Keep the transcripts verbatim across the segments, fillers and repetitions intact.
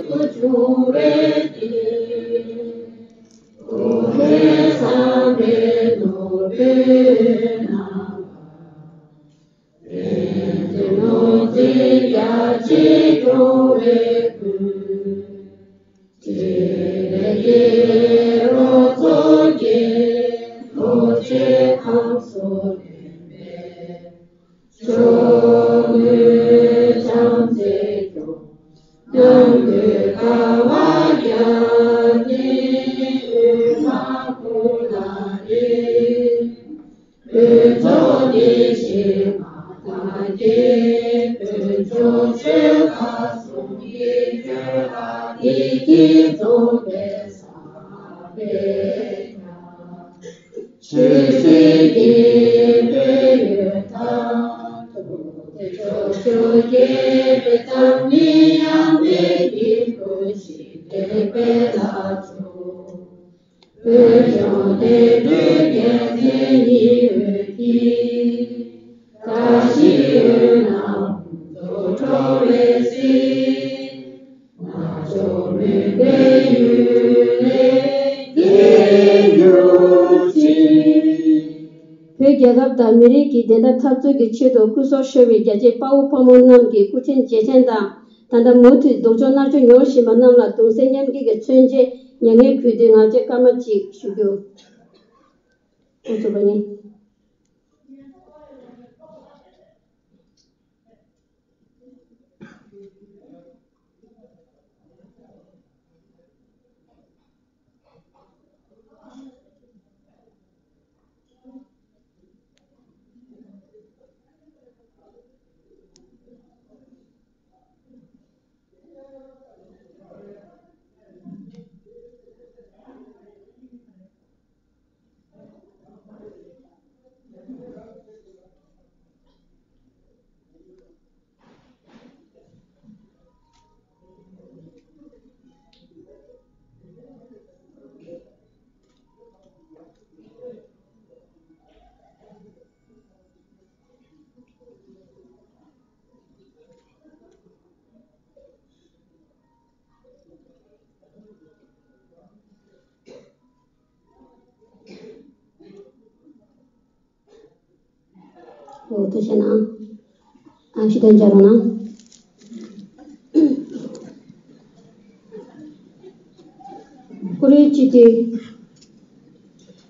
བྱུང་བའི་དེ། ཀུན་མཁྱེན་བསམ་པའི་ནོར་བུའི་ནང་བ། བསྟན་འཛིན་ནོར་འཛིན་རྒྱ་ཆེ་སྐྱོང་བའི་ཀུན། ཁྲིད་ལས་ཀྱི་རོ་ཚོགས་ཀྱི། ལྷོ་ཕྱོགས་ཁམས་སུ་ལྡན་པའི། ཕྱོགས་ཀུན་བྱམས་བརྩེས་སྐྱོང་། ནམ་མཁའི་ཀ་བ་བརྒྱ་སྟེང་། འོད་དཔག་ཀུན་ལ་རེག། འོད་ཚོགས་དེ་བཞིན་མ་དག་གི། འོད་ཚོགས་ཆོས་དང་ཟུང་གིས་སྤྲོས་པ། བདེ་སྐྱིད་འཛོམས་པའི་ས་མ་སྤེལ་ཀྱང་། ཆོས་སྲིད་དགེ་བའི་འོད་དང་། ཐུགས་རྗེ་ཕྱོགས་བཅུར་རྒྱས་པའི་ཐབས་མཁས། ཡངས་པའི་སྐྱེས་བུ་ཞིག། དད་པའི་ལྷ་མཆོག། བོད་ལྗོངས་བདེ་འགྲོའི་རྒྱལ་མཚན་ཉི་འོད་ཀྱིས། བཀྲ་ཤིས་འོད་སྣང་དབུ་མཛད་འགྲོ་བའི་གཟིས། ང་ཚོ་མུན་པའི་ཡུལ་ལས་རྒྱལ་གྱུར་ཅིག། བོད་རྒྱལ་ཁབ་དང་མི་རིགས་ཀྱི་བདེན་མཐའ་འཐབ་རྩོད་ཀྱི་ཆེད་དུ་སྐུ་སྲོག་ཤོར་བའི་རྒྱལ་གཅེས་དཔའ་བོ་དཔའ་མོ་རྣམས་ཀྱི་སྐུ་དྲིན་རྗེས་དྲན་དང་། ད་ལྟ་མུ་མཐུད་སྡུག་སྦྱོང་མནར་གཅོད་མྱོང་བཞིན་པ་རྣམས་ལ་གདུང་སེམས་མཉམ་སྐྱེད་ཀྱི་མཚོན་བྱེད། མྱ་ངན་གུས་འདུད་ངག་བཅད་སྐར་མ་གཅིག་ཞུ་རྒྱུ། འགོ་ཚུགས་པ་ཡིན། འོ། ཐུགས་རྗེ་གནང་། ཨ། ཞུ་དོན་བྱ་རོགས་གནང་། ཀུ་རེ་སྤྱི་འཐུས་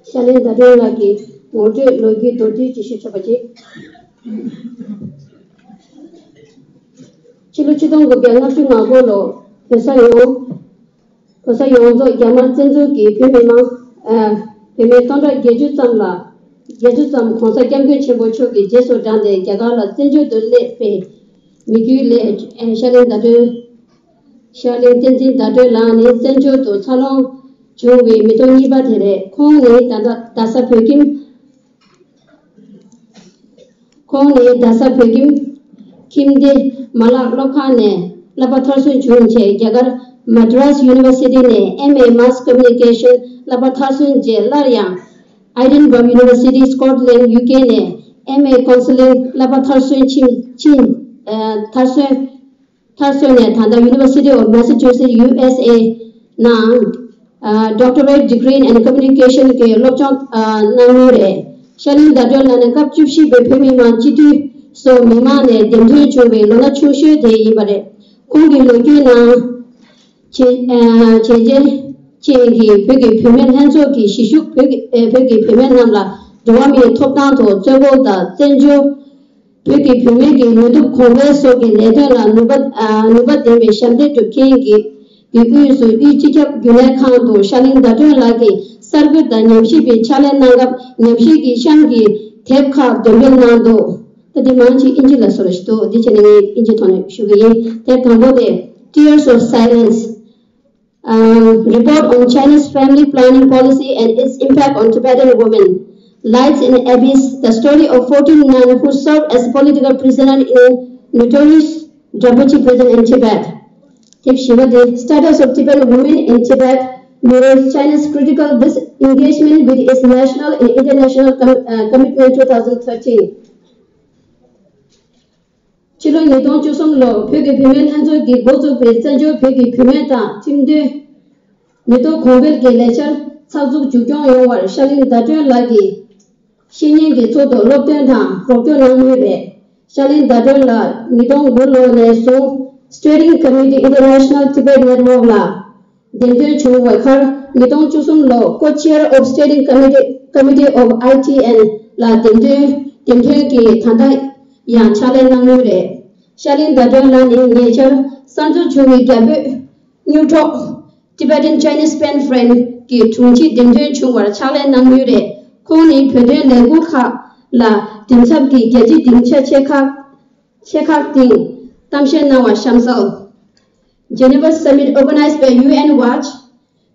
ཤར་གླིང་ཟླ་སྒྲོན་ལགས་ཀྱི་ངོ་སྤྲོད་ལོ་རྒྱུས་མདོར་བསྡུས་ཅིག་ཞུ་ཆོག་པ་བྱེད། ཕྱི་ལོ་ཆིག་སྟོང་དགུ་བརྒྱ་ལྔ་བཅུ་ང་དགུ་ལོ་བོད་ས་ཡོངས། བོད་ས་ཡོངས་རྫོགས་རྒྱ་དམར་བཙན་འཛུལ་གྱིས་བོད་མི་མང་། ཨ། བོད་མི་སྟོང་ཕྲག་བརྒྱད་ཅུ་ཙམ་ལ། བརྒྱད་ཅུ་ཙམ་༸གོང་ས་༸སྐྱབས་མགོན་ཆེན་པོ་མཆོག་གི་རྗེས་སུ་འབྲངས་ཏེ་རྒྱ་གར་ལ་བཙན་བྱོལ་དུ་སླེབས་པའི་མི་རྒྱུད་ལས། ཨ། ཤར་གླིང་ཟླ་སྒྲོན། ཤར་གླིང་བསྟན་འཛིན་ཟླ་སྒྲོན་ལགས་ནི་བཙན་བྱོལ་དུ་འཚར་ལོངས་བྱུང་བའི་མི་ཐོག་གཉིས་པ་དེ་རེད། ཁོང་ནི་ད་ལྟ་རྡ་ས་བོད་ཁྱིམ། ཁོང་ནི་རྡ་ས་བོད་ཁྱིམ་ཁྱིམ་སྡེ་མ་ལག་སློབ་ཁང་ནས་བསླབ་པ་མཐར་སོན་བྱུང་རྗེས། རྒྱ་གར་Madras University ནས་M A Mass Communication བསླབ་པ་མཐར་སོན་རྗེས། སླར་ཡང་Edinburgh University Scotland U K ནས་M A Counselling བསླབ་པ་མཐར་སོན་ཕྱིན། ཕྱིན། ཨ། མཐར་སོན། མཐར་སོན་ནས་ད་ལྟ་University of Massachusetts U S A ནང་། ཨ། Doctorate Degree in Communication གི་སློབ་སྦྱོང་། ཨ། གནང་མུས་རེད། ཤར་གླིང་ཟླ་སྒྲོན་ལགས་ནི་སྐབས་བཅུ་བཞི་པའི་བོད་མི་མང་སྤྱི་འཐུས་སུ་མི་མང་ནས་འདེམས་ཐོན་བྱུང་བའི་ལོ་ན་ཆུང་ཤོས་དེ་ཡིན་པ་རེད། ཁོང་གི་ལོ་རྒྱུས་ནང་བྱས། ཨ། བྱས་རྗེས་ཅན་གྱི་བོད་ཀྱི་བུད་མེད་ལྷན་ཚོགས་ཀྱི་གཞིས་བཞུགས་བོད་ཀྱི། ཨ། བོད་ཀྱི་བུད་མེད་རྣམས་ལ་འགྲོ་བ་མིའི་ཐོབ་ཐང་ཐོག་བཙན་སྐུལ་དང་བཙན་བྱོལ། བོད་ཀྱི་བུད་མེད་ཀྱི་ནུས་སྟོབས་གོང་འཕེལ་སོགས་ཀྱི་ལས་དོན་ལ་ནུས་པ། ཨ། ནུས་པ་ལྡན་པའི་ཞབས་འདེགས་སྒྲུབ་མཁན་གྱི། གི་དབུས་སུ་དབུས་སྤྱི་ཁྱབ་རྒྱུན་ལས་ཁང་དུ་ཤར་གླིང་ཟླ་སྒྲོན་ལགས་ཀྱིས་གསར་འགོད་དང་ཉམས་ཞིབ་པའི་ཕྱག་ལས་གནང་སྐབས། ཉམས་ཞིབ་ཀྱི་གཤམ་གྱི་དེབ་ཁག་འདོན་སྤེལ་གནང་འདུག་ད་དེ་མང་ཆེ་ཨིན་ཇི་ལ་བཟོ་ར་ཞིག་འདུག་འདི་བྱས་ནས་ངས་ཨིན་ཇི་ཐོག་ནས་ཞུ་གི་ཡིན། དེབ་དང་པོ་དེ། Tears of Silence, um, Report on China's Family Planning Policy and Its Impact on Tibetan Women, Lights in Abyss, The Story of fourteen Nuns Who Served as Political Prisoners in Notorious Drapuchi Prison in Tibet. དེབ་བཞི་པ་དེ། Status of Tibetan Women in Tibet Mirrors China's Critical Disengagement with Its National and International Com- uh, Commitment, two thousand thirteen. ཕྱི་ལོ་ ཉིས་སྟོང་བཅུ་གསུམ་ལོར་བོད་ཀྱི་བུད་མེད་ལྷན་ཚོགས་ཀྱིས་འགོ་བཙུགས་པའི་བཙན་བྱོལ་བོད་ཀྱི་བུད་མེད་དང་ཁྲིམས་དོན་ནུས་སྟོབས་གོང་འཕེལ་གྱི་ལས་འཆར་ཚགས་ཚུད་མཇུག་སྐྱོང་ཡོང་བར་ཤར་གླིང་ཟླ་སྒྲོན་ལགས་ཀྱིས་བཤེས་གཉེན་གྱི་ཚུལ་དུ་སློབ་སྟོན་དང་རོགས་སྐྱོར་གནང་མུས་རེད། ཤར་གླིང་ཟླ་སྒྲོན་ལགས་ཉིས་སྟོང་དགུ་ལོ་ནས་བཟུང་Steering Committee International Tibet Network ལ་འདེམས་ཐོན་བྱུང་བའི་ཁར་ཉིས་སྟོང་བཅུ་གསུམ་ལོར་Co-Chair of Steering Committee, Committee of I T N ལ་འདེམས་ཐོན་འདེམས་ཐོན་གྱིས་ད་ལྟ་ཡང་ཕྱག་ལས་གནང་མུས་རེད། ཤར་གླིང་ཟླ་སྒྲོན་ལགས་ནི་ཉེ་ཆར་གསར་འཛུགས་བྱུང་བའི་རྒྱ་བོད་གཉོས་གྲོགས་Tibetan Chinese Pen Friend གྱི་དྲུང་ཆེ་འདེམས་ཐོན་བྱུང་བར་ཕྱག་ལས་གནང་མུས་རེད། ཁོང་ནི་བོད་དོན་ལས་འགུལ་ཁག་ལ་འདེམས་ཐོན་གྱི་རྒྱལ་སྤྱིའི་སྡིངས་ཆ་ཆེ་ཁག་ཆེ་ཁག་སྟེང་གཏམ་བཤད་གནང་བ་གཤམ་གསལ། Geneva Summit organized by U N Watch,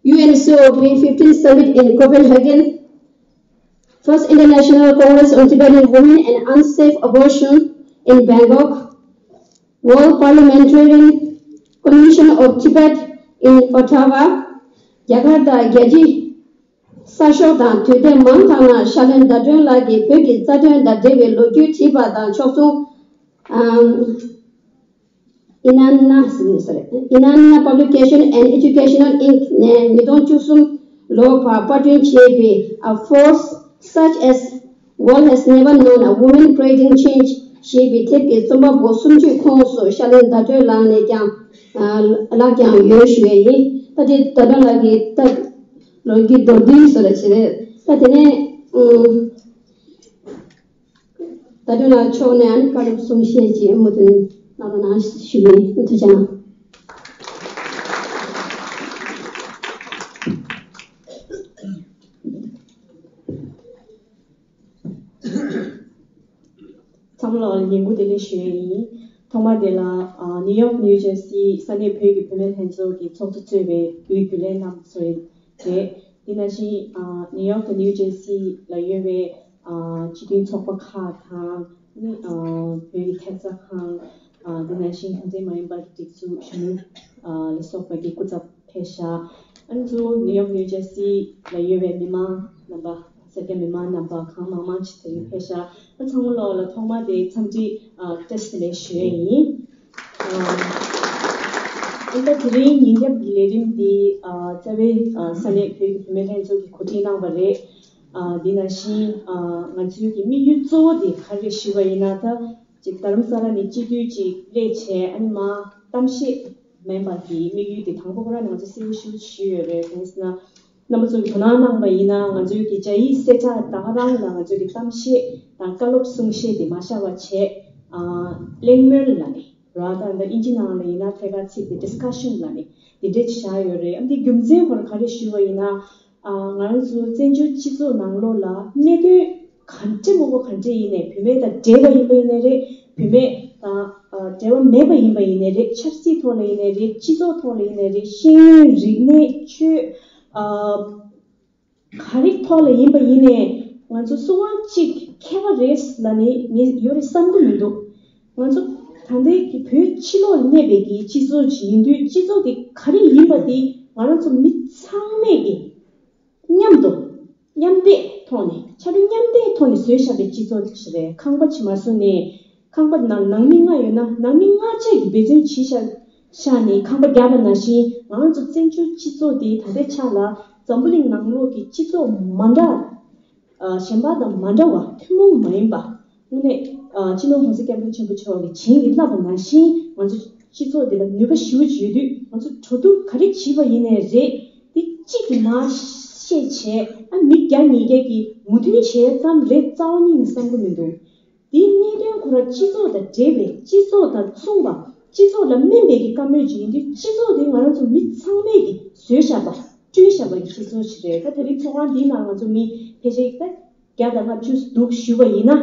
U N C O P fifteen Summit in Copenhagen, First International Congress on Tibetan Women and Unsafe Abortion in Bangkok, World Parliamentarian Commission of Tibet in Ottawa, རྒྱ་གར་དང་རྒྱལ་སྤྱིའི་གསར་ཤོག་དང་དུས་དེབ་མང་དག་ནང་ཤར་གླིང་ཟླ་སྒྲོན་ལགས་ཀྱིས་བོད་ཀྱི་རྩ་དོན་དང་འབྲེལ་བའི་ལོ་རྒྱུས་བྲིས་པ་དང་ཕྱོགས་མཚུངས། ཨམ། Inanna, sorry, Inanna Publication and Educational Inc ནས་ཉིས་སྟོང་བཅུ་གསུམ་ལོར་བར་པར་སྐྲུན་བྱས་པའི་A Force Such as World Has Never Known, A Woman Creating Change ཞེས་པའི་དེབ་ཀྱི་རྩོམ་པ་པོ་གསུམ་བཅུའི་ཁོངས་སུ་ཤར་གླིང་ཟླ་སྒྲོན་ལགས་ནས་ཀྱང་ཨ་ལགས་ཀྱང་ཡོད་ཞུ་ཡས་ཡིན། ད་དེ་ཟླ་སྒྲོན་ལགས་ཀྱི་ད་ལོ་རྒྱུས་མདོར་བསྡུས་སུ་རེ་བྱེད་རེད། ད་དེ་ནས་ཨུམ། ད་དུང་ལ་ཕྱོགས་ནས་ཨ་ནི་བཀའ་སློབ་གསུང་བཤད་ཅིག་མུ་མཐུད་གནང་རོགས་གནང་ཞུ་གི་ཡིན། ཐུགས་རྗེ་གནང་། ཚང་མ་ལ་ལས་འགུལ་བདེ་ལེགས་ཞུ་ཡས་ཡིན། ཐོག་མ་དེ་ལ་ཨ་ནིའུ་ཡོག་ནིའུ་ཇར་སི་ས་གནས་བོད་ཀྱི་བུད་མེད་ལྷན་ཚོགས་ཀྱི་ཚོགས་གཙོ་གཙོས་པའི་དབུས་རྒྱུན་ལས་རྣམས་ཚོ་རེད། དེ་ནང་བཞིན་ཨ་ནིའུ་ཡོག་དང་ནིའུ་ཇར་སི་ལ་ཡོད་པའི་ཨ་སྤྱི་མཐུན་ཚོགས་པ་ཁག་དང་ནི་ཨ་བོད་ཀྱི་ཐད་གཙང་ཁང་ཨ་དེ་ནང་བཞིན་གཞུང་འབྲེལ་མ་ཡིན་པ་སྒྲིག་འཛུགས་གཞོན་ནུ་ཨ་ལ་སོགས་པ་གི་སྐུ་ཚབ་ཕེབས་ཤག་ཨ་ནི་ཚུར་ནིའུ་ཡོག་ནིའུ་ཇར་སི་ལ་ཡོད་པའི་མི་མང་རྣམ་པ་སེར་སྐྱ་མི་མང་རྣམ་པ་གང་མང་མང་ཅིག་དེ་རིང་ཕེབས་ཤག་ཨ་ཚང་མ་ལོག་ལ་ཐོག་མ་དེ་འཚམས་འདྲི་ཨ་བཀྲ་ཤིས་བདེ་ལེགས་ཞུ་ཡས་ཡིན། ཨ་ད་དེ་རིང་ཉིན་རྒྱབ་ཀྱི་ལས་རིམ་འདི་ཨ་རྩ་བའི་ཨ་ས་གནས་བོད་ཀྱི་བུད་མེད་ལྷན་ཚོགས་ཀྱིས་གོ་སྒྲིག་གནང་བ་རེད། ཨ་འདི་ནང་བཞིན་ཨ་ང་ཚོའི་གི་དམིགས་ཡུལ་གཙོ་བོ་དེ་ག་རེ་ཞུས་པ་ཡིན་ན། ད་ཅིག་རྡ་རམ་ས་ལ་ནས་སྤྱི་འཐུས་ཅིག་སླེབས་བྱས་ཨ་ནི་མ་གཏམ་བཤད་མིན་པ་གི་དམིགས་ཡུལ་དེ་དང་པོ་ཁོ་རང་ང་ཚོ་གསལ་པོ་ཞེ་པོ་ཞུས་ཡོད་རེད། གང་ཟེར་ན། རྣམ་པ་ཚོ་གིས་དོ་སྣང་གནང་པ་ཡིན་ན་ང་ཚོའི་གི་རྒྱ་ཡིག་གསལ་བསྒྲགས་ད་ག་རང་ལ་ང་ཚོའི་གི་གཏམ་བཤད་དང་བཀའ་སློབ་གསུང་བཤད་དེ་མ་བཞག་པ་བྱས། ཨ་གླེང་མོལ་ལབ་ནས་ར་ད་ད་ཨིན་ཇི་ནང་ལ་ཡིན་ན་ཐད་ཀར་ཚིག་དེ་ཌིས་ཀ་ཤན་ལབ་ནས་དེ་འདྲས་ཅིག་བཞག་ཡོད་རེད། ཨ་འདི་རྒྱུ་མཚན་ཁོ་རང་ག་རེ་ཞུས་པ་ཡིན་ན། ཨ་ང་རང་ཚོ་བཙན་བྱོལ་སྤྱི་ཚོགས་ནང་ལོགས་ལ་གནད་དོན་ག་འདྲ་མང་པོ་ག་འདྲ་ཡིན་ནའི་བུད་མེད་དང་འབྲེལ་བ་ཡིན་པ་ཡིན་ནའི་རེད། བུད་མེད་དང་ཨ་འབྲེལ་བ་མེད་པ་ཡིན་པ་ཡིན་ནའི་རེད། ཆབ་སྲིད་ཐོག་ལ་ཡིན་ནའི་རེད། སྤྱི་ཚོགས་ཐོག་ལ་ཡིན་ནའི་རེད། ཤེས་ཡོན་རིག་གནས་ཆོས་ཨ་ག་རེ་ཐོག་ལ་ཡིན་པ་ཡིན་ནའི་ང་ཚོ་སུ་གང་གཅིག་མཁས་པ་རེད་ལབ་ནས་ངས་ཡོད་རེད་བསམ་གི་མི་འདུག་ང་ཚོ་ད་ལྟའི་གི་བོད་ཕྱི་ལོགས་ལ་གནས་པའི་གི་སྤྱི་ཚོགས་ཅིག་ཡིན་དུས་སྤྱི་ཚོགས་དེ་ག་རེ་ཡིན་པ་དེ་ང་རང་ཚོ་མི་ཚང་མས་གི་མཉམ་དུ་མཉམ་འདེགས་ཐོག་ནས་ཕྱག་ལས་མཉམ་འདེགས་ཐོག་ནས་བཟོས་བཞག་པའི་སྤྱི་ཚོགས་ཅིག་རེད། ཁང་པ་ཅིག་མ་བཟོ་ནས་ཁང་པ་ནང་ནང་མི་ལྔ་ཡོད་ན་ནང་མི་ལྔ་བཅས་ཀྱིས་འབད་བརྩོན་བྱས་བཞག་བཞག་ནས་ཁང་པ་བརྒྱབ་པ་ནང་བཞིན་ང་རང་ཚོ་བཙན་བྱོལ་སྤྱི་ཚོགས་འདི་ད་ལྟའི་ཆ་ལ་འཛམ་བུ་གླིང་ནང་ལོགས་ཀྱི་སྤྱི་ཚོགས་མ་འདྲ་ཨ་གཞན་པ་དང་མ་འདྲ་བ་ཐུན་མོང་མ་ཡིན་པ། དངོས་གནས་ཨ་སྤྱི་ནོར་༸གོང་ས་༸སྐྱབས་མགོན་ཆེན་པོ་མཆོག་གིས་བྱིན་གྱིས་བརླབས་པ་ནང་བཞིན་ང་ཚོ་སྤྱི་ཚོགས་འདི་ལ་ནུས་པ་ཞེ་པོ་ཅིག་ཡོད་དུས་ང་ཚོ་གྲོས་བསྡུར་ག་རེ་བྱས་པ་ཡིན་ནའི་རེད། འདི་གཅིག་གིས་མར་བཤད་བྱས་ཨ་མི་བརྒྱ་ཉིས་བརྒྱ་གིས་མོས་མཐུན་བྱས་ཙམ་རེད་རྩ་བ་ཉིད་ནས་བསམ་གྱི་མི་འདུག་འདིའི་གནད་དོན་ཁོ་རང་སྤྱི་ཚོགས་དང་འབྲེལ་བའི་སྤྱི་ཚོགས་དང་མཚུངས་པ་སྤྱི་ཚོགས་ལ་སྨན་པའི་གི་བཀའ་མོལ་ཅིག་ཡིན་དུས་སྤྱི་ཚོགས་འདི་ང་རང་ཚོ་མི་ཚང་མས་ཀྱིས་བཟོས་བཞག་པ་བསྐྲུན་བཞག་པ་གི་སྤྱི་ཚོགས་ཤིག་རེད། ད་དེ་རིང་ཚོགས་ཁང་འདིའི་ནང་ང་ཚོ་མི་ཕལ་ཆེར་ད་བརྒྱ་དང་ལྔ་བཅུ་འདུག་ཞུས་པ་ཡིན་ན་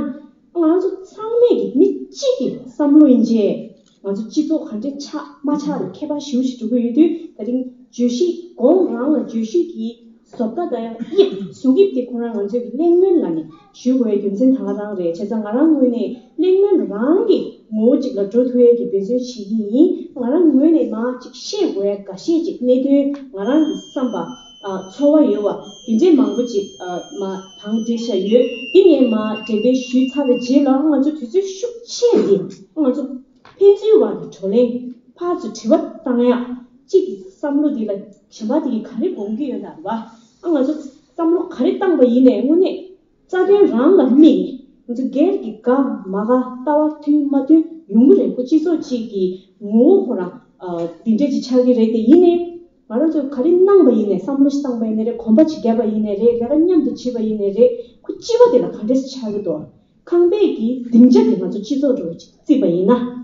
ང་རང་ཚོ་ཚང་མས་ཀྱིས་མི་གཅིག་གི་བསམ་བློ་ཡིན་བྱས་ང་ཚོ་སྤྱི་ཚོགས་ག་འདྲས་ཆགས་མ་ཆགས་ལ་ཁྱད་པར་ཞེ་པོ་ཞིག་འགྲོ་གི་ཡོད་དུས་ད་རིང་བརྗོད་གཞི་དགོངས་རང་ལ་བརྗོད་གཞི་གི་བཟོ་ལྟ་དང་དབྱིབས་གཟུགས་དབྱིབས་དེ་ཁོ་རང་ང་ཚོས་ཀྱི་གླེང་མོལ་ལ་ནི་ཞུ་དགོས་པའི་རྒྱུ་མཚན་ད་ག་རང་རེད། བྱས་ཙང་ང་རང་ངོས་ནས་གླེང་མོལ་རང་གི་ངོ་བོ་གཅིག་ལ་འགྲོ་ཐུབ་ཡས་ཀྱི་འབད་བརྩོན་བྱེད་ཀྱི་ཡིན། ང་རང་ངོས་ནས་མར་ཅིག་བཤད་དགོས་ཡ་འགའ་ཤས་ཅིག་གནད་དོན་ང་རང་གི་བསམ་པ་ཨ་ཚོར་བ་ཡོད་པ་དེ་འདྲས་མང་པོ་ཅིག་ཨ་མར་དང་འགྲེལ་བཤད་ཡོད། འདི་ངས་མར་འགྲེམས་སྤེལ་ཞུས་ཚར་བའི་རྗེས་ལ་ང་ཚོ་དུས་ཚོད་ཤུགས་ཆེ་འདི་ང་ཚོ་ ཕན་ཚུན་བར་གྱི་བགྲོ་གླེང་ཕར་ཚུར་དྲི་བ་བཏང་ཡག་གཅིག་གི་བསམ་བློ་འདི་ལ་གཞན་པ་དེ་གིས་ག་རེ་དགོངས་ཀྱི་ཡོད་ན་རེད་བ། ཨ་ང་ཚོ་བསམ་བློ་ག་རེ་བཏང་པ་ཡིན་ནའི་དངོས་གནས་རྩ་དོན་རང་ལ་དམིགས་ནས་ང་ཚོ་སྒེར་གྱི་དགའ་མ་དགའ་ལྟ་བ་མཐུན་མ་མཐུན་ཡོང་གི་རེད། ཁོ་སྤྱི་ཚོགས་གཅིག་གི་ངོ་བོ་ཁོ་རང་འདི་འདྲས་ཅིག་ཆགས་ཀྱི་རེད། དེ་ཡིན་ནའི་ང་རང་ཚོས་ག་རེ་གནང་པ་ཡིན་ནའི་བསམ་བློ་ཞིག་བཏང་པ་ཡིན་ནའི་རེད། གོམ་པ་ཅིག་བརྒྱབ་པ་ཡིན་ནའི་རེད། ལས་ཀ་མཉམ་དུ་བྱེད་པ་ཡིན་ནའི་རེད། ཁོ་སྤྱི་བ་དེ་ལ་ག་འདྲས་ཆགས་ཀྱི་འདུག་ཁང་པའི་གི་སྡིངས་ཆ་དེ་ང་ཚོ་སྤྱི་ཚོགས་འགྲོ་བརྩིས་པ་ཡིན་ན།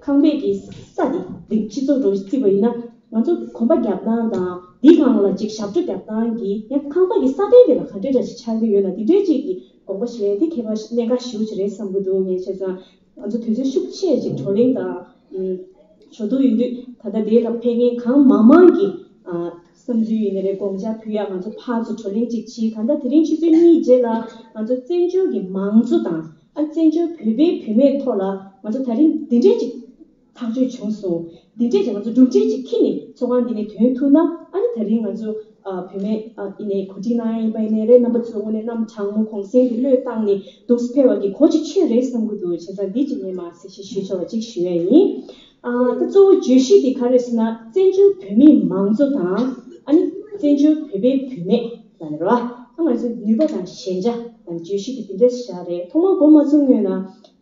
ཁང་པའི་གི་ས་དེ་སྡིངས་སྤྱི་ཚོགས་འགྲོ་བརྩིས་པ་ཡིན་ན། ང་ཚོ་གོམ་པ་རྒྱབ་སྟངས་དང་དེའི་སྒང་ལ་ཅིག་ཞབས་བྲོ་རྒྱབ་སྟངས་ཀྱི་ཡང་ཁང་པ་གི་ས་གདན་དེ་ལ་ག་འདྲས་འདྲ་ཞིག་ཆགས་ཀྱི་ཡོད་ན། དེ་འདྲས་ཅིག་གི་དགོངས་པ་བཞེས་དེ་ཁྱད་པར་གནད་འགག་ཞེ་པོ་ཅིག་རེད་བསམ་གྱི་འདུག་ངས་བྱས་ཙང་ང་ཚོ་དུས་ཚོད་ཤུགས་ཆེ་ཅིག་བགྲོ་གླེང་དང་ཞུ་གཏུག་ཡོད་དུས། ད་ལྟ་དེ་ལ་ཕེབས་མཁན་གང་མང་མང་གིས་བསམ་ཚུལ་ཡིན་ནའི་རེད། དགོངས་འཆར་ཕུལ་ཡག་ང་ཚོ་ཕར་ཚུར་བགྲོ་གླེང་ཅིག་བྱས། གང་ལྟར་དེ་རིང་ཆུ་ཚོད་གཉིས་རྗེས་ལ་ང་ཚོ་བཙན་བྱོལ་གྱི་མང་གཙོ་དང་ཨ་བཙན་བྱོལ་བོད་པའི་བུད་མེད་ཐོག་ལ་ང་ཚོ་ད་རིང་འདི་འདྲས་ཅིག་ཐག་གཅོད་བྱུང་སོང་། འདི་འདྲས་ཀྱི་ང་ཚོ་གྲུབ་འབྲས་ཅིག་ཁྱེར་ནས་ཚོགས་ཁང་འདི་ནས་ཐོན་ཐུབ་ན། ཨ་ནི་ད་རིང་ང་ཚོ་ཨ་བུད་མེད་ཨ་ཡིན་ནའི་གོ་སྒྲིག་གནང་ཡ་ཡིན་པ་ཡིན་ནའི་རེད། རྣམ་པ་ཚོ་དངོས་གནས་གནམ་གྲང་མོ་གུང་སེང་གི་བློས་བཏང་ནས་འདུག་སེ་ཕེབས་པ་གི་གོ་ཅིག་ཆོད་རེད་བསམ་གྱི་འདུག་བྱས་ཙང་འདི་ཅིག་ངས་མར་གསལ་བཤད་ཞུས་ཆོག་པ་ཅིག་ཞུ་ཡ་ཡིན། ཨ་ད་གཙོ་བོ་བརྗོད་གཞི་འདི་ག་རེ་ཟེར་ན། བཙན་བྱོལ་བོད་མིའི་མང་གཙོ་དང་ཨ་ནི་བཙན་བྱོལ་བོད་པའི་བུད་མེད་ལ་ནི་རོ། ཨ་ང་ཚོའི་ནུས་པ་དང་ཞན་ཆ་དང་བརྗོད་གཞི་འདི་འདི་འདྲས་བཞག་རེད། ཐོག་མར་འགོ་མ་ཚུགས་སྔོན་ན་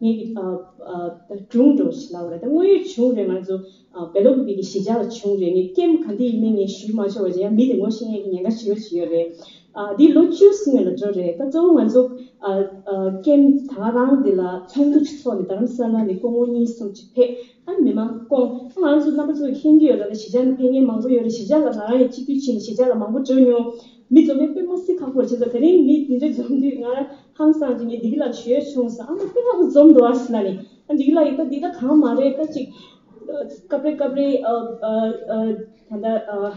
ངས་ཀྱི་ཨ་ཨ་ད་སྒྲུང་འདྲ་བོ་ཞིག་ལབ་པ་རེད། ད་དངོས་ཡོད་བྱུང་རེད། ང་ཚོ་ཨ་བེ་ལོ་ཀུ་པི་གི་གཞིས་ཆགས་ལ་བྱུང་རེད། ངས་སྐྱེམས་ག་འདི་ཡིན་མིན་ངས་ཞུས་མ་ཆོག་པ་བྱས། ཡང་མི་དེ་ངོ་ཤེས་མཁན་གྱི་ཉེན་ཁ་ཞེ་པོ་ཅིག་ཡོད་རེད། ཨ་འདི་ལོ་བཅུ་སྔོན་ལ་འགྲོ་རེད། ད་གཙོ་བོ་ང་ཚོ་ཨ་ཨ་སྐྱེམས་ད་རང་འདི་ལ་ཚོགས་འདུ་ཅིག་ཚོགས་ནས་རྡ་རམ་ས་ལ་ནས་སྐུ་ངོ་གཉིས་གསུམ་ཅིག་ཕེབས། ཨ་མི་མང་སྐོང་། ང་རང་ཚོ་རྣམ་པ་ཚོ་མཁྱེན་གྱི་ཡོད་རེད། ད་གཞིས་ཆགས་ནས་ཕེབས་མཁན་མང་པོ་ཡོད་རེད། གཞིས་ཆགས་ལ་ང་རང་ཡང་གཅིག་སྡུད་བྱས་ནས་གཞིས་ཆགས་ལ་མང་པོ་འགྲོ་མྱོང་། མི་འཛོམས་ཡ་དཔེ་མ་སྲིད་ཁག་པོ་རེད། བྱས་ཙང་དེ་རིང་མི་འདི་འདྲ་འཛོམས་དུས་ང་རང་ཧང་སངས་ཀྱི་ངས་འདི་གི་ལ་ཞུས་བྱུང་སོང་། ཨ་མ་དཔེ་ཁག་པོ་འཛོམས་འདུག་ཨ་ཟེར་ལབ་ནས། ཨ་འདི་གི་ལ་ཡིན་ད་འདི་ད་གང་མ་རེད། ད་ཅིག་སྐབས་རེ་སྐབས་རེ་ཨ་ཨ་ཨ་ད་ལྟ་ཨ།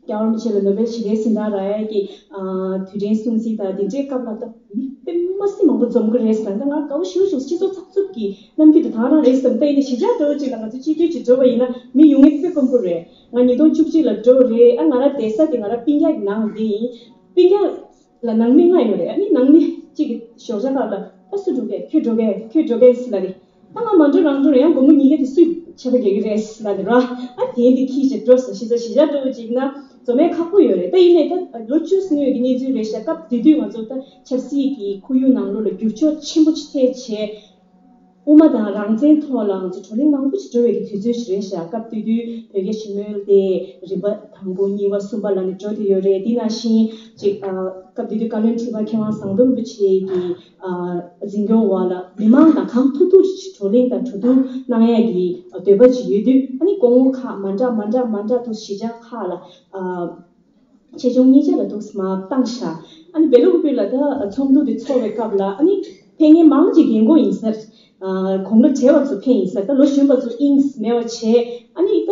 རྒྱལ་བ་རིན་པོ་ཆེ་ལ་ནོ་བེལ་ཞི་བདེའི་གཟེངས་རྟགས་རག་ཡ་གི་ཨ་དུས་དྲན་སྲུང་བརྩི་དང་དེ་འདྲའི་སྐབས་ལ་ད་མི་དཔེ་མ་སྲིད་མང་པོ་འཛོམས་ཀྱི་རེད་ཟེར། ད་ང་དགའ་བོ་ཞེ་པོ་བྱུང་། སྤྱི་ཚོགས་འཚབ་འཚུབ་ཀྱི་རྣམ་འགྱུར་དེ་ད་ག་རང་རེད་བསམ། ད་ཡིན་ནའི་གཞིས་ཆགས་འདྲ་བོ་ཅིག་ལ་ང་ཚོ་གཅིག་སྡུད་ཅིག་འགྲོ་བ་ཡིན་ན་མི་ཡོང་མཁན་དཔེ་དཀོན་པོ་རེད། ང་ཉིས་སྟོང་བཅུ་གཅིག་ལ་འགྲོ་བ་རེད། ཨ་ང་རང་བསྡད་ས་དེ་ང་རང་སྤུན་ཀྱག་གི་ནང་དེ་ཡིན། སྤུན་ཀྱག་ལ་ནང་མི་ལྔ་ཡོད་རེད། ཨ་ནི་ནང་མི་གཅིག་གི་ཞོགས་ཇ་སྐབས་ལ་ད་སུ་འགྲོ་གས། ཁྱོད་འགྲོ་གས། ཁྱོད་འགྲོ་གས་ཟེར་ལབ་རེད། ད་ང་མ་འགྲོ་རང་འགྲོ་རེད། ཡང་དགོང་མོ་ཉིས་ཀ་དེ་སུས་ཆད་པ་རྒྱག་གི་རེད་ཟེར་ལབ་རེད་ར། ཨ་དེ་འདི་ཁྱི་ཞིག་འགྲོ་ཟེར། གཞིས་ཆགས་གཞིས་ཆགས་འགྲོ་བ་ཅིག་ན་འཛོམས་ཡ་ཁག་པོ་ཡོད་རེད། ད་ཡིན་ནའི་ད་ལོ་བཅུ་སྔོན་གྱི་གནས་ཚུལ་རེད་ཤག་སྐབས་དེ་དུས་ང་ཚོ་ད་ཆབ་སྲིད་ཀྱི་ཁོར་ཡུག་ནང་ལོགས་ལ་འགྱུར་ཕྱོགས་ཆེན་པོ་ཅིག་ཐེབས་བྱས། དབུ་མ་དང་རང་བཙན་ཐོག་ལ་ང་ཚོ་བགྲོ་གླེང་མང་པོ་ཞིག་འགྲོ་བའི་གི་དུས་ཚོད་ཞིག་རེད་ཤག་སྐབས་དེ་དུས་བོད་རྒྱ་ཞི་མོལ་དེ་རིམ་པ་དང་པོ་གཉིས་པ་གསུམ་པ་ལ་ནི་འགྲོ་བསྡད་ཡོད་རེད། དེ་ནང་བཞིན་ཅིག་ཨ་སྐབས་དེ་དུས་བཀའ་བློན་ཁྲི་པ་མཁས་དབང་ཟམ་གདོང་རིན་པོ་ཆེ་གི་ཨ་འཛིན་སྐྱོང་འོག་ལ་མི་མང་དང་གང་ཐུབ་ཐུབ་ཅིག་བགྲོ་གླེང་དང་གྲོས་བསྡུར་གནང་ཡས་ཀྱི་འདོད་པ་ཅིག་ཡོད་དུས། ཨ་ནི་སྐུ་ངོ་ཁག་མ་འདྲ་མ་འདྲ་མ་འདྲ་དུ་གཞིས་ཆགས་ཁག་ལ་ཨ། ཆེ་ཆུང་གཉིས་ཆ་ལ་འདུག་སེ་མར་བཏང་ཤག་ཨ་ནི་བེ་ལུ་ཀུ་པི་ལ་ད་ཚོགས་འདུ་དེ་ཚོགས་པའི་སྐབས་ལ་ཨ་ནི་ཕེབས་མཁན་མང་ཅིག་རྒན་གོག་ཡིན་ས་རེད། ཨ་དགུང་ལོ་བགྲེས་པ་ཚོ་ཕེབས་ཡིན་ས་རེད། ད་ལོ་གཞོན་པ་ཚོ་དབྱིངས་མེད་པ་བྱས། ཨ་ནི་ད་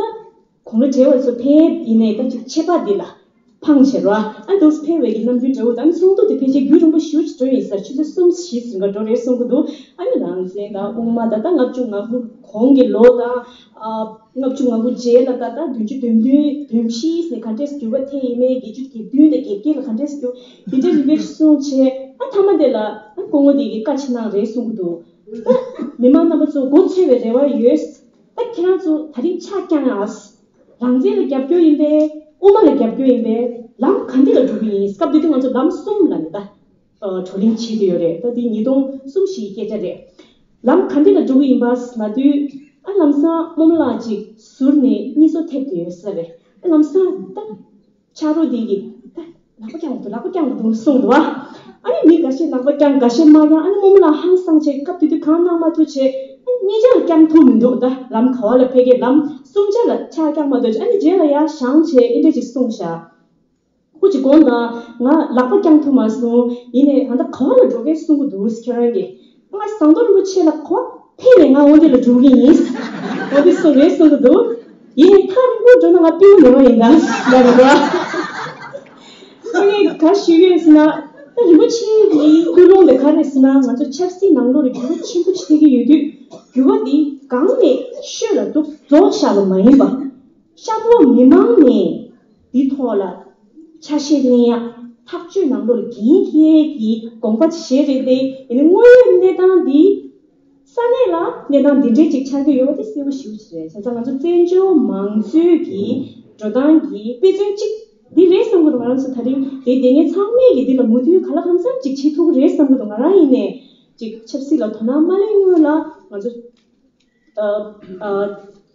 དགུང་ལོ་བགྲེས་པ་ཚོ་ཕེབས་ཡིན་ནའི་ད་ཅིག་ཆད་པ་འདི་ལ་ཕངས་བྱས་རོ། ཨ་འདུག་སེ་ཕེབས་པའི་གི་རྣམ་འགྱུར་འདྲ་བོ། ད་ཨ་ནི་ཚོགས་འདུ་དེ་ཕལ་ཆེར་རྒྱུན་རིང་པོ་ཞེ་པོ་ཅིག་འགྲོ་ཡིན་ས་རེད། ཆུ་ཚོད་གསུམ་བཞི་ཟིན་ག་འགྲོ་རེད་གསུང་གི་འདུག་ཨ་ནི་རང་བཙན་དང་དབུ་མ་ད་ལྟ་ལྔ་བཅུ་ང་དགུ་གོང་གི་ལོ་དང་། ཨ་ལྔ་བཅུ་ང་དགུ་རྗེས་ལ་ད་ལྟ་བདུན་ཅུ་དོན་བདུན་དོན་བཞི་ཟེར་ག་འདྲས་འགྱུར་བ་ཐེབས་ཡིན་མིན། བརྒྱད་ཅུ་གྱ་བདུན་དང་གྱ་བརྒྱད་ལ་ག་འདྲས་འགྱུར། འདི་འདྲའི་རིམ་པས་གསུངས་བྱས། ཨ་མཐའ་མ་དེ་ལ་ཨ་སྐུ་ངོ་དེ་གིས་བཀའ་ཆེ་གནང་རེད་གསུང་གི་འདུག་ད་མི་མང་རྣམ་པ་ཚོ་མགོ་ཚོས་པའི་རེ་བ་ཡོད། ད་ཁྱེད་རང་ཚོ་ད་རིང་ཕྱག་བརྐྱངས་ཨ། རང་བཙན་ལ་རྒྱབ་སྐྱོར་ཡིན་པས། དབུ་མ་ལ་རྒྱབ་སྐྱོར་ཡིན་པས། ལམ་ག་འདི་ལ་འགྲོ་གི་ཡིན། སྐབས་དེ་དུས་ང་ཚོ་ལམ་གསུམ་ལ་ནི་ད། ཨ་བགྲོ་གླེང་བྱེད་ཀྱི་ཡོད་རེད། ད་འདི་ཉིས་སྟོང་གསུམ་བཞིའི་སྐད་ཆ་རེད། ལམ་ག་འདི་ལ་འགྲོ་གི་ཡིན་པ་ལབ་དུས། ཨ་ལམ་སང་རྨོ་མོ་ལགས་ཅིག་ཟུར་ནས་གཉིད་སོ་ཐེབས་བསྡད་ཡོད་ས་རེད། ཨ་ལམ་སང་ད་ཕྱག་རོགས་འདི་གིས་ད་ལག་པ་བརྐྱངས་འདུག་ལག་པ་བརྐྱངས་འདུག་གསུངས་འདུག་ཨ་ནི་མི་འགའ་ཤས་ལག་པ་བརྐྱངས། འགའ་ཤས་མ་བརྐྱངས། ཨ་ནི་རྨོ་མོ་ལགས་ཧང་སངས་བྱས། སྐབས་དེ་དུས་གང་གནང་མ་ཐུབ་བྱས། ཨ་ནི་གཉིས་ཆ་ལ་བརྐྱང་ཐུབ་མི་འདུག་ད་ལམ་ག་བ་ལ་ཕ་གིའི་ལམ་གསུམ་ཆ་ལ་ཕྱག་བརྐྱངས་མ་ཐུབ་བྱས། ཨ་ནི་རྗེས་ལ་ཡར་བཞེངས་བྱས་ཨེ་འདྲ་ཅིག་གསུངས་ཤག་ཁོ་གཅིག་དགོངས་དག་ང་ལག་པ་བརྐྱང་ཐུབ་མ་སོང་། ཡིན་ནའི་ད་ལྟ་ག་བ་ལ་འགྲོ་གས་གསུང་གི་འདུག་ཁྱེད་རང་གིས། ང་ཟམ་གདོང་རིན་པོ་ཆེ་ལ་ག་བ་ཕེབས་ནས་ང་འོ་འདི་ལ་འགྲོ་གི་ཡིན། འོ་འདི་གསུང་རེད་གསུང་གི་འདུག་ཡིན་ནའི་ཐག་རིང་པོ་འགྲོ་ན་ང་པི་ཡུ་མེད་པ་ཡིན་ད་ལབ་རེད་པ། ཨ་ནི་ག་ཞུ་གི་ཡོད་ཟེར་ན། ད་རིན་པོ་ཆེ་གི་ཀུན་སློང་དེ་ག་རེད་ཟེར་ན། ང་ཚོ་ཆབ་སྲིད་ནང་ལོགས་ལ་འགྱུར་བ་ཆེན་པོ་ཅིག་ཐེབས་ཀྱི་ཡོད་དུས། འགྱུར་བ་འདི་སྒང་ནས་ཤོད་ལ་འདུག་རྫོགས་བཞག་པ་མ་ཡིན་པ། གཤམ་འོག་མི་མང་ནས་འདི་ཐོག་ལ་ཆ་ཤས་ལེན་ཡག་ཐག་གཅོད་ནང་ལོགས་ལ་འགན་འཁྱེར་གྱི་དགོངས་པ་བཞེས་རེད་དེ། ཡིན་ནའི་དངོས་ཡོད་གནས་སྟངས་འདི་ ས་གནས་ལ་གནས་སྟངས་འདི་འདྲའི་ཅིག་ཆགས་ཀྱི་ཡོད་པ་དེ་གསལ་པོ་ཞེ་པོ་ཅིག་རེད། བྱས་ཙང་ང་ཚོ་བཙན་བྱོལ་མང་གཙོའི་གི་འགྲོ་སྟངས་ཀྱི་དཔེ་མཚོན་གཅིག་འདི་རེད་བསམ་གྱི་འདུག་ང་རང་ཚོ་ད་རིང་དེ་དེ་ངས་ཚང་མས་གི་འདི་ལ་མོས་མཐུན་ག་ལ་གང་འཚམ་ཅིག་བྱེད་ཐུབ་ཀྱི་རེད་བསམ་གྱི་འདུག་ང་རང་ཡིན་ནས་ཅིག་ཆབ་སྲིད་ལ་དོ་སྣང་མ་སླེབས་སྔོན་ལ་ང་ཚོ་ཨ་ཨ་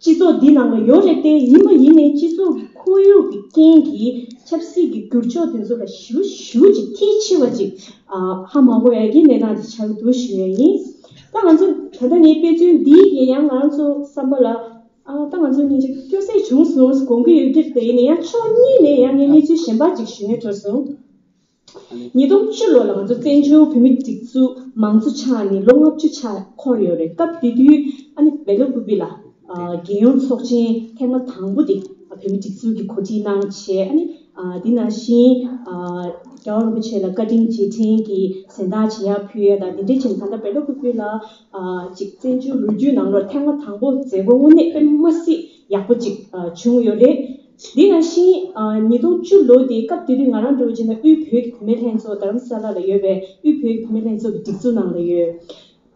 སྤྱི་ཚོགས་འདི་ནང་ལ་ཡོད་རེད་དེ། ཡིན་པ་ཡིན་ནའི་སྤྱི་ཚོགས་ཀྱི་ཁོར་ཡུག་གི་རྐྱེན་གྱིས་ཆབ་སྲིད་ཀྱི་འགྱུར་ཕྱོགས་དེ་ཚོ་ལ་ཞེ་པོ་ཞེ་པོ་ཅིག་མཐིལ་ཕྱིན་པ་ཅིག་ཨ་ཧ་མ་གོ་ཡ་གི་གནས་སྟངས་ཅིག་ཆགས་འདུག་ཞུ་ཡ་ཡིན། ད་ང་ཚོ་ད་ལྟ་ངའི་དཔེ་མཚོན་འདིའི་ཡང་ང་རང་ཚོ་བསམ་པ་ལ་ཨ་ད་ང་ཚོ་སྙིང་རྗེ་སྐྱོ་སེ་བྱུང་སོང་དགོངས་ཀྱི་ཡོད་ཀྱི་རེད་དེ། ཡིན་ན་ཡང་ཕྱོགས་གཉིས་ནས་ཡང་ངས་གནས་ཚུལ་གཞན་པ་ཅིག་ཞུ་ངེས་འཕྲོད་སོང་། ཉིས་སྟོང་བཅུ་ལོ་ལ་ང་ཚོ་བཙན་བྱོལ་བོད་མིའི་སྒྲིག་འཛུགས་མང་གཙོ་ཆགས་ནས་ལོ་ལྔ་བཅུ་ཆགས་འཁོར་ཡོད་རེད། སྐབས་དེ་དུས་ཨ་ནི་བྷེ་ལོ་ཀུ་པི་ལ་ཨ་རྒྱལ་ཡོངས་ཚོགས་ཆེན་ཐེངས་མ་དང་པོ་དེ་བོད་མིའི་སྒྲིག་འཛུགས་ཀྱིས་གོ་སྒྲིག་གནང་བྱས། ཨ་ནི་ཨ་དེ་ནང་བཞིན་ཨ་རྒྱལ་བ་རིན་པོ་ཆེ་ལ་བཀའ་དྲིན་རྗེས་དྲན་གྱི་གཟེངས་རྟགས་ཅིག་ཡར་ཕུལ་ཡ་དང་དེ་འདྲའི་བྱས་ནས། ད་ལྟ་བྷེ་ལོ་ཀུ་པི་ལ་ཨ་ཅིག་བཙན་བྱོལ་ལོ་རྒྱུས་ནང་ལོགས་ཐེངས་མ་དང་པོ་མཛད་སྒོ་དངོས་གནས་དཔེ་མ་སྲིད་ཡག་པོ་ཅིག་ཨ་བྱུང་ཡོད་རེད། དེ་ནང་བཞིན་ཨ་ཉིས་སྟོང་བཅུ་ལོ་དེའི་སྐབས་དེ་དུས་ང་རང་འདྲ་བོ་བྱས་ན་དབུས་བོད་ཀྱི་བུད་མེད་ལྷན་ཚོགས་རྡ་རམ་ས་ལ་ལ་ཡོད་པའི་དབུས་བོད་ཀྱི་བུད་མེད་ལྷན་ཚོགས་ཀྱི་སྒྲིག་འཛུགས་ནང་ལ་ཡོད།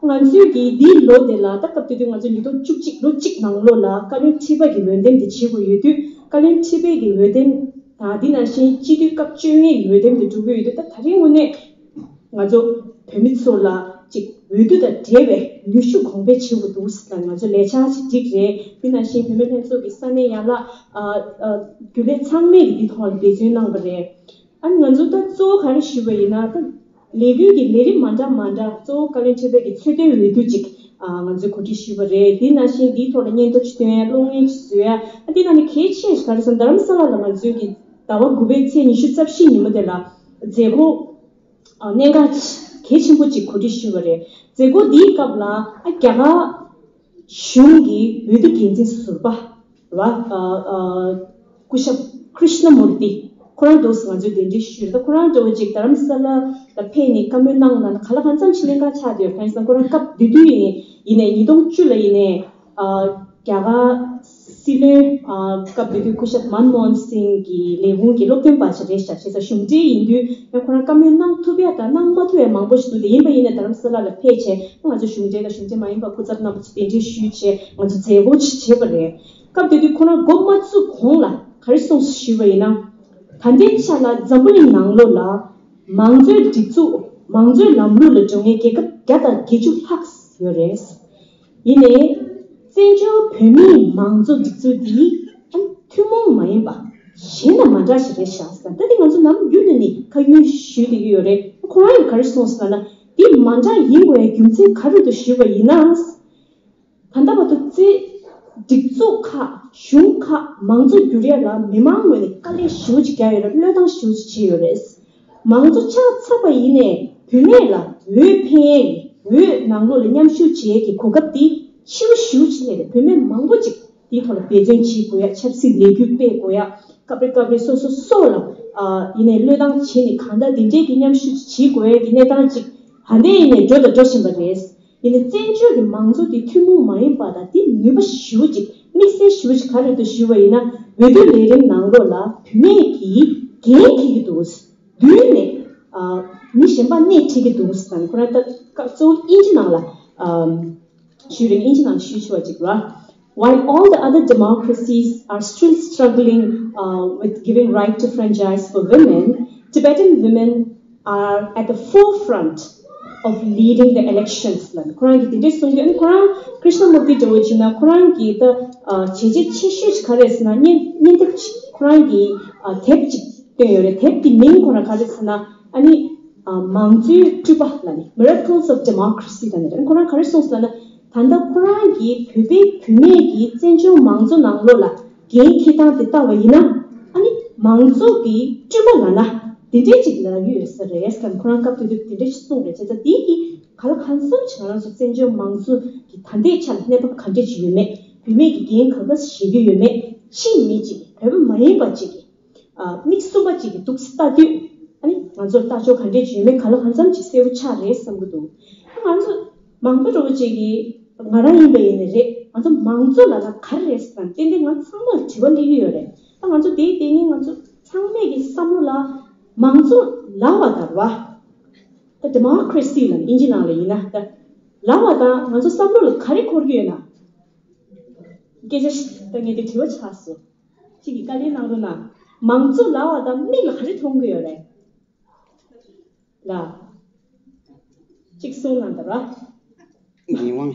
ང་ཚོས་ཀྱིས་འདིའི་ལོ་དེ་ལ་ད་སྐབས་དེ་དུས་ང་ཚོ་ཉིས་སྟོང་བཅུ་གཅིག་ལོ་གཅིག་ནང་ལོགས་ལ་བཀའ་བློན་ཁྲི་པ་གི་འོས་འདེམས་དེ་བྱེད་དགོས་ཡོད་དུས། བཀའ་བློན་ཁྲི་པའི་གི་འོས་འདེམས་དང་དེ་ནང་བཞིན་སྤྱི་འཐུས་སྐབས་བཅོ་ལྔའི་འོས་འདེམས་དེ་འགྲོ་གི་ཡོད་དུས། ད་ད་རེས་དངོས་གནས་ང་ཚོ་བོད་མི་ཚོ་ལ་ཅིག་འོས་བསྡུ་དང་འབྲེལ་བའི་ནུས་ཤུགས་གོང་འཕེལ་བྱེད་དགོས་འདུག་ཟེར་ལ་ང་ཚོ་ལས་འཆར་ཅིག་བསྒྲིགས་རེད། དེ་ནང་བཞིན་བུད་མེད་ལྷན་ཚོགས་ཀྱི་ས་གནས་ཡན་ལག་ཨ་ཨ་རྒྱུན་ལས་ཚང་མས་ཀྱི་འདི་ཐོག་ལ་འབད་བརྩོན་གནང་བ་རེད། ཨ་ནི་ང་ཚོ་ད་གཙོ་བོ་ག་རེ་ཞུས་པ་ཡིན་ན། ད་ལས་འགུལ་གྱི་ལས་རིམ་མ་འདྲ་མ་འདྲ་གཙོ་བོ་བཀའ་བློན་ཁྲི་པ་གི་ཚོད་ལྟའི་འོས་བསྡུ་ཅིག་ཨ་ང་ཚོས་གོ་སྒྲིག་ཞུས་པ་རེད། དེ་ནང་བཞིན་འདིའི་ཐོག་ལ་སྙན་ཐོ་ཅིག་བཏོན་ཡ། གློག་བརྙན་ཅིག་བཟོ་ཡ། ཨ་དེ་ནང་ནས་གལ་ཆེ་ཤོས་ག་རེ་ཟེར་ན། རྡ་རམ་ས་ལ་ལ་ང་ཚོའི་གི་ཟླ་བ་དགུ་པའི་ཚེས་ཉི་ཤུ་རྩ་བཞི་ཉིན་མོ་དེ་ལ་མཛད་སྒོ་ཨ་གནད་འགག་གལ་ཆེན་པོ་ཅིག་གོ་སྒྲིག་ཞུས་པ་རེད། མཛད་སྒོ་འདིའི་སྐབས་ལ་ཨ་རྒྱ་གར་གཞུང་གི་འོས་བསྡུ་འགན་འཛིན་ཟུར་པ་ར་ཨ་ཨ་སྐུ་ཞབས་ཀྲིཤ་ན་མུར་ཏི། ཁོ་རང་འདུག་སེ་ང་ཚོས་གདན་འདྲེན་ཞུས་རེད། ད་ཁོ་རང་འདྲ་བོ་ཅིག་རྡ་རམ་ས་ལ་ལ་ཕེབས་ནས་བཀའ་མོལ་གནང་ན་ག་ལ་གང་འཚམ་ཞིག་གནད་འགག་ཆགས་བསྡད་ཡོད། གང་ཡིན་ཟེར་ན་ཁོ་རང་སྐབས་དེ་དུས་ཡིན་ནས་ཡིན་ནས་ཉིས་སྟོང་བཅུ་ལ་ཡིན་ནས་ཨ་རྒྱ་གར་སྲིད་བློན་ཨ་སྐབས་དེ་དུས་སྐུ་ཞབས་མན་མོ་ཧན་སིང་གི་ལས་ཁུངས་ཀྱི་སློབ་སྟོན་པ་ཞིག་རེད་ཤག་བྱས་ཙང་གཞུང་འབྲེལ་ཡིན་དུས་ཡང་ཁོ་རང་བཀའ་མོལ་གནང་ཐུབ་ཡ་དང་གནང་མ་ཐུབ་ཡ་མང་པོ་ཞིག་འདུག་དེ་ཡིན་པ་ཡིན་ནས་རྡ་རམ་ས་ལ་ལ་ཕེབས་བྱས་ང་ཚོ་གཞུང་འབྲེལ་དང་གཞུང་འབྲེལ་མ་ཡིན་པ་སྐུ་ཚབ་རྣམ་པ་ཚོ་གདན་འདྲེན་ཞུས་བྱས་ང་ཚོ་མཛད་སྒོ་ཞིག་བྱས་པ་རེད། སྐབས་དེ་དུས་ཁོ་རང་འགོ་མ་བཙུགས་གོང་ལ་ག་རེ་གསུངས་སོང་ཞུས་པ་ཡིན་ན། ད་ལྟའི་ཆ་ལ་འཛམ་བུ་གླིང་ནང་ལོགས་ལ་མང་གཙོའི་སྒྲིག་འཛུགས་མང་གཙོའི་ལམ་ལུགས་ལ་འགྲོ་མཁན་རྒྱལ་ཁབ་བརྒྱ་དང་བརྒྱད་ཅུ་ལྷག་ཡོད་རེད། ཡིན་ནའི་བཙན་བྱོལ་བོད་མིའི་མང་གཙོ་སྒྲིག་འཛུགས་འདི་ཨ་ཐུན་མོང་མ་ཡིན་པ་གཞན་དང་མ་འདྲ་ཞིག་རེད་ཤག་ཟེར། ད་འདི་ང་ཚོ་ནམ་རྒྱུན་ནས་ནི་ཁ་ཡོན་ཞུས་བསྡད་ཀྱི་ཡོད་རེད། ཁོ་རང་གིས་ག་རེ་གསུངས་སོང་ལབ་ན། འདི་མ་འདྲ་ཡིན་དགོས་ཡའི་རྒྱུ་མཚན་ག་རེ་འདུག་ཞུས་པ་ཡིན་ན། ད་ལྟ་བར་དུ་རྩེ་སྒྲིག་འཛུགས་ཁག་གཞུང་ཁག་མང་གཙོ་བསྒྱུར་ཡ་ལ་མི་མང་ངོས་ནས་དཀའ་ལས་ཞེ་པོ་ཅིག་བརྒྱབ་ཡོད་རེད། བློས་བཏང་ཞེ་པོ་ཅིག་བྱས་ཡོད་རེད། མང་གཙོ་ཆགས་ཚར་བ་ཡིན་ནའི་བུད་མེད་ལ་འོས་འཕེན་ཡས་ཀྱི་འོས་ནང་ལོགས་ལ་མཉམ་ཞུགས་བྱེད་ཡས་ཀྱི་གོ་སྐབས་དེ་ཆེ་བོ་ཞེ་པོ་ཅིག་སླེབས་རེད། བུད་མེད་མང་པོ་ཅིག་དེའི་ཐོག་ལ་འབད་བརྩོན་བྱེད་དགོས་ཡ། ཆབ་སྲིད་ལས་འགུལ་སྤེལ་དགོས་ཡ། སྐབས་རེ་སྐབས་རེ་སོ་སོ་སོ་ལ་ཨ་ཡིན་ནའི་བློས་བཏང་བྱས་ནས་གང་ལྟར་དེ་འདྲའི་གི་མཉམ་ཞུགས་བྱེད་དགོས་ཡ་གི་གནས་སྟངས་ཅིག་ད་ལྟ་ཡིན་ནའི་འགྲོ་དང་འགྲོ་བཞིན་པ་རེད། ཡིན་ནའི་བཙན་བྱོལ་གྱི་མང་གཙོ་དེ་ཐུན་མོང་མ་ཡིན་པ་དང་དེ་ནུས་པ་ཞེ་པོ་ཅིག་དམིགས་བསལ་ཞེ་པོ་ཅིག་ག་རེ་འདུག་ཞུས་པ་ཡིན་ན། འོས་བསྡུ་ལས་རིམ་ནང་ལོགས་ལ་བུད་མེད་ཀྱིས་འགན་འཁྱེར་གྱི་འདུག་མདུན་ནས་ཨ་མི་གཞན་པ་སྣེ་ཁྲིད་ཀྱི་འདུག་ཟེར་ནས་ཁོ་རང་ད་སྐབས་གཙོ་བོ་དབྱིན་ཇི་ནང་ལ་ཨ་ཞུས་རེད། དབྱིན་ཇི་ནང་ཞུས་ཆོག་ཅིག་ར། While all the other democracies are still struggling uh, with giving right to franchise for women, Tibetan women are at the forefront of leading the elections. ལབ་ནས་ཁོ་རང་གིས་དེ་འདྲས་གསུང་དུས། ཨ་ནི་ཁོ་རང་ཀྲིཤ་ན་མུར་ཏི་འདྲ་བོ་བྱས་ན་ཁོ་རང་གིས་ད་ཨ་བྱས་རྗེས་ཆེ་ཤོས་ཅིག་ག་རེ་ཟེར་ན། སྙན་སྙན་དེབ་ཅིག་ཁོ་རང་གིས་ཨ་དེབ་ཅིག་བཏོན་ཡོད་རེད། དེབ་དེ་མིང་ཁོ་རང་ག་རེ་ཟེར་ན། ཨ་ནི་ཨ་མང་གཙོའི་སྤྲུལ་པ་ལབ་ནས། Miracles of Democracy ལབ་ནས་རེད། ཁོ་རང་ག་རེ་གསུངས་ཟེར་ན། ད་ལྟ་ཁོ་རང་གིས་བོད་པའི་བུད་མེད་ཀྱིས་བཙན་བྱོལ་མང་གཙོ་ནང་ལོགས་ལ་འགན་འཁྱེར་སྟངས་དེ་ལྟ་བ་ཡིན་ན། ཨ་ནི་མང་གཙོ་གི་སྤྲུལ་པ་ལབ་ན་དེ་འདྲས་ཅིག་ལབ་ཀྱི་ཡོད་ས་རེད་ཟེར་ནས་ཁོ་རང་སྐབས་དེ་དུས་དེ་འདྲས་ཅིག་གསུངས་རེད། བྱས་ཙང་དེ་གིས་ག་ལ་གང་འཚམ་ཞིག་ང་རང་ཚོ་བཙན་བྱོལ་མང་གཙོ་གི་ད་ལྟའི་ཆ་ལ་གནས་བབ་ག་འདྲས་ཅིག་ཡོད་མེད། བུད་མེད་ཀྱིས་འགན་ག་འདྲས་བཞེས་ཀྱི་ཡོད་མེད། ཕྱིའི་མི་ཅིག་བོད་པ་མ་ཡིན་པ་ཅིག་གིས་ཨ་མིག་གསུམ་པ་ཅིག་གིས་འདུག་སེ་ལྟ་དུས། ཨ་ནི་ང་ཚོར་ལྟ་ཕྱོགས་ག་འདྲས་ཅིག་ཡོད་མེད་ག་ལ་གང་འཚམ་ཅིག་གསལ་པོ་ཆགས་རེད་བསམ་གྱི་འདུག་ང་ཚོ་མང་པོ་འདྲ་བོ་ཅིག་གིས་ང་རང་ཡིན་པ་ཡིན་ནའི་རེད། ང་ཚོ་མང་གཙོ་ལབ་ན་ག་རེ་རེད་ཟེར་ན་ཏན་ཏན་ང་ཚང་མར་དྲི་བ་སླེབས་ཀྱི་ཡོད་རེད། ད་ང་ཚོ་དེའི་དེ་ནི་ང་ཚོ་ཚང་མས་ཀྱི་བསམ་བློ་ལ་མང་གཙོ་ལབ་པ་ལྟར་བ། ད་democracy ལབ་ན་དབྱིན་ཇི་ནང་ལ་ཡིན་ན་ད། ལབ་པ་དང་ང་ཚོ་བསམ་བློ་ལ་ག་རེ་འཁོར་གྱི་ཡོད་ན། སྐད་ཆ་ཞིག་ད་ངས་དེ་དྲི་བ་ཆགས་སོང་། གཅིག་གིས་བཀའ་ལན་གནང་རོགས་གནང་། མང་གཙོ་ལབ་པ་དང་མིག་ལ་ག་རེ་མཐོང་གི་ཡོད་རེད། ལ། གཅིག་གསུང་གནང་དང་ར། འགན་དབང་།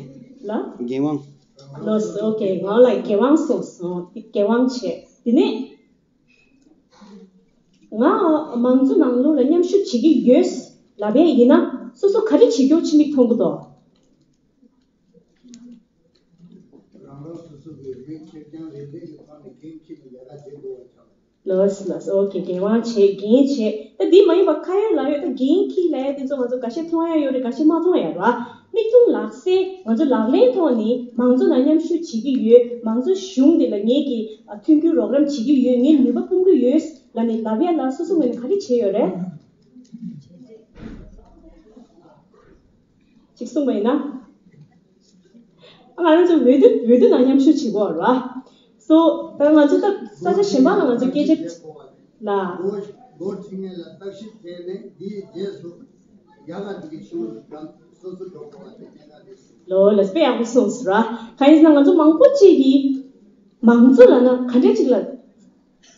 ལ། འགན་དབང་། ལོས། ཨོ་ཀེ། ང་ལ་འགན་དབང་གསུངས་སོང་། འགན་དབང་བྱས། དེ་ནས་ང་མང་གཙོ་ནང་ལོགས་ལ་མཉམ་ཞུགས་བྱེད་ཀྱི་ཡོད་ལབ་པ་ཡིན་ན། སོ་སོ་ག་རེ་བྱེད་རྒྱུ་ཕྱི་མིག་མཐོང་གི་འདུག་རང་རང་སོ་སོ་གི་རིག་གནས་ཁེར་རྐྱང་རིག་གནས་ཀྱི་ཐོག་ནས་འགན་འཁྱེར་ནས་ལས་ཀ་བྱེད་དགོས་པ་ཆགས། ལོས་ལོས། ཨོ་ཀེ། འགན་དབང་བྱས། འགན་བྱས། ད་འདི་མ་ཡིན་པ་ཁ་ཡོད་ལག་ཡོད། ད་འགན་འཁྱེར་ལབ་ཡ་དེ་ཚོ་ང་ཚོ་འགའ་ཤས་མཐོང་ཡ་ཡོད་རེད། འགའ་ཤས་མ་མཐོང་ཡ་རེད་བ། མིག་མཐོང་ལག་ཟིན་ང་ཚོ་ལག་ལེན་ཐོག་ནས་མང་གཙོ་ནང་མཉམ་ཞུགས་བྱེད་ཀྱི་ཡོད། མང་གཙོ་གཞུང་འདི་ལ་ངེད་ཀྱིས་མཐུན་འགྱུར་རོགས་རམ་བྱེད་ཀྱི་ཡོད། ངས་ནུས་པ་སྤུངས་ཀྱི་ཡོད་ལབ་ནས་ལབ་ཡ་ལ་སོ་སོ་ངོས་ནས་ག་རེ་བྱས་ཡོད་རེད། གཅིག་གསུངས་པ་ཡིན་ན། ང་རང་ཚོ་འོས་བསྡུ་འོས་བསྡུ་ནང་མཉམ་ཞུགས་བྱེད་དགོས་རེད་བ། སོ་ད་ང་ཚོ་ད་ས་ཆ་གཞན་པ་ལ་ང་ཚོ་སྐད་ཆ་ལ། ལོ་ལོ་ཁྲི་ལྔ་ལ་བརྟག་ཞིབ་བྱས་ནས་འདིའི་རྗེས་སུ་རྒྱ་གར་འདི་གའི་གཞུང་ལ་སོ་སོ་འགྲོ་དགོས་པ་དེ་གནད་འགག་རེད། ལོ་ལ་དཔེ་ཡག་པོ་གསུངས་སོང་ར། གང་ཡིན་ཟེར་ན་ང་ཚོ་མང་པོ་ཅིག་གིས་མང་གཙོ་ལབ་ན་ག་འདྲ་ཅིག་ལ་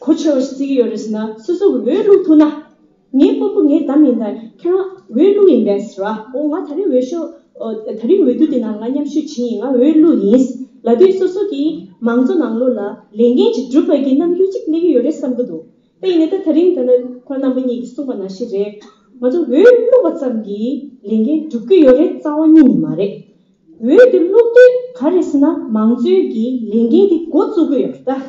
གོ་ཆོད་པ་ཞིག་བརྩི་གི་ཡོད་རེད་ཟེར་ན། སོ་སོ་གི་འོས་བླུག་ཐུབ་ན། ངའི་སྤོ་བོ་ངའི་བདམས་ཡིན་ད། ཁྱེད་རང་འོས་བླུག་ཡིན་པས་ཟེར་བ། ཨོ་ང་ད་རིང་འོས་ཤོག་ཨོ་ད་རིང་འོས་བསྡུ་དེ་ནང་ང་མཉམ་ཞུགས་བྱེད་ཡིན། ང་འོས་བླུག་ཡིན་ལབ་དུས་སོ་སོ་གིས་མང་གཙོ་ནང་ལོགས་ལ་ལས་འགན་ཅིག་སྒྲུབ་པ་གི་རྣམ་འགྱུར་ཅིག་སླེབས་ཀྱི་ཡོད་རེད་བསམ་གི་འདུག་དེ་ཡིན་ནའི་ད་ད་རིང་ད་ནི་ཁོ་རྣམ་པ་གཉིས་ཀྱིས་གསུངས་པ་ནང་བཞིན་རེད། ང་ཚོ་འོས་བླུག་པ་ཙམ་གྱིས་ལས་འགན་འགྲུབ་ཀྱི་ཡོད་རེད་རྩ་བ་ཉིད་ནས་མ་རེད། འོས་དེ་བླུག་དུས་ག་རེ་ཟེར་ན་མང་གཙོའི་གི་ལས་འགན་དེ་འགོ་བཙུགས་ཀྱི་ཡོད་རེད་ད།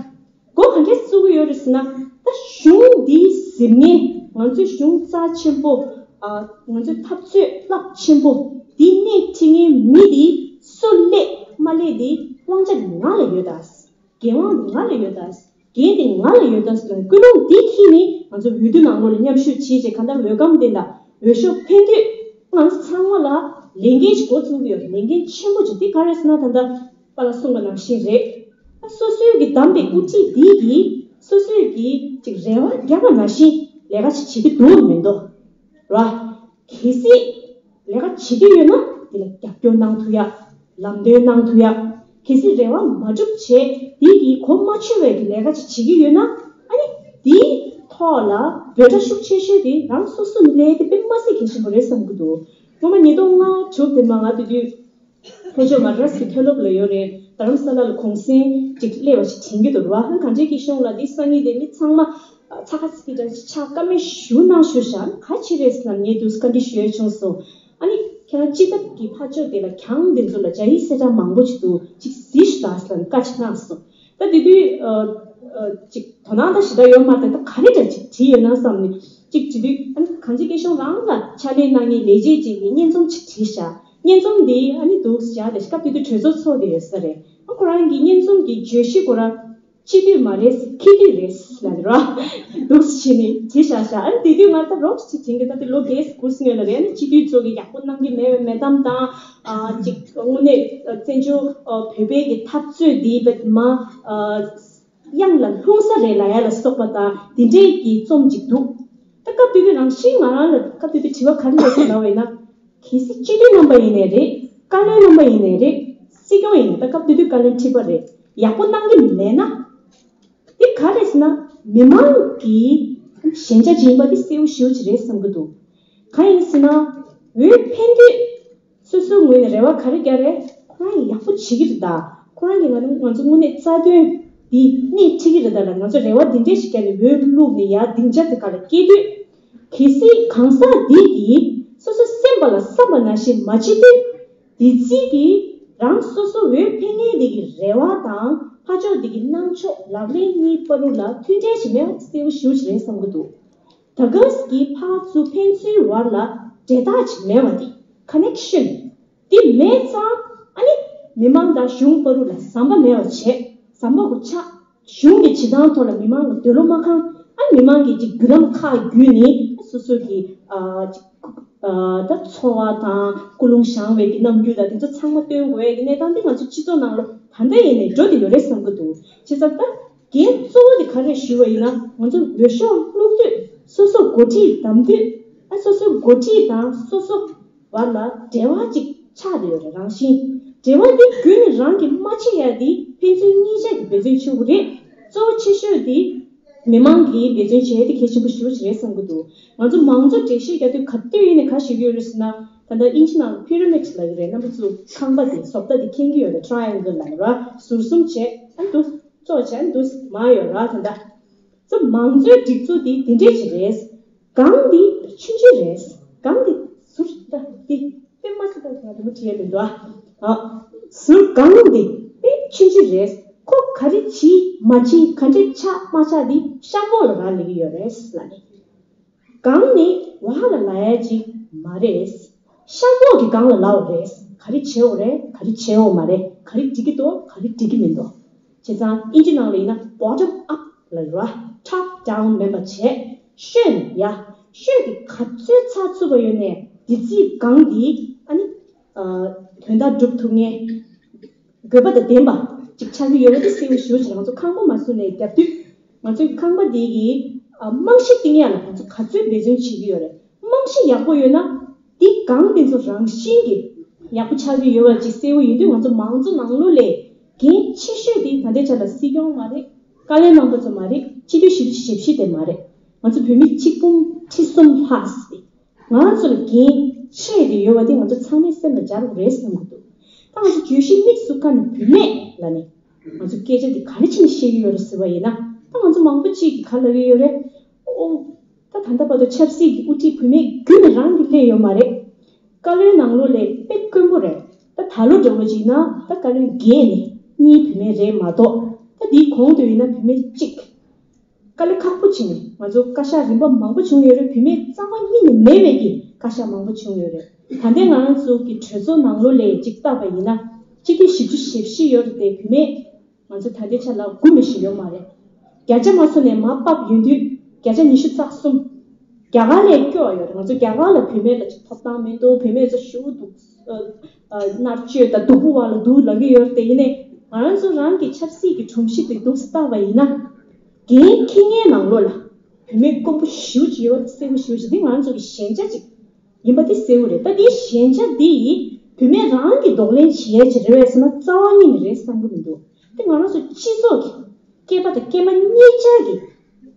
འགོ་ག་འདྲས་བཙུགས་ཀྱི་ཡོད་རེད་ཟེར་ན། ད་གཞུང་འདིའི་ཟིན་ངེས་ང་ཚོའི་གཞུང་རྩ་ཆེན་པོ། ཨ་ང་ཚོའི་འཐབ་རྩོད་རླབས་ཆེན་པོ་འདི་སྣེ་ཁྲིད་མཁན་མི་འདི་སུ་སླེབས་མ་སླེབས་འདི་དབང་ཆ་ང་ལ་ཡོད་ད། འགན་དབང་འདི་ང་ལ་ཡོད་ད། འགན་འདི་ང་ལ་ཡོད་ད་ཟེར་ནས་ཀུན་སློང་འདི་འཁྱེར་ནས་ང་ཚོ་འོས་བསྡུ་ནང་ལོགས་ལ་མཉམ་ཞུགས་བྱས་རྗེས་གང་ལྟར་འོས་སྒམ་འདི་ལ་འོས་ཤོག་འཕེན་དུས་ང་ཚོ་ཚང་མ་ལ་ལས་འགན་ཞིག་འགོ་བཙུགས་ཀྱི་ཡོད་རེད། ལས་འགན་ཆེན་པོ་ཅིག་འདི་ག་རེ་ཟེར་ན་ད་ལྟ་པཱ་ལགས་གསུངས་པ་ནང་བཞིན་རེད། སོ་སོའི་གི་བདམས་པའི་དབུ་ཁྲིད་འདིས་ཀྱིས་སོ་སོའི་གི་ཅིག་རེ་བ་བརྒྱབ་པ་ནང་བཞིན་ལས་ཀ་ཅིག་བྱེད་ཀྱི་འདུག་མི་འདུག་ར། གལ་སྲིད་ལས་ཀ་བྱེད་ཀྱི་ཡོད་ན་དེ་ལ་རྒྱབ་སྐྱོར་གནང་ཐུབ་ཡ། ལམ་སྟོན་གནང་ཐུབ་ཡ། གལ་སྲིད་རེ་བ་མ་འགྲུབ་བྱས་དེ་གི་གོ་མ་ཆོད་པའི་གི་ལས་ཀ་ཅིག་བྱེད་ཀྱི་ཡོད་ན་ཨ་ནི་དེའི་ཐོག་ལ་འབོད་སྒྲ་ཤུགས་ཆེ་ཤོས་དེ་རང་སོ་སོ་ནས་སླེབས་དེ་དཔེ་མ་སྲིད་གལ་ཆེན་པོ་རེད་བསམ་གྱི་འདུག་སྔོན་མ་ཉིས་སྟོང་ལྔ་དྲུག་དེ་མ་ང་དེ་དུས། ལྷོ་ཕྱོགས་མ་ཌ་རཱས་ཀྱི་མཐོ་སློབ་ལ་ཡོད་རེད། རྡ་རམ་ས་ལ་ལ་གུང་སེང་ཅིག་སླེབས་པ་ཞིག་དྲན་གྱི་འདུག་ར། ཧང་གང་ཅིའི་སྐྱིད་གཤོངས་ལ་འདི་སང་ཉིན་དེ་མི་ཚང་མ་ཚ་ཁ་ཚིག་གི་འདྲ་ཆགས་ཀ་མེད་ཞུ་གནང་ཞུ་བཞག་ག་ཅི་རེད་ཟེར་ན་ངས་དུས་བཀའ་འདྲི་ཞུ་ཡ་བྱུང་སོང་། ཨ་ནི་ཁྱེད་རང་སྤྱི་ཐབ་ཀྱི་ཕ་ཕྱོགས་དེ་ལ་གྱང་དེ་ཚོ་ལ་ཇ་ཡི་སེ་ཏྲ་མང་པོ་ཅིག་འདུག་ཅིག་གཟིགས་ཤིག་དང་ཟེར་ན་བཀའ་ཅིག་གནང་སོང་། ད་དེ་དུས་ཅིག་དོ་སྣང་ད་ཞེ་དྲག་ཡོད་མ་རེད། ད་ག་རེ་འདྲ་ཅིག་བྲིས་ཡོད་ན་བསམ་ནས་ཅིག་བྲིས་དུས་ཨ་ནི་གང་ཅིའི་སྐྱིད་གཤོངས་རང་ལ་ཕྱག་ལས་གནང་མཁན་ལས་བྱེད་ཅིག་གིས་སྙན་རྩོམ་ཅིག་བྲིས་བཞག་སྙན་རྩོམ་འདི་ཨ་ནི་འདུག་བཞག་དེ་སྐབས་དེ་དུས་གྲོས་ཚོགས་ཚོགས་བསྡད་ཡོད་ས་རེད། ཨ་ཁོ་རང་གི་སྙན་རྩོམ་གྱི་བརྗོད་གཞི་ཁོ་རང་སྤྱི་འཐུས་མ་རེད་ཁྱི་འཐུས་རེད་ལབ་ར་འདུག་བྱས་ནས་བྲིས་བཞག་བཞག་ཨ་ནི་དེ་དུས་ང་ད་རོགས་ཅིག་དྲན་གི་ད་དེ་ལོ་བརྒྱད་དགུ་སྔོན་ལ་རེད། ཨ་ནི་སྤྱི་འཐུས་ཚོ་གིས་ཡག་པོ་གནང་གི་མེད་པའི་མེད་གཏམ་དང་ཨ་ཅིག་དངོས་གནས་བཙན་བྱོལ་བོད་པའི་གི་འཐབ་རྩོད་འདི་བེད་མ་ཨ། གཡང་ལ་ལྷུང་ས་རེད་ལབ་ཡ་ལ་སོགས་པ་དང་དེ་འདྲའི་གི་རྩོམ་ཅིག་འདུག་ད་སྐབས་དེ་དུས་རང་བཞིན་ང་རང་ལ་སྐབས་དེ་དུས་དྲི་བ་ག་རེ་འདུག་ཟེར་ལབ་པ་ཡིན་ན། གལ་སྲིད་སྤྱི་འཐུས་རྣམ་པ་ཡིན་ནའི་རེད། བཀའ་བློན་རྣམ་པ་ཡིན་ནའི་རེད། སྲིད་སྐྱོང་ཡིན་ནའི་ད་སྐབས་དེ་དུས་བཀའ་བློན་ཁྲི་པ་རེད། ཡག་པོ་གནང་གི་མེད་ན། དེ་ག་རེད་ཟེར་ན་མི་མང་གི་ཞན་ཆ་ཅིག་ཡིན་པ་དེ་གསལ་པོ་ཞེ་པོ་ཅིག་རེད་བསམ་གི་འདུག་གང་ཡིན་ཟེར་ན་འོས་འཕེན་དུས། སོ་སོའི་ངོས་ནས་རེ་བ་ག་རེ་རྒྱག་རེད། ཁོ་རང་ཡག་པོ་བྱེད་ཀྱི་རེད་ད། ཁོ་རང་གིས་ང་ང་ཚོ་དངོས་གནས་རྩ་དོན་འདི་སྣེ་ཁྲིད་ཀྱི་རེད་ད་ལ་ང་ཚོ་རེ་བ་འདི་འདྲས་ཞིག་བརྒྱབ་ནས་འོས་བླུགས་ནས་ཡར་སྡིངས་ཆ་དེ་ག་ལ་སྐྱེལ་དུས། གལ་སྲིད་གང་ཟག་འདི་གིས་སོ་སོ་སེམས་པ་ལ་བསམ་པ་ནང་བཞིན་མ་བྱེད་དུས། འདི་རྩིས་ཀྱིས་རང་སོ་སོ་འོས་འཕེན་མཁན་འདི་གི་རེ་བ་དང་ཕར་ཕྱོགས་འདི་གི་གནང་ཕྱོགས་ལག་ལེན་གཉིས་བར་དུ་ལ་མཐུན་འབྲེལ་ཞིག་མེད་པ་གསལ་པོ་ཞེ་པོ་ཅིག་རེད་བསམ་གྱི་འདུག་ད་ག་ཟེ་གི་ཕར་ཚུར་ཕན་ཚུན་བར་ལ་འབྲེལ་ཐག་ཅིག་མེད་པ་དེ། ཀ་ནེག་ཤན་དེ་མེད་ཙང་ཨ་ནི་མི་མང་དང་གཞུང་བར་དུ་ལ་ཟམ་པ་མེད་པ་བྱས། ཟམ་པ་གུ་ཆགས། གཞུང་གི་བྱེད་སྟངས་ཐོག་ལ་མི་མང་ལ་འདོད་བློ་མ་ཁེངས། ཨ་ནི་མི་མང་གིས་ཅིག་བརྒྱུད་ལམ་ཁག་བརྒྱུད་ནས་སོ་སོ་གི་ཨ་ཅིག་ཨ་ད་འཚོ་བ་དང་ཀུན་སློང་བཞེངས་པའི་གི་རྣམ་འགྱུར་དང་དེ་ཚོ་ཚང་མ་སྟོན་དགོས་ཡ་གི་གནས་སྟངས་དེ་ང་ཚོ་སྤྱི་ཚོགས་ནང་ལ་ད་ལྟ་ཡིན་ནའི་འགྲོ་བསྡད་ཡོད་རེད་བསམ་གི་འདུག་བྱས་ཙང་ད། འགན་གཙོ་བོ་དེ་ག་རེ་ཞུས་པ་ཡིན་ན་ང་ཚོ་འོས་ཤོག་བླུག་དུས་སོ་སོ་འགོ་ཁྲིད་བདམས་དུས་ཨ་སོ་སོའི་འགོ་ཁྲིད་དང་སོ་སོ་བར་ལ་འབྲེལ་བ་ཅིག་ ཆགས་བསྡད་ཡོད་རེད། རང་བཞིན། འབྲེལ་བ་འདི་རྒྱུན་ནས་རང་གིས་མ་བྱས་ཡ་འདི་ཕན་ཚུན་གཉིས་ཆ་གིས་འབད་བརྩོན་བྱེད་དགོས་རེད། གཙོ་བོ་ཆེ་ཤོས་འདི་མི་མང་གིས་འབད་བརྩོན་བྱས་ཏེ་གལ་ཆེན་པོ་ཞེ་པོ་ཅིག་རེད་བསམ་གྱི་འདུག་ང་ཚོ་མང་གཙོ་འགྲེལ་བཤད་རྒྱག་དུས་ག་དུས་ཡིན་ནའི་ག་ཞུ་གི་ཡོད་རེད་ཟེར་ན། ད་ལྟ་དབྱིན་ཇི་ནང་ལ་པི་ར་མིཌ་ལབ་ཀྱི་རེད། རྣམ་པ་ཚོ་ཁང་པ་དེ་བཟོ་ལྟ་དེ་མཁྱེན་གྱི་ཡོད་རེད། ཊ་རའེ་ཨེང་གལ་ལབ་ར། ཟུར་གསུམ་བྱས། ཨ་འདུག་གཙོ་བྱས། ཨ་འདུག་མ་ཡོད་ར། ད་ལྟ་ཚོ་མང་གཙོའི་སྒྲིག་འཛུགས་འདི་འདི་འདྲས་ཅིག་རེད། སྒང་འདི་ཆུང་ཆུང་རེད། སྒང་འདི་ཟུར་ད་འདི་དཔེ་མ་སྲིད་པ་ང་དུ་མ་བྲིས་ཡ་མི་འདུག་ཨ། ཨ། ཟུར་སྒང་འདི་དཔེ་ཆུང་ཆུང་རེད། ཁོ་ག་རེ་བྱེད་མ་བྱེད་ག་འདྲས་ཆགས་མ་ཆགས་འདི་ཤ་མོག་ལ་རག་ལས་ཀྱི་ཡོད་རེད་ལབ་ནས། སྒང་ནི་བ་ལ་ལ་ཡ་ཅིག་མ་རེད། ཤ་མོག་གི་སྒང་ལ་ལ་བ་རེད། ག་རེ་བྱེད་འོ་རེད། ག་རེ་བྱེད་འོ་མ་རེད། ག་རེ་འགྲིག་གི་འདུག་ག་རེ་འགྲིག་གི་མི་འདུག་བྱས་ཙང་དབྱིན་ཇི་ནང་ལ་ཡིན་ན་bottom up ལབ་ར། top down མིན་པ་བྱས། ཤོད་ནས་ཡ། ཤོད་ཀྱི་ག་ཚོད་ཚགས་ཚུད་པ་ཡོད་ནས་འདི་རྩིས་སྒང་འདི་ཨ་ནི། ཨ། དོན་དག་སྒྲུབ་ཐུབ་མཁན། དགོས་པ་དང་ལྡན་པ་ཅིག་ཆགས་ཀྱི་ཡོད་པ་དེ་གསལ་པོ་ཞེ་པོ་ཅིག་ང་ཚོ་ཁང་པ་མ་བཟོས་ནས་རྒྱབ་དུས། ང་ཚོའི་ཁང་པ་འདི་གི་ཨ། རྨང་གཞི་བཏིང་ཡ་ལ་ང་ཚོ་ག་ཚོད་འབད་བརྩོན་བྱེད་ཀྱི་ཡོད་རེད། རྨང་གཞི་ཡག་པོ་ཡོད་ན་འདི་སྒང་དེ་ཚོ་རང་བཞིན་གྱིས་ཡག་པོ་ཆགས་ཀྱི་ཡོད་པ་ཅིག་གསལ་པོ་ཡིན་དུས། ང་ཚོ་མང་གཙོ་ནང་ལོགས་ལས་འགན་ཆེ་ཤོས་དེ་ད་ལྟའི་ཆ་ལ་སྲིད་སྐྱོང་མ་རེད། བཀའ་བློན་རྣམ་པ་ཚོ་མ་རེད། སྤྱི་འཐུས་ཞིབ་ཞིབ་ཞིབ་དེ་མ་རེད། ང་ཚོ་བོད་མི་ཆིག་འབུམ་ཁྲི་གསུམ་ལྷག་ཙམ་ང་ཚོ་ལ་འགན་ཆེ་རེ་ཡོད་པ་དེ་ང་ཚོ་ཚང་མའི་སེམས་ལ་འཇགས་དགོས་རེད་བསམ་གྱི་འདུག་ད་ང་ཚོ་བརྗོད་གཞི་དམིགས་སུ་བཀར་ནས་བུད་མེད་ལབ་ནས་ང་ཚོ་སྐད་ཆ་འདི་ག་རེ་བྱས་ནས་བཤད་ཀྱི་ཡོད་རེད་ཟེར་བ་ཡིན་ན། ད་ང་ཚོ་མང་པོ་ཅིག་གིས་ག་ལབ་ཀྱི་ཡོད་རེད། ཨོ། ད་ད་ལྟ་བར་དུ་ཆབ་སྲིད་ཀྱི་དབུ་ཁྲིད་བུད་མེད་རྒྱུན་ནས་རང་གིས་སླེབས་ཡོད་མ་རེད། བཀའ་བློན་ནང་ལོགས་ལས་དཔེ་དཀོན་པོ་རེད། ད་ད་ལོ་འདྲ་བོ་ཅིག་ན་ད་བཀའ་བློན་བརྒྱད་ནས་གཉིས་བུད་མེད་རེད་མ་གཏོགས། ད་དེའི་གོང་དུ་ཡིན་ན་བུད་མེད་གཅིག་དཀའ་ལས་ཁག་པོ་བྱས་ནས་ང་ཚོ་བཀའ་ཤག་རིམ་པ་མང་པོ་བྱུང་ཡོད་རེད། བུད་མེད་རྩ་བ་ཉིད་ནས་མེད་པའི་གི་བཀའ་ཤག་མང་པོ་བྱུང་ཡོད་རེད། ད་ལྟའི་ང་རང་ཚོ་གི་གྲོས་ཚོགས་ནང་ལོགས་ལས་ཅིག་བལྟས་པ་ཡིན་ན། སྤྱི་འཐུས་བཞི་བཅུ་ཞེ་བཞི་ཡོད་རེད་དེ། བུད་མེད་ང་ཚོ་ད་ལྟའི་ཆ་ལ་དགུ་མི་ཞིག་ཡོད་མ་རེད། བརྒྱ་ཆ་མ་སོང་ནས་མར་ཕབ་ཡོང་དུས་བརྒྱ་ཆ་ཉི་ཤུ་རྩ་གསུམ། རྒྱ་གར་ལས་སྐྱོ་བ་ཡོད་རེད། ང་ཚོ་རྒྱ་གར་ལ་བུད་མེད་ལ་ཅིག་ཐོབ་ཐང་མི་འདུག་བུད་མེད་ཚོ་ཞེ་པོ་འདུག་ཨ། མནར་གཅོད་དང་སྡུག་པོ་བ་ལ་འདུག་ལབ་ཀྱི་ཡོད་རེད་དེ། ཡིན་ནའི་ང་རང་ཚོ་རང་གི་ཆབ་སྲིད་ཀྱི་སྒྲོམ་གཞི་དེ་འདུག་སེ་བལྟས་པ་ཡིན་ན། འགན་འཁྱེར་མཁན་ནང་ལོགས་ལ་བུད་མེད་དཀོན་པོ་ཞེ་པོ་ཅིག་ཡོད་པ་གསལ་པོ་ཞེ་པོ་ཅིག་འདི་ང་རང་ཚོ་གི་ཞན་ཆ་ཅིག་ཡིན་པ་དེ་གསལ་པོ་རེད། ད་འདིའི་ཞན་ཆ་འདི་བུད་མེད་རང་གིས་གདོང་ལེན་བྱེད་ཡ་ཅིག་རེད་པས་ཟེར་ན་རྩ་བ་ཉིད་ནས་རེད་བསམ་གྱི་མི་འདུག་དེ་ང་རང་ཚོ་སྤྱི་ཚོགས་ཀྱི་སྐྱེས་པ་དང་སྐྱེས་མ་གཉིས་ཆར་གྱིས་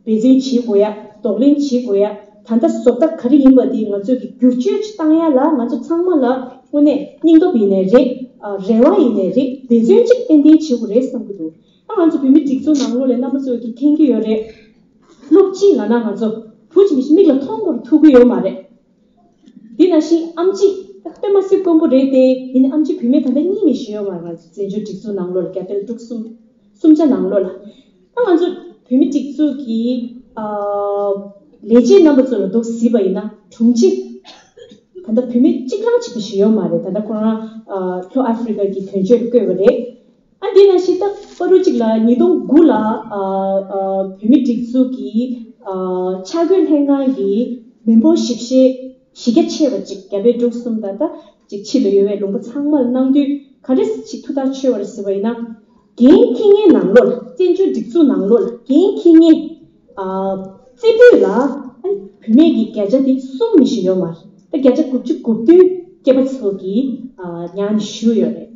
འབད་བརྩོན་བྱེད་དགོས་ཡ། གདོང་ལེན་བྱེད་དགོས་ཡ། ད་ལྟ་བཟོ་ལྟ་ག་རེ་ཡིན་པ་དེ་ང་ཚོས་ཀྱི་བསྒྱུར་བཅོས་ཅིག་བཏང་ཡ་ལ་ང་ཚོ་ཚང་མ་ལ་དངོས་གནས་སྙིང་སྟོབས་ཡིན་ནའི་རེད། ཨ། རེ་བ་ཡིན་ནའི་རེད། འབད་བརྩོན་ཅིག་ཏན་ཏན་བྱེད་དགོས་རེད་བསམ་གྱི་འདུག་ད་ང་ཚོ་བོད་མི་སྒྲིག་འཛུགས་ནང་ལོགས་ལ་རྣམ་པ་ཚོས་ཀྱི་མཁྱེན་གྱི་ཡོད་རེད། སློབ་སྤྱི་ལབ་ན་ང་ཚོ་བུ་གཅིག་མི་གཅིག་མིག་ལ་མཐོང་དགོས་ཐུབ་ཀྱི་ཡོད་མ་རེད། དེ་ནང་བཞིན་ཨེམ་ཆི་ད་དཔེ་མ་སྲིད་དཀོན་པོ་རེད་དེ། ཡིན་ནའི་ཨེམ་ཆི་བུད་མེད་ད་ལྟ་གཉིས་མ་གཏོགས་ཡོད་མ་རེད། ང་ཚོ་བཙན་བྱོལ་སྒྲིག་འཛུགས་ནང་ལོགས་ལ་རྒྱ་བལ་འབྲུག་གསུམ་གསུམ་ཆ་ནང་ལོགས་ལ། ད་ང་ཚོ་བོད་མི་སྒྲིག་འཛུགས་ཀྱི་ཨ་ལས་བྱེད་རྣམ་པ་ཚོ་ལ་འདུག་གཟིགས་པ་ཡིན་ན་དྲུང་ཆེ་ད་ལྟ་བུད་མེད་གཅིག་རང་གཅིག་པུ་ཞིག་ཡོད་མ་རེད། ད་ལྟ་ཁོ་རང་ཨ་ལྷོ་ཨ་ཧྥི་རི་ཀ་གི་དོན་གཅོད་བསྐོས་པ་རེད། ཨ་འདི་ནང་བཞིན་ད་བར་དུ་གཅིག་ལ་ཉིས་སྟོང་དགུ་ལ་ཨ་ཨ་བོད་མི་སྒྲིག་འཛུགས་ཀྱི་ཨ་འཆར་འགོད་ལྷན་ཁང་གི་མི་འབོར་ཞིབ་བཤེར་གཞི་རྒྱ་ཆེ་བ་ཅིག་རྒྱ་བལ་འབྲུག་གསུམ་དང་ད་ཅིག་ཕྱི་ལ་ཡོད་པའི་ལུང་པ་ཚང་མ་ལ་གནང་དུས་ག་འདྲ་ཞིག་ཐུགས་ཐག་ཆོད་པ་རེད་ཟེར་བ་ཡིན་ན། འགན་འཁྱེར་མཁན་ནང་ལོགས་ལ་བཙན་བྱོལ་སྒྲིག་འཛུགས་ནང་ལོགས་ལ་འགན་འཁྱེར་མཁན་ཨ་རྩེ་ཕུད་ལ་ཨ་བུད་མེད་ཀྱི་བརྒྱ་ཆ་དེ་གསུམ་མ་གཏོགས་ཡོད་མ་རེད། ད་བརྒྱ་ཆ་དགུ་བཅུ་གོ་བདུན་སྐྱེས་པ་ཚོ་གིས་ཨ་ཉར་ནས་བཞུགས་ཡོད་རེད།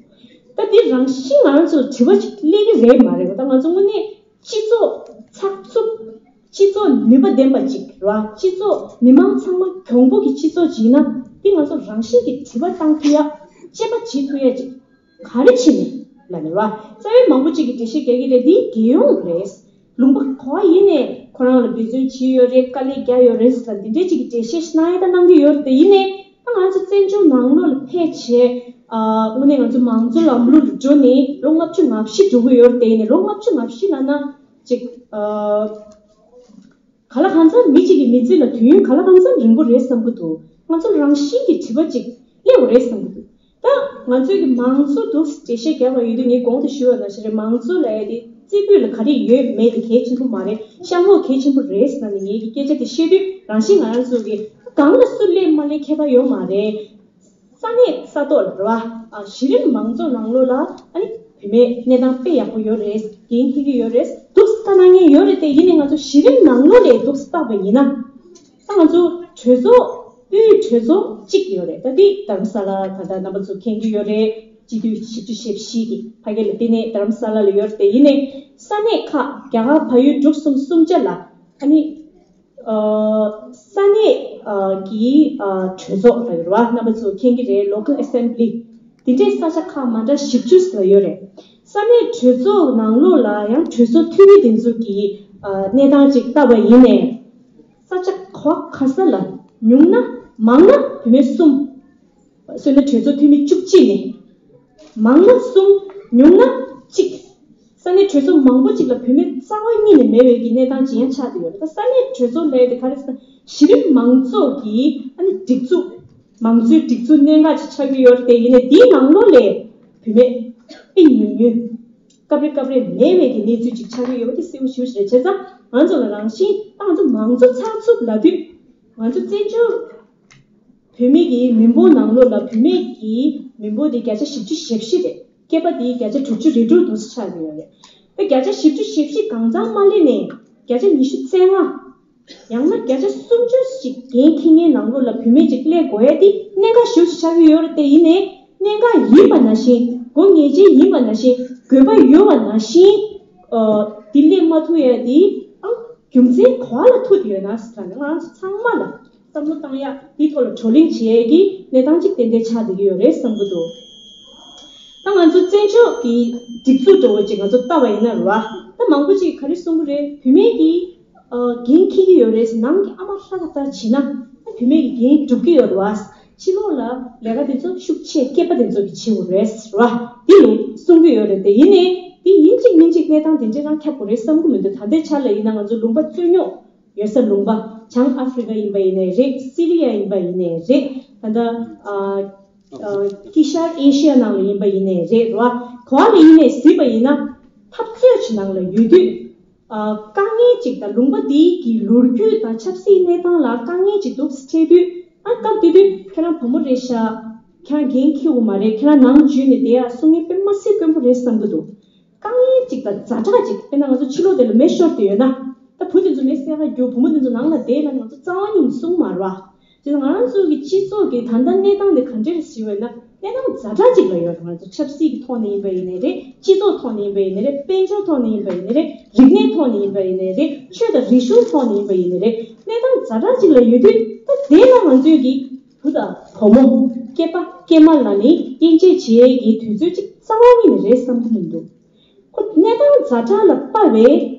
ད་འདི་རང་བཞིན་ང་རང་ཚོ་ལ་དྲི་བ་ཅིག་སླེབས་ཀྱི་རེད་མ་རེད་པ། ད་ང་ཚོ་དངོས་གནས་སྤྱི་ཚོགས་ཚགས་ཚུད། སྤྱི་ཚོགས་ནུས་པ་ལྡན་པ་ཅིག་རེད་བ། སྤྱི་ཚོགས་མི་མང་ཚང་མ་གྱོང་པོ་གི་སྤྱི་ཚོགས་ཅིག་ཡིན་ན། འདི་ང་ཚོ་རང་བཞིན་གྱིས་དྲི་བ་བཏང་ཐུབ་ཡ། དཔྱད་པ་བྱེད་ཐུབ་ཡ་ཅིག་ག་རེ་བྱས་ནས་ལབ་ནས་རེད་བ། རྩ་བའི་མང་པོ་ཅིག་གིས་འགྲེལ་བཤད་རྒྱག་གི་རེད། འདི་རྒྱལ་ཡོངས་རེད། ལུང་པ་ག་པར་ཡིན་ནའི་ཁོ་རང་ལ་འབད་བརྩོན་བྱས་ཡོད་རེད། དཀའ་ལས་བརྒྱབ་ཡོད་རེད་ཟེར་ལ་འདི་འདྲའི་ཅིག་གི་འགྲེལ་བཤད་ཞིག་གནང་ཡ་ད་གནང་གི་ཡོད་རེད་དེ། ཡིན་ནའི་ད་ང་ཚོ་བཙན་བྱོལ་ནང་ལོགས་ལ་ཕེབས་བྱས་ཨ་དངོས་གནས་ང་ཚོ་མང་གཙོ་ལམ་ལུགས་ལ་འགྲོ་ནས་ལོ་ལྔ་བཅུ་ང་བཞི་འགྲོ་གི་ཡོད་རེད་དེ། ཡིན་ནའི་ལོ་ལྔ་བཅུ་ང་བཞི་ལབ་ན་ཅིག་ཨ་ག་ལ་གང་འཚམ་མི་གཅིག་གི་མི་ཚེ་ལ་དུས་ཡུན་ག་ལ་གང་འཚམ་རིང་པོ་རེད་བསམ་གྱི་འདུག་ང་ཚོ་རང་བཞིན་གྱིས་དྲི་བ་ཅིག་སླེབས་པ་རེད་བསམ་གྱི་འདུག་ད་ང་ཚོའི་གི་མང་གཙོ་འདུག་འགྲེལ་བཤད་རྒྱག་པ་ཡོད་དུས། ངས་གོང་དུ་ཞུས་པ་ནང་བཞིན་རེད། མང་གཙོ་ལབ་ཡ་དེ་རྩེ་ཕུད་ལ་ག་རེ་ཡོད་མེད་དེ་གལ་ཆེན་པོ་མ་རེད། ཤ་མོག་གལ་ཆེན་པོ་རེད་ཟེར་ནས་ངེད་ཀྱི་སྐད་ཆ་དེ་བཤད་དུས། རང་བཞིན་ང་རང་ཚོ་གི་གང་ལ་སུ་སླེབས་མ་སླེབས་ཁྱད་པར་ཡོད་མ་རེད། ས་གནས་ས་ཐོག་ལ་རེད་བ། ཨ་གཞི་རིམ་མང་ཚོགས་ནང་ལོགས་ལ་ཨ་ནི་བུད་མེད་གནས་སྟངས་དཔེ་ཡག་པོ་ཡོད་རེད། འགན་འཁྱེར་གྱི་ཡོད་རེད། འདུག་སེ་གནང་མཁན་ཡོད་རེད་དེ། ཡིན་ནའི་ང་ཚོ་གཞི་རིམ་ནང་ལོགས་ལ་འདུག་སེ་བལྟས་པ་ཡིན་ན། ད་ང་ཚོ་གྲོས་ཚོགས་ དབུས་གྲོས་ཚོགས་གཅིག་ཡོད་རེད། ད་དེ་རྡ་རམ་ས་ལ་ད་ལྟ་རྣམ་པ་ཚོ་མཁྱེན་གྱི་ཡོད་རེད། སྤྱི་འཐུས་བཞི་བཅུ་ཞེ་བཞི་གི་ཕ་གི་ལ་བརྟེན་ནས་རྡ་རམ་ས་ལ་ལ་ཡོད་རེད། དེ་ཡིན་ནའི་ས་གནས་ཁག་རྒྱ་གར་ཕ་ཡུལ་འབྲུག་གསུམ་གསུམ་ཆ་ལ་ཨ་ནི་ས་གནས་ཀྱི་གྲོས་ཚོགས་ལ་ཡོད་རེད་བ། རྣམ་པ་ཚོ་མཁྱེན་གྱི་རེད། Local Assembly། དེ་འདྲའི་ས་ཆ་ཁག་མ་འདྲ་བཞི་བཅུ་ཙམ་ཡོད་རེད། ས་གནས་གྲོས་ཚོགས་ནང་ལོགས་ལ་ཡང་གྲོས་ཚོགས་འཐུས་མི་དེ་ཚོ་གི་གནས་སྟངས་ཅིག་བལྟས་པ་ཡིན་ནའི། ས་ཆ་ག་ག་ས་ལ་ཉུང་ན་མང་ན་བུད་མེད་གསུམ། སོ་ན་གྲོས་ཚོགས་འཐུས་མི་བཅུ་གཅིག་ནས་མང་ན་གསུམ། ཉུང་ན་གཅིག། ས་གནས་གྲོས་ཚོགས་མང་པོ་ཅིག་ལ་བུད་མེད་རྩ་བ་ཉིད་ནས་མེད་པའི་གི་གནས་སྟངས་ཅིག་ཡང་ཆགས་བསྡད་ཡོད་རེད། ད་ས་གནས་གྲོས་ཚོགས་ལས་དེ་ག་རེ་ཟེར་ན་གཞི་རིམ་མང་ཚོགས་ཀྱི་ཨ་ནི་སྒྲིག་འཛུགས། མང་གཙོའི་སྒྲིག་འཛུགས་གནད་འགག་ཅིག་ཆགས་ཀྱི་ཡོད་རེད། དེ་ཡིན་ནའི་དེའི་ནང་ལོགས་ལས་བུད་མེད་དཔེ་ཉུང་ཉུང་། སྐབས་རེ་སྐབས་རེ་མེད་པའི་གི་གནས་ཚུལ་ཅིག་ཆགས་ཀྱི་ཡོད་པ་དེ་གསལ་པོ་ཞེ་པོ་ཞིག་རེད། བྱས་ཙང་ང་ཚོ་ལ་རང་བཞིན་ད་ང་ཚོ་མང་གཙོ་ཚགས་ཚུད་ལབ་དུས་ང་ཚོ་བཙན་བྱོལ་བོད་མི་གི་མི་འབོར་ནང་ལོགས་ལ་བུད་མེད་ཀྱི་མི་འབོར་དེ་བརྒྱ་ཆ་བཞི་བཅུ་ཞེ་བཞི་རེད། སྐྱེས་པ་དེ་བརྒྱ་ཆ་དྲུག་ཅུ་རེ་དྲུག་འདུག་སེ་ཆགས་ཀྱི་ཡོད་རེད། ད་བརྒྱ་ཆ་བཞི་བཅུ་ཞེ་བཞི་གང་ཚང་མ་སླེབས་ནས་བརྒྱ་ཆ་ཉི་ཤུ་རྩ་ལྔ། ཡང་ན་བརྒྱ་ཆ་སུམ་ཅུ་ཞིག་འགན་འཁྱེར་མཁན་ནང་ལོགས་ལ་བུད་མེད་ཅིག་སླེབས་དགོས་ཡ་དེ་གནད་འགག་ཞེ་པོ་ཞིག་ཆགས་ཀྱི་ཡོད་རེད། དེ་ཡིན་ནའི་གནད་འགག་ཡིན་པ་ནང་བཞིན། དགོས་ངེས་ཅན་ཡིན་པ་ནང་བཞིན། དགོས་པ་ཡོད་པ་ནང་བཞིན། ཨ། དེ་སླེབས་མ་ཐུབ་ཡ་དེ་ཨང་རྒྱུ་མཚན་ག་བ་ལ་ཐུག་བསྡད་ཡོད་ན་ཟེར་ན། ང་རང་ཚོ་ཚང་མ་ལ་བསམ་བློ་བཏང་ཡ་དེའི་ཐོག་ལ་བགྲོ་གླེང་བྱེད་ཡ་གི་གནས་སྟངས་ཅིག་ཏན་ཏན་ཆགས་བསྡད་ཀྱི་ཡོད་རེད་བསམ་གྱི་འདུག་ད་ང་ཚོ་བཙན་བྱོལ་གྱི་སྒྲིག་འཛུགས་འདྲ་བོ་ཅིག་ང་ཚོ་ལྟ་བ་ཡིན་ན་རེད་བ། ད་མང་པོ་ཅིག་ག་རེ་གསུང་གི་རེད། བུད་མེད་ཀྱི་ཨ། འགན་འཁྱེར་གྱི་ཡོད་རེད། ནང་གི་ཨ་མ་ཧྲ་ཏག་ཏག་བྱེད་ན་ད་བུད་མེད་ཀྱི་འགན་སྒྲུབ་ཀྱི་ཡོད་རེད་བ། ཕྱི་ལོགས་ལ་ལས་ཀ་དེ་ཚོ་ཤུགས་ཆེ་སྐྱེས་པ་དེ་ཚོ་གིས་བྱེད་དགོས་རེད་བ། འདི་ལོ་གསུང་གི་ཡོད་རེད། དེ་ཡིན་ནའི་འདི་ཡིན་གཅིག་མིན་གཅིག་གནས་སྟངས་དེ་འདྲ་རང་ཁྱབ་དགོས་རེད་བསམ་གྱི་མི་འདུག་ད་ལྟའི་ཆར་ལ་ཡིན་ན་ང་ཚོ་ལུང་པ་རྩོད་རྙོག་ཡོད་ས་ལུང་པ། བྱང་ཨ་ཧྥི་རི་ཀ་ཡིན་པ་ཡིན་ནའི་རེད། སི་རི་ཡ་ཡིན་པ་ཡིན་ནའི་རེད། ད་ལྟ་ཨ། ཨ། དཀྱིལ་ཤར་ཨེ་ཤི་ཡ་ནང་ལ་ཡིན་པ་ཡིན་ནའི་རེད་བ། ག་བ་ལ་ཡིན་ནའི་གཟིགས་པ་ཡིན་ན་འཐབ་རྩོད་ཀྱི་ནང་ལ་ཡོད་དུས། ཨ། དཀའ་ངལ་ཅིག་དང་ལུང་པ་དེའི་གི་ལོ་རྒྱུས་དང་ཆབ་སྲིད་གནས་སྟངས་ལ་དཀའ་ངལ་ཅིག་འདུག་སེ་འཕྲད་དུས། ཨ། སྐབས་དེ་དུས་ཁྱེད་རང་བུ་མོ་རེད་ཤག་ཁྱེད་རང་འགན་འཁྱེར་དགོས་མ་རེད། ཁྱེད་རང་ནང་འཇུས་ནས་བསྡད་ཡ་གསུང་མཁན་དཔེ་མ་སྲིད་དཀོན་པོ་རེད་བསམ་གྱི་འདུག་དཀའ་ངལ་ཅིག་དང་ཛ་དྲག་ཅིག་དཔེར་ན་ང་ཚོ་ཕྱི་ལོགས་དེ་ལ་མེ་ཤོར་བསྡད་ཡོད་ན། ད་བུ་དེ་ཚོ་མེ་བསད་ག་རྒྱུག་བུ་མོ་དེ་ཚོ་ནང་ལ་བསྡད་ལབ་ང་ཚོ་རྩ་བ་ཉིད་ནས་གསུང་མ་རེད་བ། དེ་ང་རང་ཚོ་གི་སྤྱི་ཚོགས་ཀྱི་ད་ལྟ་གནས་སྟངས་དེ་ག་འདྲ་རེད་ཟེར་བས་ན། གནས་སྟངས་ཛ་དྲག་ཅིག་ལ་ཡོད་རེད། ང་ཚོ་ཆབ་སྲིད་ཀྱི་ཐོག་ནས་ཡིན་པ་ཡིན་ནའི་རེད། སྤྱི་ཚོགས་ཐོག་ནས་ཡིན་པ་ཡིན་ནའི་རེད། དཔལ་འབྱོར་ཐོག་ནས་ཡིན་པ་ཡིན་ནའི་རེད། རིག་གནས་ཐོག་ནས་ཡིན་པ་ཡིན་ནའི་རེད། ཆོས་དང་རིག་གཞུང་ཐོག་ནས་ཡིན་པ་ཡིན་ནའི་རེད། གནས་སྟངས་ཛ་དྲག་ཅིག་ལ་ཡོད་དུས་ད་དེ་ལ་ང་ཚོས་ཀྱི་བུ་དང་བུ་མོ་སྐྱེས་པ་སྐྱེས་མ་ལ་ནི་དབྱེ་འབྱེད་བྱེད་ཡས་ཀྱི་དུས་ཚོད་ཅིག་རྩ་བ་ཉིད་ནས་རེད་བསམ་གྱི་མི་འདུག་ཁོ་གནས་སྟངས་ཛ་དྲག་ལ་དཔའ་བའི་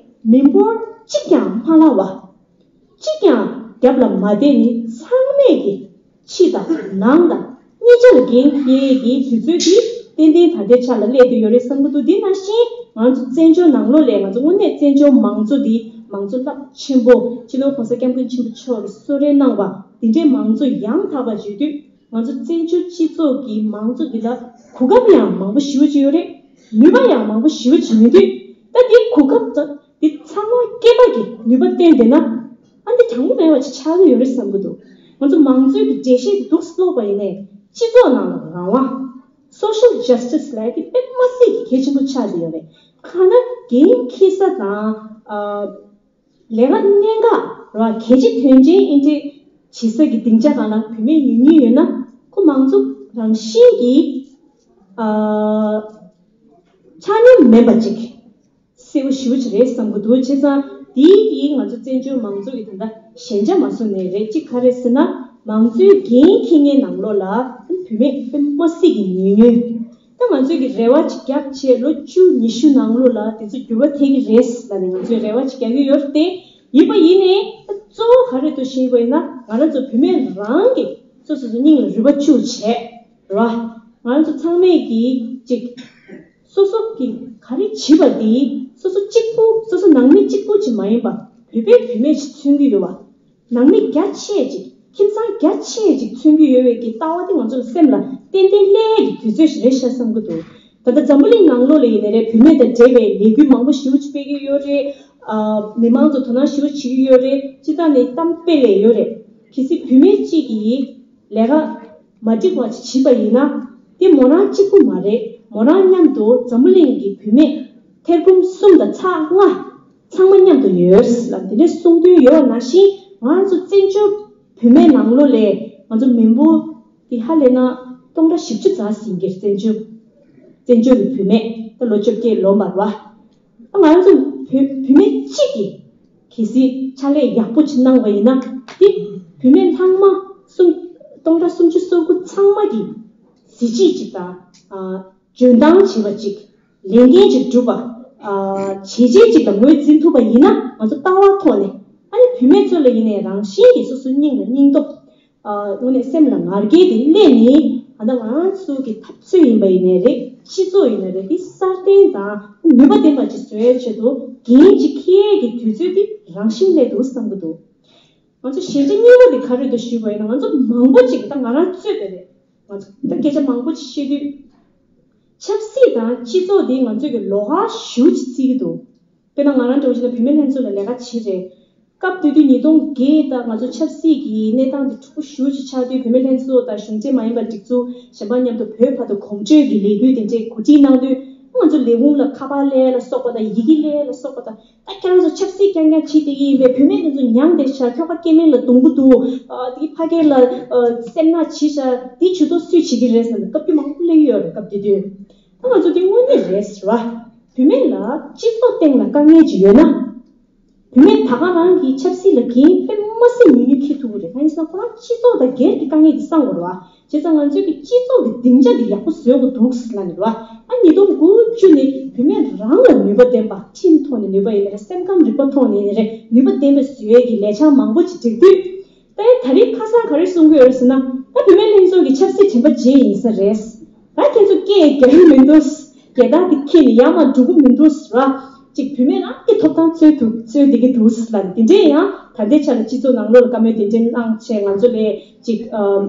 མི་འབོར་གཅིག་ཀྱང་མ་ལྷག་པ། གཅིག་ཀྱང་རྒྱབ་ལ་མ་བསྡད་ནི་ཚང་མས་ཀྱི་ཕྱི་དང་ནང་དང་གཉིས་ཆར་འགན་འཁྱེར་གྱི་དུས་ཚོད་ཀྱི་ཏན་ཏན་ད་ལྟའི་ཆ་ལ་སླེབས་ཏེ་ཡོད་རེད་བསམ་གྱི་འདུག་འདི་ནང་བཞིན་ང་ཚོ་བཙན་བྱོལ་ནང་ལོགས་ལ་ང་ཚོ་དངོས་གནས་བཙན་བྱོལ་མང་གཙོ་འདི་མང་གཙོ་རླབས་ཆེན་པོ་སྤྱི་ནོར་༸གོང་ས་༸སྐྱབས་མགོན་ཆེན་པོ་མཆོག་གིས་གསོལ་རས་གནང་བ་འདི་འདྲའི་མང་གཙོ་ཡང་དག་པ་བརྗོད་དུས། ང་ཚོ་བཙན་བྱོལ་སྤྱི་ཚོགས་ཀྱི་མང་གཙོ་འདི་ལ་གོ་སྐབས་ཡང་མང་པོ་ཞེ་པོ་ཅིག་ཡོད་རེད། ནུས་པ་ཡང་མང་པོ་ཞེ་པོ་ཅིག་ཡོད་དུས། ད་འདི་གོ་སྐབས་དང་འདི་ཚང་མ་སྐྱེས་པ་གི་ནུས་པ་བཏོན་བསྡད་ན། ཨ་འདི་དྲང་པོ་མེད་པ་ཅིག་ཆགས་ཀྱི་ཡོད་རེད་བསམ་གྱི་འདུག་ང་ཚོ་མང་གཙོའི་གི་འགྲེལ་བཤད་འདི་འདུག་སེ་ཀློག་པ་ཡིན་ནའི་སྤྱི་ཚོགས་ནང་ལ་རང་དབང་། Social Justice ལབ་ཡ་དེ་དཔེ་མ་སྲིད་ཀྱི་གལ་ཆེན་པོ་ཆགས་བསྡད་ཡོད་རེད། གང་ལྟར་འགན་འཁྱེར་ས་དང་། ཨ། ལས་ཀ་གནད་འགག་ར་གལ་ཆེ་དོན་ཆེན་ཨིན་ཏེ་བྱེད་ས་གི་སྡིངས་ཆ་སྒང་ལ་བུད་མེད་ཉུང་ཉུང་ཡོད་ན་ཁོ་མང་གཙོ་རང་བཞིན་གྱིས་ཨ། ཆ་སྙོམས་མེད་པ་ཅིག་གསལ་པོ་ཞེ་པོ་ཅིག་རེད་བསམ་གྱི་འདུག་བྱས་ཙང་དེའི་གིས་ང་ཚོ་བཙན་བྱོལ་མང་གཙོ་གི་ད་ལྟ་ཞན་ཆ་མ་བཟོ་ནའི་རེད། གཅིག་ག་རེ་ཟེར་ན་མང་གཙོའི་འགན་འཁྱེར་མཁན་ནང་ལོགས་ལ་བུད་མེད་དཔེ་མ་སྲིད་ཀྱི་ཉུང་ཉུང་། ད་ང་ཚོས་ཀྱི་རེ་བ་ཅིག་བརྒྱབ་བྱས་ལོ་བཅུ་ཉི་ཤུ་ནང་ལོགས་ལ་དེ་ཚོ་འགྱུར་བ་ཐེབས་ཀྱི་རེད་ལབ་ནས་ང་ཚོས་རེ་བ་ཅིག་རྒྱག་གི་ཡོད་རེད་དེ། ཡིན་པ་ཡིན་ནའི་ད་གཙོ་བོ་ག་རེ་འདུག་ཞུས་པ་ཡིན་ན་ང་རང་ཚོ་བུད་མེད་རང་གིས་སོ་སོ་སོ་སྙིང་ལ་རུས་པ་བཅུག་བྱས་ར། ང་རང་ཚོ་ཚང་མས་ཀྱིས་ཅིག་སོ་སོ་གིས་ག་རེ་བྱེད་པ་དེ་སོ་སོ་གཅིག་པུ་སོ་སོ་ནང་མི་གཅིག་པུ་ཅིག་མ་ཡིན་པ་བོད་པའི་བུད་མེད་ཅིག་མཚོན་གྱི་ཡོད་པ། ནང་མི་རྒྱ་ཆེ་ཅིག་ཁྱིམ་ཚང་རྒྱ་ཆེ་ཅིག་མཚོན་གྱི་ཡོད་པའི་གི་ལྟ་བ་དེ་ང་ཚོ་ལ་སེམས་ལ་ཏན་ཏན་སླེབས་ཀྱི་དུས་ཚོད་ཞིག་རེད་ཤག་བསམ་གྱི་འདུག་ད་ལྟ་འཛམ་བུ་གླིང་ནང་ལོགས་ལ་ཡིན་ནའི་རེད། བུད་མེད་དང་འབྲེལ་བའི་ལས་འགུལ་མང་པོ་ཞེ་པོ་ཅིག་སྤེལ་གྱི་ཡོད་རེད། ཨ། མི་མང་ཚོ་དོ་སྣང་ཞེ་པོ་བྱེད་ཀྱི་ཡོད་རེད། སྤྱིར་བཏང་ནས་གཏམ་དཔེ་ལས་ཡོད་རེད། གལ་སྲིད་བུད་མེད་གཅིག་གིས་ལས་ཀ་མ་འགྲིག་པ་ཅིག་བྱས་པ་ཡིན་ན་དེ་མོ་རང་གཅིག་པུ་མ་རེད། མོ་རང་མཉམ་དུ་འཛམ་བུ་གླིང་གི་བུད་མེད་ཐེར་འབུམ་གསུམ་དང་ཚེག་ལྔ། ཚང་མ་མཉམ་དུ་ཡོད་ལ་དེ་འདྲའི་གསུང་དོན་ཡོད་པ་ནང་བཞིན་ང་ཚོ་བཙན་བྱོལ་བུད་མེད་ནང་ལོགས་ལས་ ང་ཚོ་མི་འབོར་དེ་ཧ་ལས་ན་སྟོང་ཕྲག་བཞི་བཅུ་ཙམ་ཟིན་གྱི་བཙན་བྱོལ་བཙན་བྱོལ་གྱི་བུད་མེད་ད་ལོ་བཅོ་བརྒྱད་ལོན་པ་རེད་བ། ང་ཚོ་བུད་བུད་མེད་གཅིག་གིས་གལ་སྲིད་ཕྱག་ལས་ཡག་པོ་ཅིག་གནང་བ་ཡིན་ན་དེ་བུད་མེད་ལྷག་མ་སུམ་སྟོང་ཕྲག་སུམ་ཅུ་སོ་དགུ་ཚང་མ་གིས་གཟི་བརྗིད་ཅིག་དང་། འཇོན་ཐང་ཆེ་བ་ཅིག་ལས་འགན་ཅིག་སྒྲུབ་པ། བྱས་རྗེས་ཅིག་ལ་ངོས་འཛིན་ཐུབ་པ་ཡིན་ན་ང་ཚོ་ལྟ་བ་ཐོག་ནས་ཨ་ནི་བུད་མེད་ཚོ་ལ་ཡིན་ནའི་རང་བཞིན་གྱིས་སོ་སོའི་སྙིང་ལ་སྙིང་སྟོབས་དངོས་གནས་སེམས་ལ་ང་རྒྱལ་དེ་སླེབས་ནས་ད་ལྟ་ང་རང་ཚོ་གི་འཐབ་རྩོད་ཡིན་པ་ཡིན་ནའི་རེད། སྤྱི་ཚོགས་ཡིན་ནའི་རེད། དེ་སྲ་བརྟན་དང་ནུས་པ་ལྡན་པ་ཅིག་བཟོ་ཡའི་ཆེད་དུ་འགན་ཅིག་འཁྱེར་ཡས་ཀྱི་དུས་ཚོད་དེ་རང་བཞིན་སླེབས་འདུག་བསམ་གྱི་འདུག་ང་ཚོ་ཞན་ཆ་གཉིས་པ་དེ་ག་རེ་འདུག་ཞུས་པ་ཡིན་ན་ང་ཚོ་མང་པོ་ཅིག་ད་ང་རང་གཙོས་པ་རེད། ང་ཚོ་ད་སྐད་ཆ་མང་པོ་ཅིག་བཤད་དུས། ཆབ་སྲིད་དང་སྤྱི་ཚོགས་འདི་ང་ཚོས་ཀྱི་ལོགས་ཀ་ཞེ་པོ་ཅིག་བརྩི་གི་འདུག་དཔེར་ན་ང་རང་འདྲ་བོ་ཅིག་ན་བུད་མེད་ལྷན་ཚོགས་ལ་ལས་ཀ་བྱེད་རེད། སྐབས་དེ་དུས་ཉིས་སྟོང་བརྒྱད་དང་ང་ཚོ་ཆབ་སྲིད་ཀྱི་གནས་སྟངས་འདི་འཁྲུག་པོ་ཞེ་པོ་ཅིག་ཆགས་དུས་བུད་མེད་ལྷན་ཚོགས་དང་གཞུང་འབྲེལ་མ་ཡིན་པ་སྒྲིག་འཛུགས་གཞན་པ་མཉམ་དུ་བོད་བར་དུ་གོམ་བགྲོད་ཀྱི་ལས་འགུལ་དེ་འདྲས་གོ་སྒྲིག་གནང་དུས་ང་ཚོ་ལས་ཁུངས་ལ་ཁ་པར་སླེབས་ལ་སོགས་པ་དང་ཡི་གེ་སླེབས་ལ་སོགས་པ་དང་། ད་ཁྱེད་རང་ཚོ་ཆབ་སྲིད་རྐྱང་རྐྱང་བྱེད་བསྡད་ཀྱི་ཡིན་པས་བུད་མེད་དེ་ཚོ་མྱངས་བསྡད་ཤག་ཁྱོ་ག་སྐྱེ་དམན་ལ་གདུང་གི་འདུག་ཨ་དེ་ཕ་སྐད་ལ་ཨ་སེར་སྣ་བྱེད་ཤག་དེ་ཇུས་གཏོགས་སུས་བྱེད་ཀྱི་རེད་ཟེར་ནས་བཀའ་བཀྱོན་མང་པོ་སླེབས་ཀྱི་ཡོད་རེད། སྐབས་དེ་དུས་ད་ང་ཚོ་དེ་དངོས་གནས་རེད་ཟེར་བ། བུད་མེད་ལ་སྤྱི་ཚོགས་སྟེང་ལ་དཀའ་ངལ་ཅིག་ཡོད་ན། བུད་མེད་ད་ག་རང་གིས་ཆབ་སྲིད་ལ་འགན་དཔེ་མ་སྲིད་ཉུང་ཉུང་འཁྱེར་ཐུབ་ཀྱི་རེད། གང་ཡིན་ཟེར་ན་ཁོ་རང་སྤྱི་ཚོགས་དང་སྒེར་གྱི་དཀའ་ངལ་དེ་བསམ་དགོས་རེད་བ། བྱས་ཙང་ང་ཚོའི་གི་སྤྱི་ཚོགས་ཀྱི་སྡིངས་ཆ་འདི་ཡག་པོ་བཟོ་དགོས་འདུག་ཟེར་ལབ་ནས་རེད་བ། ཨ་ཉིས་སྟོང་དགུ་བཅུ་ནས་བུད་མེད་རང་ལ་ནུས་པ་ལྡན་པ་ཁྲིམས་ཐོག་ནས་ནུས་པ་ཡིན་ནའི་རེད། སེམས་ཁམས་རིག་པ་ཐོག་ནས་ཡིན་ནའི་རེད། ནུས་པ་ལྡན་པ་བཟོ་ཡས་ཀྱི་ལས་འཆར་མང་པོ་ཅིག་སྒྲིག་དུས། ད་ད་རེས་ཁ་སང་ག་རེ་གསུང་གི་ཡོད་རེད་ཟེར་ན། ད་བུད་མེད་ལྷན་ཚོགས་ཀྱི་ཆབ་སྲིད་དྲན་པ་བརྗེད་ཡིན་ས་རེད། ད་ཁྱེད་ཚོ་སྐད་རྒྱག་གི་མི་འདུག་རྒྱལ་དར་དེ་འཁྱེར་ནས་ཡར་མར་འགྲོ་གི་མི་འདུག་ཟེར་བ། ཅིག་བུད་མེད་རང་གི་ཐོབ་ཐང་རྩོད་ཐུབ་རྩོད་བསྡད་ཀྱི་འདུག་ཟེར་ལབ་ནས་དེ་འདྲས་ཡང་ད་ལྟའི་ཆ་ལ་སྤྱི་ཚོགས་ནང་ལོགས་ལ་བཀའ་མོལ་དེ་འདྲས་གནང་བྱས་ང་ཚོ་ལས་ཅིག་ཨམ།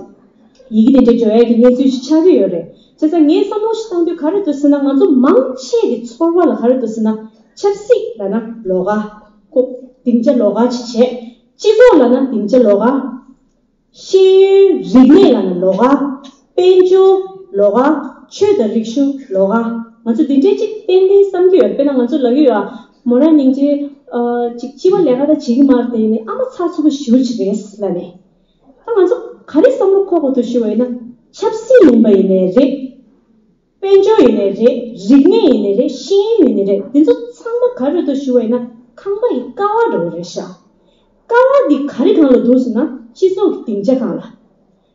ཡི་གེ་དེ་འདྲས་འབྱོར་ཡག་གི་གནས་ཚུལ་ཞིག་ཆགས་ཀྱི་ཡོད་རེད། བྱས་ཙང་ངས་བསམ་བློ་ཞིག་བཏང་དུས་ག་རེ་འདུག་ཟེར་ན། ང་ཚོ་མང་ཆེ་གི་ཚོར་བ་ལ་ག་རེ་འདུག་ཟེར་ན། ཆབ་སྲིད་ལབ་ན་ལོགས་ཀ་ཁོ་སྡིངས་ཆ་ལོགས་ཀ་ཅིག་བྱས། སྤྱི་ཚོགས་ལབ་ན་སྡིངས་ཆ་ལོགས་ཀ་ཤེས་ཡོན་རིག་གནས་ལབ་ན་ལོགས་ཀ་དཔལ་འབྱོར་ལོགས་ཀ་ཆོས་དང་རིག་གཞུང་ལོགས་ཀ་ང་ཚོ་འདི་འདྲའི་ཅིག་ཏན་ཏན་བསམ་གྱི་ཡོད། དཔེར་ན་ང་ཚོ་ལབ་ཀྱི་ཡོད་ཨ། མོ་རང་སྙིང་རྗེ། ཨ་ཅིག་སྤྱི་པ་ལས་ཀ་ད་བྱེད་ཀྱི་མ་རེད་དེ་ཡིན་ནའི་ཨ་མ་ཚགས་ཚུད་པོ་ཞེ་པོ་ཅིག་རེད་ལབ་ནས། ད་ང་ཚོ་ག་རེ་བསམ་བློ་འཁོར་དགོས་འདུག་ཞུ་བ་ཡིན་ན། ཆབ་སྲིད་ཡིན་པ་ཡིན་ནའི་རེད། དཔལ་འབྱོར་ཡིན་ནའི་རེད། རིག་གནས་ཡིན་ནའི་རེད། ཤེས་ཡོན་ཡིན་ནའི་རེད། འདི་ཚོ་ཚང་མ་ག་རེ་འདུག་ཞུ་བ་ཡིན་ན་ཁང་པ་ཡི་ཀ་བ་འདྲ་བོ་རེད་ཤག་ཀ་བ་འདི་ག་རེ་སྒང་ལ་འདུག་ཟེར་ན་སྤྱི་ཚོགས་ཀྱི་སྡིངས་ཆ་སྒང་ལ།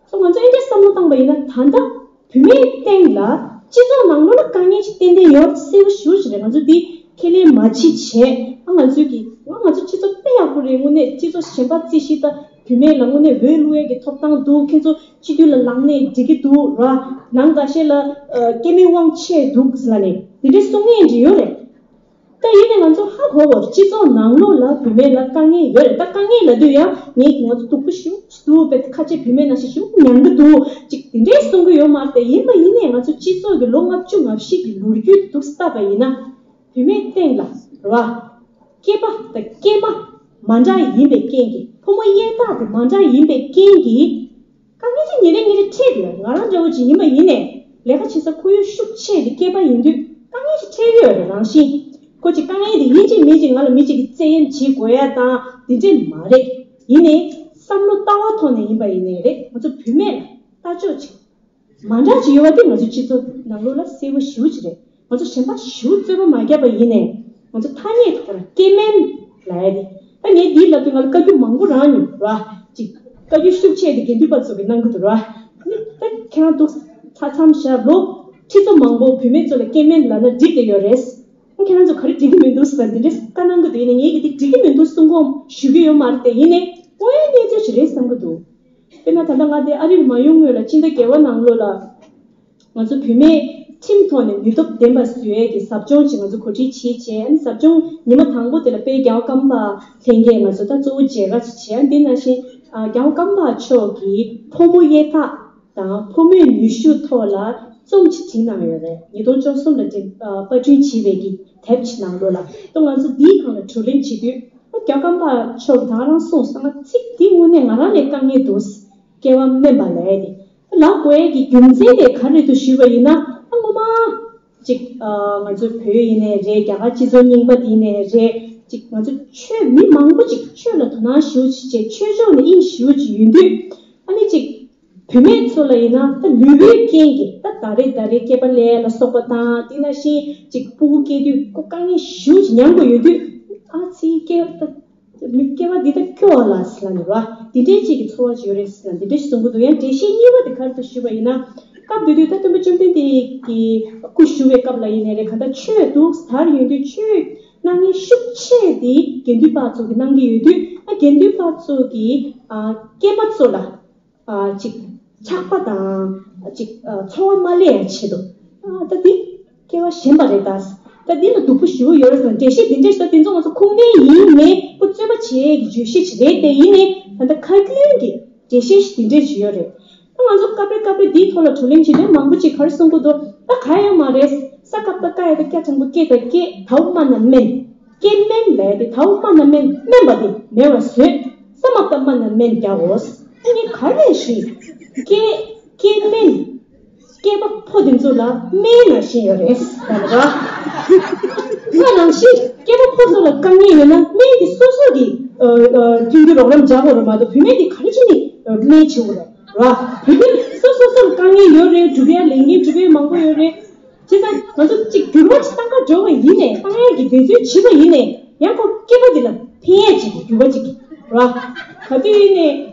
སོ་ང་ཚོ་ཨེ་འདྲ་བསམ་བློ་བཏང་པ་ཡིན་ན་ད་ལྟ་བུད་མེད་སྟེང་ལ་སྤྱི་ཚོགས་ནང་ལོགས་ལ་དཀའ་ངལ་ཅིག་ཏན་ཏན་ཡོད་གསལ་པོ་ཞེ་པོ་ཅིག་རེད། ང་ཚོ་འདི་ཁས་ལེན་མ་བྱེད་བྱས་ཨ་ང་ཚོའི་གི་ང་ང་ཚོ་སྤྱི་ཚོགས་དཔེ་ཡག་པོ་རེད། དངོས་གནས་སྤྱི་ཚོགས་གཞན་པ་རྩིས་ཤིག་ད་བུད་མེད་ལ་དངོས་གནས་འོས་བླུག་ཡས་ཀྱི་ཐོབ་ཐང་འདུག་ཁྱེད་ཚོ་སྤྱི་འཐུས་ལ་ལངས་ནས་འགྲིག་གི་འདུག་ར། ནང་འགའ་ཤས་ལ་ཨ་སྐྱེ་དམན་དབང་ཆེ་འདུག་ཟེར་ལབ་ནས་འདི་འདྲའི་གསུང་མཁན་ཅིག་ཡོད་རེད། ད་ཡིན་ནའི་ང་ཚོ་ཧ་གོ་བར་སྤྱི་ཚོགས་ནང་ལོགས་ལ་བུད་མེད་ལ་དཀའ་ངལ་ཡོད་རེད། ད་དཀའ་ངལ་ལབ་དུས་ཡང་ངས་ཀྱི་ང་ཚོ་སྡུག་པོ་ཞེ་པོ་ཅིག་འདུག་དཔེ་ཁ་ཆེ་བུད་མེད་ནང་བཞིན་ཞེ་པོ་མྱང་གི་འདུག་ཅིག་དེ་འདྲའི་གསུང་གི་ཡོད་མ་རེད་དེ། ཡིན་པ་ཡིན་ནའི་ང་ཚོ་སྤྱི་ཚོགས་ཀྱི་ལོ་ལྔ་བཅུ་ང་བཞི་གི་ལོ་རྒྱུས་འདུག་སེ་བལྟས་པ་ཡིན་ན་བུད་མེད་སྟེང་ལ་རེད་བ། སྐྱེས་པ་དང་སྐྱེས་མ་མ་འདྲ་ཡིན་པའི་རྐྱེན་གྱིས་ཕོ་མོ་དབྱེ་ཐག་དེ་མ་འདྲ་ཡིན་པའི་རྐྱེན་གྱིས། དཀའ་ངལ་ཅིག་ཉིན་རེ་ཉིན་རེ་འཕྲད་ཀྱི་ཡོད་རེད། ང་རང་འདྲ་བོ་ཅིག་ཡིན་པ་ཡིན་ནའི་ལས་ཀ་བྱེད་ས་ཁོར་ཡུག་ཤུགས་ཆེ་དེ་སྐྱེས་པ་ཡིན་དུས་དཀའ་ངལ་ཅིག་འཕྲད་ཀྱི་ཡོད་རེད། རང་བཞིན་ཁོ་ཅིག་དཀའ་ངལ་དེ་ཡིན་གཅིག་མིན་གཅིག་ང་ལ་མི་གཅིག་གིས་བཙན་གཡེམ་བྱེད་དགོས་ཡ་དང་དེ་འདྲས་མ་རེད། ཡིན་ནའི་བསམ་བློ་ལྟ་བ་ཐོག་ནས་ཡིན་པ་ཡིན་ནའི་རེད། ང་ཚོ་བུད་མེད་ལ་ལྟ་ཕྱོགས་ཅིག་མ་འདྲ་ཅིག་ཡོད་པ་དེ་ང་ཚོ་སྤྱི་ཚོགས་ནང་ལོགས་ལ་གསལ་པོ་ཞེ་པོ་ཅིག་རེད། ང་ཚོ་གཞན་པ་ཞེ་པོ་རྩོད་པ་མ་བརྒྱབ་པ་ཡིན་ནའི་ང་ཚོ་ཐ་སྙད་ཐོག་ལ་སྐྱེ་དམན་ལབ་ཡ་དེ། ད་ངས་འདི་ལབ་དུས་ང་ལ་བཀའ་བཀྱོན་མང་པོ་རང་མྱོང་ར། ཅིག་བཀའ་བཀྱོན་ཤུགས་ཆེ་དེ་དགེ་འདུན་པ་ཚོ་གིས་གནང་གི་འདུག་ར། ད་ཁྱེད་རང་འདུག་ལྷག་མཚམས་ཤར་ལོ་ཁྲི་ཚོ་མང་པོ་བུད་མེད་ཚོ་ལ་སྐྱེ་དམན་ལབ་ན་འགྲིག་གི་ཡོད་རེད། ཁྱེད་རང་ཚོ་ག་རེ་འགྲིག་གི་མི་འདུག་ཟེར་འདི་འདྲའི་བཀའ་གནང་གི་འདུག་ཡིན་ནའི་ངས་ཀྱི་འདི་འགྲིག་གི་མི་འདུག་གསུང་གོམ་ཞུ་གི་ཡོད་མ་རེད་དེ། ཡིན་ནའི་དངོས་ཡོད་གནས་ཚུལ་ཞིག་རེད་བསམ་གི་འདུག་དཔེར་ན་ད་ལྟ་ང་འདི་ཨ་རིར་མ་ཡོང་སྔོན་ལ་སྤྱི་ཟླ་བརྒྱད་པ་ནང་ལོགས་ལ་ང་ཚོ་བུད་མེད་ཁྲིམས་ཐོག་ནས་ནུས་སྟོབས་ལྡན་པ་བཟོ་ཡས་ཀྱི་ཟབ་སྦྱོང་ཅིག་ང་ཚོ་གོ་སྒྲིག་བྱེད་བྱས། ཨ་ནི་ཟབ་སྦྱོང་ཉི་མ་དང་པོ་དེ་ལ་དཔལ་རྒྱལ་བ་ཀརྨ་པ་ལྷན་རྒྱས་ང་ཚོ་ད་གཙོ་བོ་མཇལ་ཁ་ཅིག་བྱས། ཨ་ནི་དེ་ནང་བཞིན་ཨ་རྒྱལ་བ་ཀརྨ་པ་མཆོག་གིས་ཕོ་མོ་དབྱེ་ཐག་དང་ཕོ་མོའི་ནུས་ཤུགས་ཐོག་ལ་རྩོམ་ཅིག་བྲིས་གནང་ཡོད་རེད། ཉིས་སྟོང་བཅུ་གསུམ་ལ་བྲིས་ཨ་པར་སྐྲུན་བྱས་པའི་གི་དེབ་ཅིག་ནང་ལོགས་ལ། ད་ང་ཚོ་འདིའི་སྒང་ལ་བགྲོ་གླེང་བྱེད་དུས་ཨ་རྒྱལ་བ་ཀརྨ་པ་མཆོག་གིས་ད་ག་རང་གསུངས་སོང་། ང་ཚིག་འདི་དངོས་གནས་ང་རང་ལས་དཀའ་ངལ་འདུག་སྐྱེ་བ་དམན་པ་ལབ་ཡ་དེ། ད་ལབ་དགོས་ཡ་གི་རྒྱུ་མཚན་དེ་ག་རེ་རེད་འདུག་ཞུས་པ་ཡིན་ན། ད་སྔོན་མ་ཅིག་ཨ་ང་ཚོ་བོད་ཡིན་ནའི་རེད། རྒྱ་གར་སྤྱི་ཚོགས་རྙིང་པ་དེ་ཡིན་ནའི་རེད། ཅིག་ང་ཚོ་ཆོས་མི་མང་པོ་ཅིག་ཆོས་ལ་དོ་སྣང་ཞེ་པོ་ཅིག་བྱས། ཆོས་ཕྱོགས་ནས་དབྱིངས་ཞེ་པོ་ཅིག་ཡོད་དུས་ཨ་ནི་ཅིག་ བུད་མེད་ཚོ་ལ་ཡིན་ན་ད་ལུས་པོའི་རྐྱེན་གྱིས་ད་ད་རེས་ད་རེས་སྐེད་པ་ལས་ལ་སོགས་པ་དང་དེ་ནང་བཞིན་ཅིག་སྤུ་གུ་སྐྱེ་དུས་ཁོ་དཀའ་ངལ་ཞེ་པོ་ཅིག་མྱངས་དགོས་ཡོད་དུས་ཨ་ཙི་སྐེད་ད་མི་སྐེད་པ་འདི་ད་སྐྱོ་བ་ལ་ཟེར་ལ་ནི་ར་འདི་འདྲའི་ཅིག་གི་ཚོར་བ་ཅིག་ཡོད་རེད་ཟེར་ལ་འདི་འདྲའི་ཞིག་གསུང་གི་འདུག་ཡང་འགྲེལ་བཤད་གཉིས་པ་དེ་ག་རེ་འདུག་ཞུས་པ་ཡིན་ན་སྐབས་དེ་དུས་ད་སྟོན་པ་བཅོམ་ལྡན་འདས་ཀྱི་སྐུ་བཞུགས་པའི་སྐབས་ལ་ཡིན་ནའི་རེད་ག་ད་ཆོས་འདུག་དར་ཡོང་དུས་ཆོས་གནང་མཁན་ཤུགས་ཆེ་དེ་དགེ་འདུན་པ་ཚོ་གི་གནང་གི་ཡོད་དུས་ཨ་དགེ་འདུན་པ་ཚོ་གི་ཨ་སྐྱེས་མ་ཚོ་ལ། ཨ་ཅིག་ཆགས་པ་དང་ཅིག་ཨ་ཚོར་བ་མ་སླེབས་ཡ་ཆེད་དུ་ཨ་ད་འདི་སྐྱེ་བ་གཞན་པ་རེད་ད། ད་འདི་ལ་སྡུག་པོ་ཞེ་པོ་ཡོད་རེད་ཟེར་ན་འགྲེལ་བཤད་འདི་འདྲས་ཤོད་དེ་ཚོ་ང་ཚོ་ཁུངས་ལྡན་ཡིན་མེད་ཁོ་རྩོད་པ་བྱེད་ཡས་ཀྱི་བརྗོད་གཞི་ཅིག་རེད་དེ་ཡིན་ནའི་ད་ལྟ་ཁ་རྒྱུན་གྱི་འགྲེལ་བཤད་ཞིག་འདི་འདྲས་ཞིག་ཡོད་རེད། ད་ང་ཚོ་སྐབས་རེ་སྐབས་རེ་འདིའི་ཐོག་ལ་བགྲོ་གླེང་བྱེད་དུས་མང་པོ་ཅིག་ག་རེ་གསུང་གི་འདུག་ད་ག་ཡང་མ་རེད། ས་ཀ་ད་ཀ་ཡ་ད་སྐྱ་དྲང་པོ་སྐེ་ད་སྐེ་དའོ་མ་ན་མན། སྐེ་དམན་ལས་དེ་དའོ་མ་ན་མན་དམན་པ་དེ་མེད་པ་བཟོས། ས་མ་ད་མ་ན་མན་རྒྱག་འོ། ཨ་ནི་ག་རེ་ཞིག་སྐེ་སྐེ་དམན། སྐེད་པ་ཕོ་དེ་ཚོ་ལ་སྨན་ནང་བཞིན་ཡོད་རེད། ད་ར། ང་ནང་བཞིན་སྐེད་པ་ཕོ་ཚོ་ལ་དཀའ་ངལ་ཡོད་ན་སྨན་དེ་སོ་སོ་གི་ཨ་ཨ་མཐུན་འགྱུར་རོགས་རམ་རྒྱག་དགོས་རེད་མ་གཏོགས་བུད་མེད་དེ་ག་རེ་བྱས་ནས་སྨན་བྱེད་དགོས་རེད་ར། བུད་མེད་སོ་སོ་སོ་ལ་དཀའ་ངལ་ཡོད་རེད། སྒྲུབ་ཡ་ལས་འགན་སྒྲུབ་ཡ་མང་པོ་ཡོད་རེད། བྱས་ཙང་ང་ཚོ་གཅིག་འགྱུར་བ་ཅིག་གཏང་ག་འགྲོ་བ་ཡིན་ནའི་གཏང་ཡ་གི་འབད་བརྩོན་བྱེད་པ་ཡིན་ནའི་ཡང་ཁོ་སྐྱེས་པ་འདི་ལ་ཕན་ཡ་ཅིག་གི་འགྱུར་བ་ཅིག་ར། ག་དུས་ཡིན་ནའི་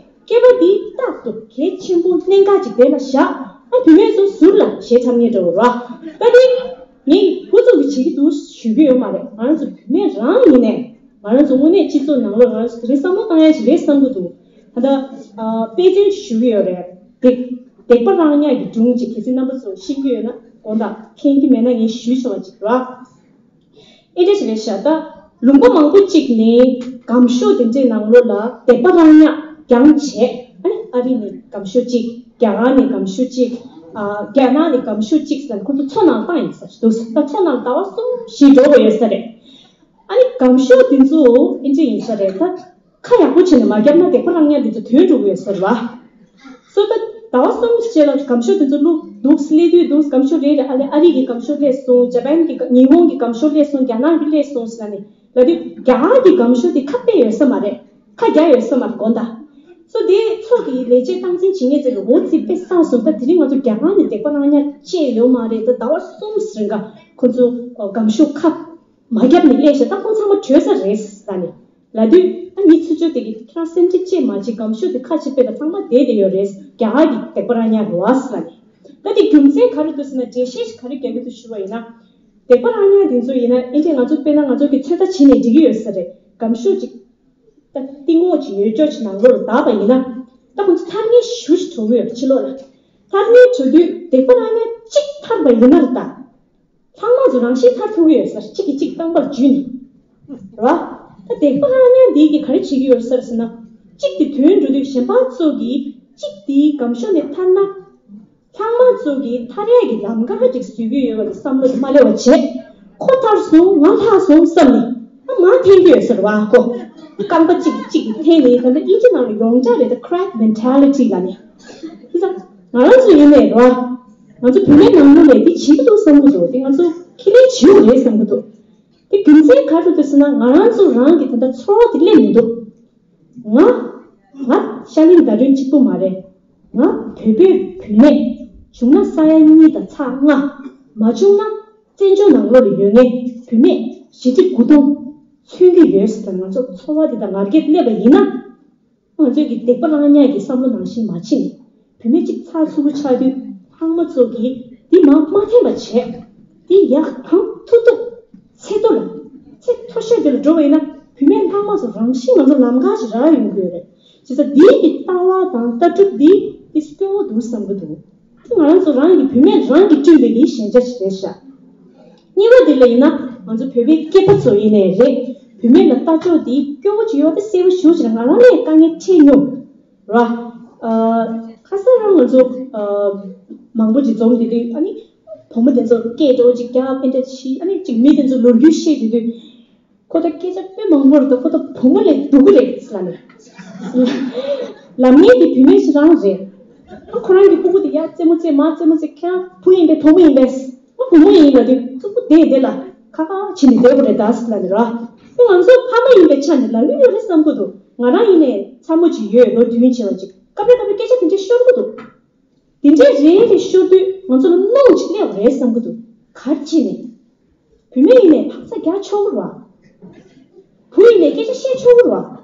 སྐྱེས་པ་འདི་རྟག་ཏུ་གལ་ཆེན་པོ་གནད་འགག་ཅིག་དེ་ལ་བཞག་ཨ་བུད་མེད་ཚོ་ཟུར་ལ་ཞེ་ཁྲབ་ངེས་འགྲོ་ར། ད་དེ་ངས་ཧུར་ཐག་གི་བྱེད་ཀྱི་འདུག་ཞུ་གི་ཡོད་མ་རེད། ང་རང་ཚོ་བུད་མེད་རང་ཡིན་ནའི་ང་རང་ཚོ་དངོས་གནས་སྤྱི་ཚོགས་ནང་ལོགས་ང་རང་ཚོ་དེ་རིང་བསམ་བློ་བཏང་ཡ་ཞིག་རེད་བསམ་གྱི་འདུག་ད་ལྟ་ཨ་དཔེ་མཚོན་ཞུ་གི་ཡོད་རེད། དེ་སྡིག་པ་རང་ཉག་གི་སྒྲུང་ཅིག་གལ་སྲིད་རྣམ་པ་ཚོ་ཤེས་ཀྱི་ཡོད་ན་དགོངས་དག་མཁྱེན་གྱི་མེད་ན་ངས་ཞུས་ཆོག་པ་ཅིག་ར། ཨེ་འདྲ་ཞིག་རེད་ཤག་ད་ལུང་པ་མང་པོ་ཅིག་ནས་སྒམ་ཤོག་དེ་འདྲའི་ནང་ལོགས་ལ་སྡིག་པ་རང་ཉག་རྒྱང་བྱས། ཨ་ནི་ཨ་རི་ནས་སྒམ་ཤོག་ཅིག་རྒྱ་གར་ནས་སྒམ་ཤོག་ཅིག་ཨ་རྒྱ་ནག་ནས་སྒམ་ཤོག་ཅིག་ཟེར་ཁོ་ཚོ་མཚོ་ནང་བཏང་ཡིན་ས་ཞིག་འདུག་ད་མཚོ་ནང་ཟླ་བ་གསུམ་བཞི་འགྲོ་དགོས་ཡོད་ས་རེད། ཨ་ནི་སྒམ་ཤོག་དེ་ཚོ་ཨེ་འདྲ་ཡིན་ས་རེད་ད། ཁ་ཡག་པོ་བྱས་ནས་མ་བརྒྱབ་ན་སྡིག་པ་རང་ཉག་འདི་ཚོ་ཐོན་འགྲོ་གི་ཡོད་ཟེར་བ། སོ་ད་ཟླ་བ་གསུམ་རྗེས་ལ་སྒམ་ཤོག་དེ་ཚོ་བླུགས་འདུག་སླེབས་དུས་འདུག་སྒམ་ཤོག་རེ་རེ་ཨ་ལེ་ཨ་རི་གི་སྒམ་ཤོག་སླེབས་སོང་། ཇ་པན་གི་ཉི་ཧོང་གི་སྒམ་ཤོག་སླེབས་སོང་། རྒྱ་ནག་གི་སླེབས་སོང་ཟེར་ནས་ལབ་དུས་རྒྱ་གར་གི་སྒམ་ཤོག་དེ་ཁ་གཏད་ཡོད་ས་མ་རེད། ཁ་རྒྱག་ཡོད་ས་མ་རེད་དགོངས་དག་སོ་དེ་ཚོགས་ཀྱི་ལས་བྱེད་སྟངས་འཛིན་བྱེད་མཁན་ཚོ་གི་འོ་ཙི་དཔེ་བསགས་སོང་། ད་དེ་རིང་ང་ཚོ་རྒྱ་གར་ནས་སྡིག་པ་རང་ཉག་བཅད་ཡོད་མ་རེད། ད་ཟླ་བ་གསུམ་རིང་ག་ཁོ་ཚོ་སྒམ་ཤོག་ཁ་མ་བརྒྱབ་ནས་སླེབས་ཤག་ད་ཁོང་ཚང་མ་བྲོས་ས་རེད་ཟེར་ནས། ལབ་དུས་ད་མི་ཚུར་ཕྱོགས་དེ་གིས་ཁྱེད་རང་སེམས་ཁྲལ་ཅིག་མ་བྱེད། སྒམ་ཤོག་དེ་ཁ་ཕྱེ་དཔེ་ལ་ཚང་མ་བསྡད་བསྡད་ཡོད་རེད། རྒྱ་གར་གྱི་སྡིག་པ་རང་ཉག་རེད་བ་ཟེར་ནས། ད་དེ་རྒྱུ་མཚན་ག་རེ་འདུག་ཟེར་ན་འགྲེལ་བཤད་ཞིག་ག་རེ་རྒྱག་གི་འདུག་ཞུ་བ་ཡིན་ན། སྡིག་པ་རང་ཉག་དེ་ཚོ་ཡིན་ན་ཨེ་འདྲས་ང་ཚོ་དཔེར་ན་ང་ཚོ་གི་ཚོད་ལྟ་བྱས་ནས་འགྲིག་གི་ཡོད་ས་རེད། སྒམ་ཤོག་ཅིག་ད་གཏིང་ངོགས་ཅིག་ཡོད་ཅོག་ཅིག་ནང་ལོགས་ལ་བརྡབས་པ་ཡིན་ན་ད་ཁོང་ཚོ་ཐར་མཁན་ཞེ་པོ་ཞིག་འགྲོ་གི་ཡོད་རེད་ཕྱི་ལོགས་ལ། ཐར་མཁན་འགྲོ་དུས་སྡིག་པ་རང་ཉག་གཅིག་ཐར་བ་ཡིན་ན་ད། ལྷག་མ་ཚོ་རང་བཞིན་ཐར་ཐུབ་ཀྱི་ཡོད་ས་རེད། གཅིག་གིས་གཅིག་རྐང་པར་འཇུས་ནས། རེད་བ། ད་སྡིག་པ་རང་ཉག་འདི་གིས་ག་རེ་བྱེད་ཀྱི་ཡོད་ས་རེད་ཟེར་ན། གཅིག་དེ་དོན་འགྲོ་དུས་གཞན་པ་ཚོ་གིས་གཅིག་དེའི་སྒམ་ཤོག་ནས་ཐར་ན། ལྷག་མ་ཚོ་གིས་ཐར་ཡས་ཀྱི་ལམ་ཁ་ཅིག་བཟོ་གི་ཡོད་པ་གི་བསམ་བློ་དེ་མ་སླེབས་པ་བྱས། ཁོ་ཐར་སོང་ང་ལྷག་སོང་བསམ་ནས་ཨ་མར་འཐེན་གྱི་ཡོད་ས་རེད་བ་ཁོ། རྐང་པ་གཅིག་གིས་གཅིག་གིས་འཐེན་ནས་ད་ལྟ་དབྱིན་ཇི་ནང་ལ་ཡོངས་གྲགས་རེད། ད་crab mentality ལབ་ནས། དེ་ཙང་ང་རང་ཚོ་ཡིན་ནའི་རེད་བ། ང་ཚོ་བུད་མེད་ནང་ལོགས་ལ་འདི་བྱེད་ཀྱི་འདུག་བསམ་གྱི་འདུག་དེ་ང་ཚོ་ཁས་ལེན་བྱེད་དགོས་རེད་བསམ་གྱི་འདུག་དེ་རྒྱུ་མཚན་ག་རེ་འདུག་ཟེར་ན་ང་རང་ཚོ་རང་གི་ད་ལྟ་ཚོར་བ་དེ་སླེབས་མི་འདུག་ང་ང་ཤར་གླིང་ཟླ་སྒྲོན་གཅིག་པུ་མ་རེད། ང་བོད་པའི་བུད་མེད། བྱུང་ན་ས་ཡ་གཉིས་དང་ཚེག་ལྔ། མ་བྱུང་ན་བཙན་བྱོལ་ནང་ལོགས་ལ་ཡོད་མཁན་བུད་མེད་བཞི་ཁྲི་དགུ་སྟོང་མཚོན་གྱི་ཡོད་ཟེར། ང་ཚོ་ཚོར་བ་དེ་དང་ང་རྒྱལ་སླེབས་པ་ཡིན་ན། ང་ཚོས་ཀྱི་སྡིག་པ་རང་ཉག་གི་བསམ་བློ་ནང་བཞིན་མ་བྱེད་ནས། བུད་མེད་གཅིག་ཚགས་ཚུད་པོ་ཆགས་དུས་ལྷག་མ་ཚོ་གིས་འདི་མ་མ་འཐེན་པ་བྱས། འདི་ཡག་གང་ཐུབ་ཐུབ་ཚད་མཐོ་ལ་ཚད་མཐོ་ཤོས་དེ་ལ་འགྲོ་བ་ཡིན་ན་བུད་མེད་ལྷག་མ་ཚོ་རང་བཞིན་ང་ཚོ་ལམ་ཁ་ཞིག་རག་ཡོང་གི་ཡོད་རེད། བྱས་ཙང་འདིའི་གི་ལྟ་བ་དང་ལྟ་གྲུབ་འདི་འདི་སྐྱོ་བོ་འདུག་བསམ་གི་འདུག་ང་རང་ཚོ་རང་གི་བུད་མེད་རང་གིས་བསྐྲུན་པའི་གི་ཞན་ཆ་ཞིག་རེད་ཤག་གཉིས་པ་དེ་ལ་ཡིན་ན་ང་ཚོ་བོད་པའི་སྐྱེས་པ་ཚོ་ཡིན་ནའི་རེད། བུད་མེད་ལ་ལྟ་ཕྱོགས་དེ་སྐྱོ་བོ་ཅིག་ཡོད་པ་དེ་གསལ་པོ་ཞེ་པོ་ཅིག་རེད། ང་རང་ལ་ཡང་དཀའ་ངལ་འཕྲད་མྱོང་ར། ཨ་ཁ་སང་རང་ང་ཚོ་ཨ་མང་པོ་ཅིག་འཛོམས་བསྡད་དུས་ཨ་ནི་བུ་མོ་དེ་ཚོ་སྐད་འགྲོ་ཅིག་རྒྱག་ཨེ་འདྲ་བྱས། ཨ་ནི་ཅིག་མི་དེ་ཚོ་ལོ་རྒྱུས་བཤད་བསྡད་དུས་ཁོ་ད་སྐད་ཆ་དཔེ་མང་པོ་རེད། ད་ཁོ་ད་བུ་མོ་ལས་སྡུག་གི་རེད་ལབ་ནས། ལབ་མཁན་དེ་བུད་མེད་ཞིག་རང་རེད། ཨ་ཁོ་རང་གི་སྤུ་གུ་དེ་ཡར་རྩེད་མོ་རྩེ་མར་རྩེད་མོ་རྩེ། ཁྱེད་རང་བུ་ཡིན་པས་བུ་མོ་ཡིན་པས། ཨ་བུ་མོ་ཡིན་ལབ་དུས་སྤུ་གུ་བསྡད་བསྡད་ལ་ཁ་ཁ་བྱས་ནས་བསྡད་དགོས་རེད་ད་ཟེར་ལབ་ནས་ར། དེ་ང་ཚོ་ཕ་མ་ཡིན་པའི་ཆ་ནས་ལབ་ཀྱི་ཡོད་རེད་བསམ་གྱི་འདུག་ང་རང་ཡིན་ནའི་ཚ་མོ་ཅིག་ཡོད། ལོ་བདུན་བྱས་པ་ཅིག་སྐབས་རེ་སྐབས་རེ་སྐད་ཆ་དེ་འདྲ་ཤོར་གྱི་འདུག་དེ་འདྲའི་རེ་རེ་ཤོར་དུས་ང་ཚོ་ལ་གནོང་ཅིག་སླེབས་རེད་བསམ་གི་འདུག་ག་རེ་བྱས་ནས། བུད་མེད་ཡིན་ནའི་བག་ཚ་རྒྱག་ཆོག་གི་རེད་བ། བུ་ཡིན་ནའི་སྐད་ཆ་བཤད་ཆོག་གི་རེད་བ།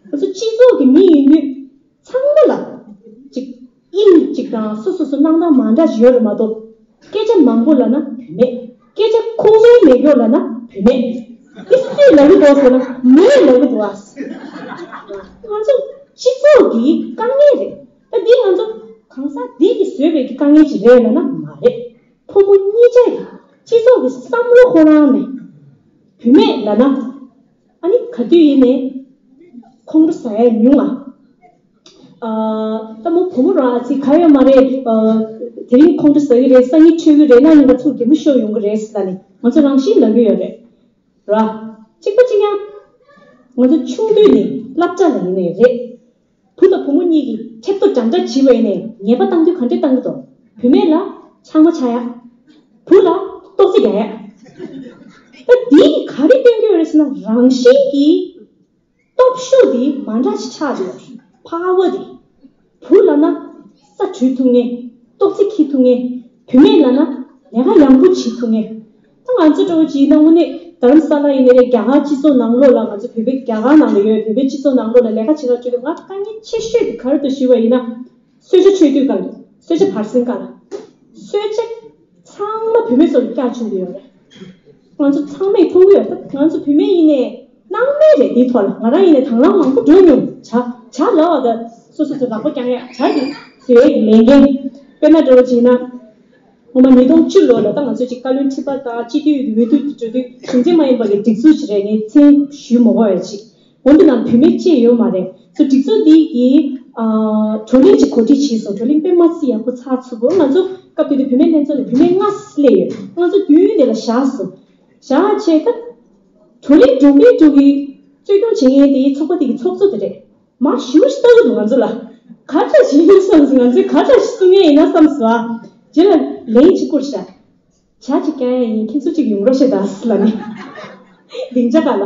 ང་ཚོ་སྤྱི་ཚོགས་ཀྱི་མི་ཡིན་དུས་ཚང་མ་ལ་ཅིག་དབྱིངས་གཅིག་དང་སོ་སོ་སོ་སྣང་དག་མ་འདྲ་ཞིག་ཡོད་རེད་མ་གཏོགས། སྐད་ཆ་མང་པོ་ལབ་ན་བུད་མེད། སྐད་ཆ་ཁུངས་མེད་མེད་སྐྱོ་ལབ་ན་བུད་མེད། འདི་སུས་ལབ་གི་འདུག་ཟེར་ན་མོས་ལབ་གི་འདུག་ཨ། ང་ཚོ་སྤྱི་ཚོགས་ཀྱི་དཀའ་ངལ་རེད། ད་འདི་ང་ཚོ་གང་ཟག་འདི་གིས་བཟོས་པའི་གི་དཀའ་ངལ་ཅིག་རེད་ལབ་ན་མ་རེད། ཕོ་མོ་གཉིས་ཆ་ཡི་སྤྱི་ཚོགས་ཀྱི་བསམ་བློ་ཁོ་རང་ནས་བུད་མེད་ལབ་ན། ཨ་ནི་ག་དུས་ཡིན་ནའི་ཁོང་ཁྲོ་ཟ་ཡ་ཉུང་ང་། ཨ། ད་མོ་བུ་མོ་རང་ཨ་ཙི་ག་ཡོད་མ་རེད། ཨ། དེ་རིང་ཁོང་ཁྲོ་ཟ་གི་རེད། སང་ཉིན་ཆོས་གི་རེད། གནངས་ཉིན་ང་ཚུར་གད་མོ་ཤོར་ཡོང་གི་རེད་ཟེར་ལབ་ནས་ང་ཚོ་རང་བཞིན་ལབ་གི་ཡོད་རེད། ར། གཅིག་པ་གཅིག་རྐྱང་། ང་ཚོ་ཆུང་དུས་ནས་སློབ་གྲྭ་ལ་ཡིན་ནའི་རེད། བུ་དང་བུ་མོ་གཉིས་ཀྱིས་ཁྲེབ་ཏོ་འདྲ་འདྲ་བྱས་པ་ཡིན་ནའི་ཉེས་པ་བཏང་དུས་ག་འདྲས་བཏང་གི་འདུག་བུད་མེད་ལ་ཆང་མ་ཆག་ཡ། བུ་ལ་ཏོག་ཙེ་རྒྱག་ཡ། ད་འདིས་ག་རེ་སྟོན་གྱི་ཡོད་རེད་ཟེར་ན་རང་བཞིན་གྱིས་སྟོབས་ཤུགས་དེ་མ་འདྲ་ཞིག་ཆགས་འདུག་ཕ་བ་དེ། བུ་ལབ་ན་ས་འདྲུད་ཐུབ་ངེས། ཏོག་ཙེ་འཁྱེར་ཐུབ་ངེས། བུད་མེད་ལབ་ན་ལས་ཀ་ཡང་པོ་བྱེད་ཐུབ་ངེས། ད་ང་ཚོ་འདྲ་བོ་ཅིག་ཡིན་ན་དངོས་གནས་རྡ་རམ་ས་ལ་ཡིན་ནའི་རེད། རྒྱ་གར་སྤྱི་ཚོགས་ནང་ལོགས་ལ་ང་ཚོ་བོད་པའི་རྒྱ་གར་ནང་ལ་ཡོད་བོད་པའི་སྤྱི་ཚོགས་ནང་ལོགས་ལ་ལས་ཀ་བྱེད་ག་འགྲོ་དུས་ང་དཀའ་ངལ་ཆེ་ཤོས་དེ་ག་རེ་འདུག་ཞུས་པ་ཡིན་ན། གསོལ་ཇ་མཆོད་དུས་སྐབས་གསོལ་ཇ་བར་གསེང་སྐབས་ལ། གསོལ་ཇ་ཚང་མ་བུད་མེད་ཚོ་ལ་བཀྱག་བཅུག་གི་ཡོད་རེད། ང་ཚོ་ཚང་མས་མཐོང་གི་ཡོད། ད་ང་ཚོ་བུད་མེད་ཡིན་ནའི་སྣང་མེད་རེད། དེའི་ཐོག་ལ་ང་རང་ཡིན་ནའི་དང་བླངས་མང་པོ་འགྲོ་མྱོང་། ཇ་ཇ་ལབ་པ་ད་སོ་སོ་ཚོ་ལག་པ་བརྐྱང་ཡ་ཇ་གི་བཟོ་ཡས་ཀྱི་ལས་འགན། དཔེར་ན་འདྲ་བོ་བྱས་ན། སྔོན་མ་ཉིས་སྟོང་བཅུ་ལོ་ལ་ད་ང་ཚོ་ཅིག་བཀའ་བློན་ཁྲི་པ་དང་སྤྱི་འཐུས་འོས་བསྡུ་འགྲོ་དུས་གཞུང་འབྲེལ་མ་ཡིན་པ་གི་སྒྲིག་འཛུགས་ཤིག་རེད། ངས་མཚན་ཞུས་མ་དགོས་པ་ཅིག་འོན་ཏེ་ནང་བུད་མེད་ཅིག་ཡོད་མ་རེད། སོ་སྒྲིག་འཛུགས་འདི་གི་ཨ། བགྲོ་གླེང་ཅིག་གོ་སྒྲིག་བྱས་སོང་། བགྲོ་གླེང་དཔེ་མ་སྲིད་ཡག་པོ་ཚགས་ཚུད་པོ། ང་ཚོ་སྐབས་དེ་དུས་བུད་མེད་ལྷན་ཚོགས་ནས་བུད་མེད་ལྔ་སླེབས་ཡོད། ང་ཚོ་མདུན་དེ་ལ་བཞག་སོང་། བཞག་བྱས་ད་བགྲོ་གླེང་འགྲོ་གིན་འགྲོ་གིན་གཙོ་སྐྱོང་བྱེད་མཁན་དེ་ཚོགས་པ་དེ་གི་ཚོགས་གཙོ་དེ་རེད། མར་ཞུ་ཞུ་ལྟ་གི་འདུག་ང་ཚོ་ལ། ག་འདྲ་ཞིག་ཡིན་བསམ་སོང་། ང་ཚོས་ག་འདྲ་ཞིག་གསུང་ངེས་ཡིན་ན་བསམ་སོང་ཨ། རྗེས་ལ་ལན་ཅིག་བསྐུར་ཤག་ཇ་ཅིག་བཀྱག་ཡ་ཡིན། ཁྱེད་ཚོ་ཅིག་ཡོང་རོགས་བྱེད་ད་ཟེར་ལབ་ནས། སྡིངས་ཆ་ཁ་ལ།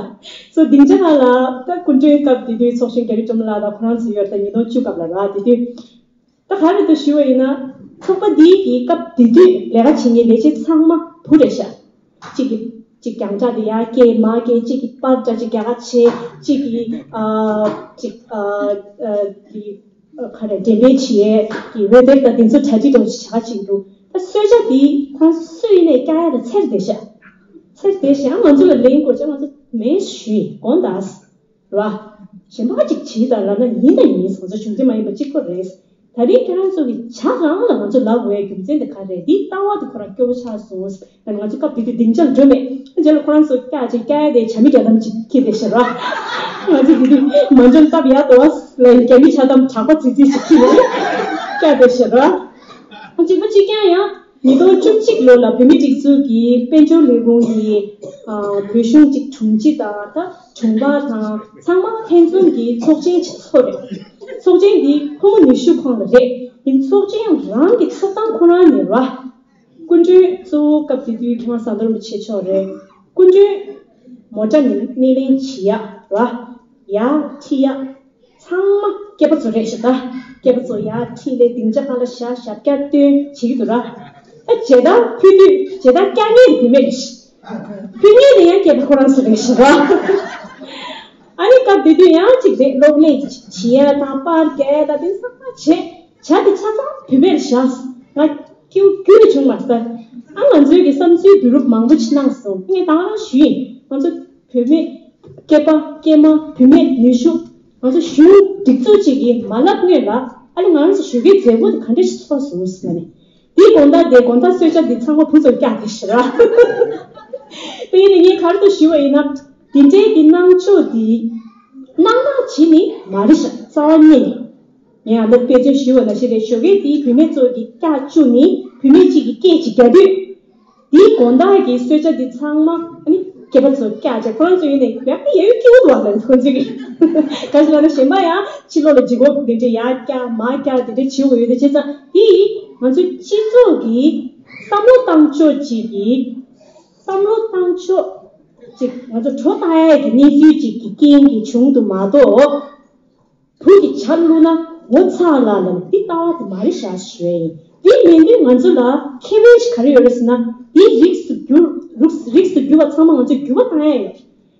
སོ་སྡིངས་ཆ་ཁ་ལ་ད་སྐུ་མགྲོན་སྐབས་དེ་དུས་ཚོགས་གཞོན་རྒྱ་རི་སྒྲོལ་མ་ལགས་དང་ཁོ་རང་ཚོ་ཡོད། ད་ཉིས་སྟོང་བཅུ་སྐབས་ལ་ར་དེ་དུས། ད་ག་རེ་འདུག་ཞུ་བ་ཡིན་ན། ཚོགས་པ་འདིའི་གི་སྐབས་དེ་དུས་ལས་ཀ་བྱེད་མཁན་ལས་བྱེད་ཚང་མ་བུ་རེད་ཤག་གཅིག་གིས་གཅིག་རྒྱང་བསྒྲགས་དེ་ཡར་སྐྱེལ་མར་སྐྱེལ། གཅིག་གིས་པར་འདྲ་ཅིག་རྒྱག་ག་བྱེད། གཅིག་གིས་ཨ་གཅིག་ཨ་ཨ་དེ་ག་རེ་འགྲེམས་སྤེལ་བྱེད་ཡས་ཀྱི་འོད་སྡེར་དང་དེ་ཚོ་གྲ་སྒྲིག་འདྲ་བོ་ཅིག་བྱ་ག་ཅིག་འདུག་ད་གསོལ་ཇ་དེ་ཁོ་རང་སུ་ཡིན་ནའི་བཀྱག་ཡ་ལ་འཚེར་བསྡད་ཤག་འཚེར་བསྡད་ཤག་ང་ཚོ་ལ་ལན་དགོས་ཅག་ང་ཚོ་མེད་ཞུས་དགོངས་དག་ར། གཞན་པ་ཅིག་བྱེད་དང་ལབ་ན་ཡིན་དང་ཡིན། ང་ཚོ་གཞུང་འབྲེལ་མ་ཡིན་པ་གཅིག་པོ་རེད། ད་རེས་ཁྱེད་རང་ཚོ་གི་ཇ་རང་ལ་ང་ཚོ་ལབ་དགོས་ཡ་རྒྱུ་མཚན་དེ་ག་རེད། འདིའི་ལྟ་བ་དེ་ཁོ་རང་སྐྱོ་བོ་ཆགས་སོང་། ང་ཚོ་སྐབས་དེ་དུས་སྡིངས་ཆར་འགྲོ་མེད། རྗེས་ལ་ཁོ་རང་ཚོ་བཀྱག་ཅིག་བཀྱག་ཡ་དེ་ཇ་མི་རྒྱག་གཏམ་ཅིག་ཁྱེར་བསྡད་ཤག་ར། ང་ཚོ་དེ་དུས་མ་འཇོན་སྟབས་ཡག་ཏུ་ལ་རྒྱ་མི་ཇ་དམ་གྲགས་པ་ཙི་ཙི་ཞིག་ཁྱེར་ནས་བཀྱག་བསྡད་ཤག་ར། གཅིག་པ་གཅིག་རྐྱང་ཡང་། ཉིས་སྟོང་བཅུ་གཅིག་ལོ་ལ་བོད་མིའི་སྒྲིག་འཛུགས་ཀྱི་དཔལ་འབྱོར་ལས་ཁུངས་ཀྱི་ཨ་བོད་གཞུང་གཅིག་དྲུང་ཆེ་དང་ད་དྲུང་འཕར་དང་ཚང་མ་ལྷན་འཛོམས་ཀྱི་ཚོགས་ཆེན་ཅིག་ཚོགས་རེད། ཚོགས་ཆེན་འདི་ཕོ་མོ་ནུས་ཤུགས་ཁོངས་ལ་རེད། ཡིན་ཚོགས་ཆེན་རང་གི་ཚོགས་སྟངས་ཁོ་རང་ནས་ར། སྐུ་མགྲོན་གཙོ་བོ་སྐབས་དེ་དུས་ཁོང་ཟམ་གདོང་རིན་པོ་ཆེ་མཆོག་རེད། སྐུ་མགྲོན་མོ་ཊ་ནས་སྣེ་ལེན་བྱེད་ཡ་ར། ཡར་ཁྲིད་ཡ། ཚང་མ་སྐྱེས་པ་ཚོ་རེད་ཤག་ད་སྐྱེས་པ་ཚོ་ཡར་ཁྲིད་ལས་སྡིངས་ཆ་སྒང་ལ་བཞག་ཞབས་བཀྱག་སྟོན་བྱེད་ཀྱི་འདུག་ར། ད་མཇལ་དར་ཕུལ་དུས་མཇལ་དར་བཀྱག་མཁན་དེ་བུད་མེད་རེད་ཤག་ཕུལ་མཁན་དེ་ཡང་སྐྱེས་པ་ཁོ་རང་ཚོ་རེད་ཤག་ར། ཨ་ནི་སྐབས་དེ་དུས་ཡང་གཅིག་རེད། སློབ་གླིང་བྱེད་ཡ་དང་པར་རྒྱག་ཡ་དང་དེ་ཚང་མ་བྱས། ཇ་དེ་ཆ་ཚང་བུད་མེད་རེད་ཤག་ང་སྐྱེ་བོ་རྒྱུད་ནས་བྱུང་མ་སོང་། ཨ་ང་ཚོའི་གི་བསམ་ཚུལ་བསྡུ་རུབ་མང་པོ་ཅིག་གནང་སོང་། ངས་ད་ག་རང་ཞུས་ཡིན། ང་ཚོ་བུད་མེད་སྐྱེས་པ་སྐྱེས་མ་བུད་མེད་ནུས་ཤུགས་ང་ཚོ་གཞུང་སྒྲིག་འཛུགས་ཅིག་གིས་མ་ལབ་སྔོན་ལ་ཨ་ལེ་ང་རང་ཚོ་ཞོགས་ཀའི་མཛད་སྒོ་དེ་ག་འདྲ་ཞིག་ཚོགས་སོང་ཟེར་ནས། དེའི་དགོང་དག་དེ་དགོང་དག་གསོལ་ཇ་འདི་ཚང་མ་བུ་ཚོར་བཀྱག་དེ་ཞེ་ར། དེ་ཡིན་ནས་ངས་ག་རེ་འདུག་ཞུས་པ་ཡིན་ན། དེ་འདྲའི་གི་གནང་ཕྱོགས་འདི་སྣང་དག་བྱེད་ནི་མ་རེད་ཤག་རྩ་བ་ཉིད་ནས། ངས་ཨ་ལོ་དཔེ་མཚོན་ཞུས་པ་ནང་བཞིན་རེད། ཞོགས་ཀས་དེའི་བུད་མེད་ཚོ་གི་བཀྱག་བཅུག་ནི་བུད་མེད་གཅིག་གི་སྐད་ཅིག་རྒྱག་དུས། དེའི་དགོང་དག་གི་གསོལ་ཇ་འདི་ཚང་མ་ཨ་ནི་སྐྱེས་པ་ཚོ་བཀྱག་བྱས། ཁོ་རང་ཚོ་ཡིན་ནས་ཡག་ནི་ཡ་ཡོད་སྐྱིད་པོ་འདུག་ཨ་ལ་ཁོ་ཚོ་གི། ག་ཞིག་ལབ་ན་གཞན་པ་ཡང་ཕྱི་ལོགས་ལ་ལྗིད་ཁོག་དེ་འདྲས་ཡར་བཀྱག་མར་བཀྱག་དེ་འདྲས་བྱེད་དགོས་ཡོད་དེ། བྱས་ཙང་དེ་ང་ཚོའི་སྤྱི་ཚོགས་ཀྱི་བསམ་བློ་བཏང་ཕྱོགས་གཅིག་གི་བསམ་བློ་བཏང་ཕྱོགས་གཅིག་ང་ཚོ་བྲོ་བཏང་ཡས་ཀྱི་གནས་ཚུལ་གཅིག་གི་རྐྱེན་གྱིས་བྱུང་འདུག་མ་གཏོགས། བུ་གི་ཇ་བླུགས་ན་ངོ་ཚ་ལ་ལ་འདི་ལྟ་བ་དེ་མ་རེད་ཤག་ཞུ་ཡ་ཡིན། དེ་མིན་དུས་ང་ཚོ་ལ་ཁེ་ཕན་ཞིག་ག་རེ་ཡོད་རེད་ཟེར་ན། དེའི་རིགས་སུ་གྱུར་རིགས་རིགས་སུ་གྱུར་བ་ཚང་མ་ང་ཚོས་འགྱུར་བ་བཏང་ཡ་ཡོད།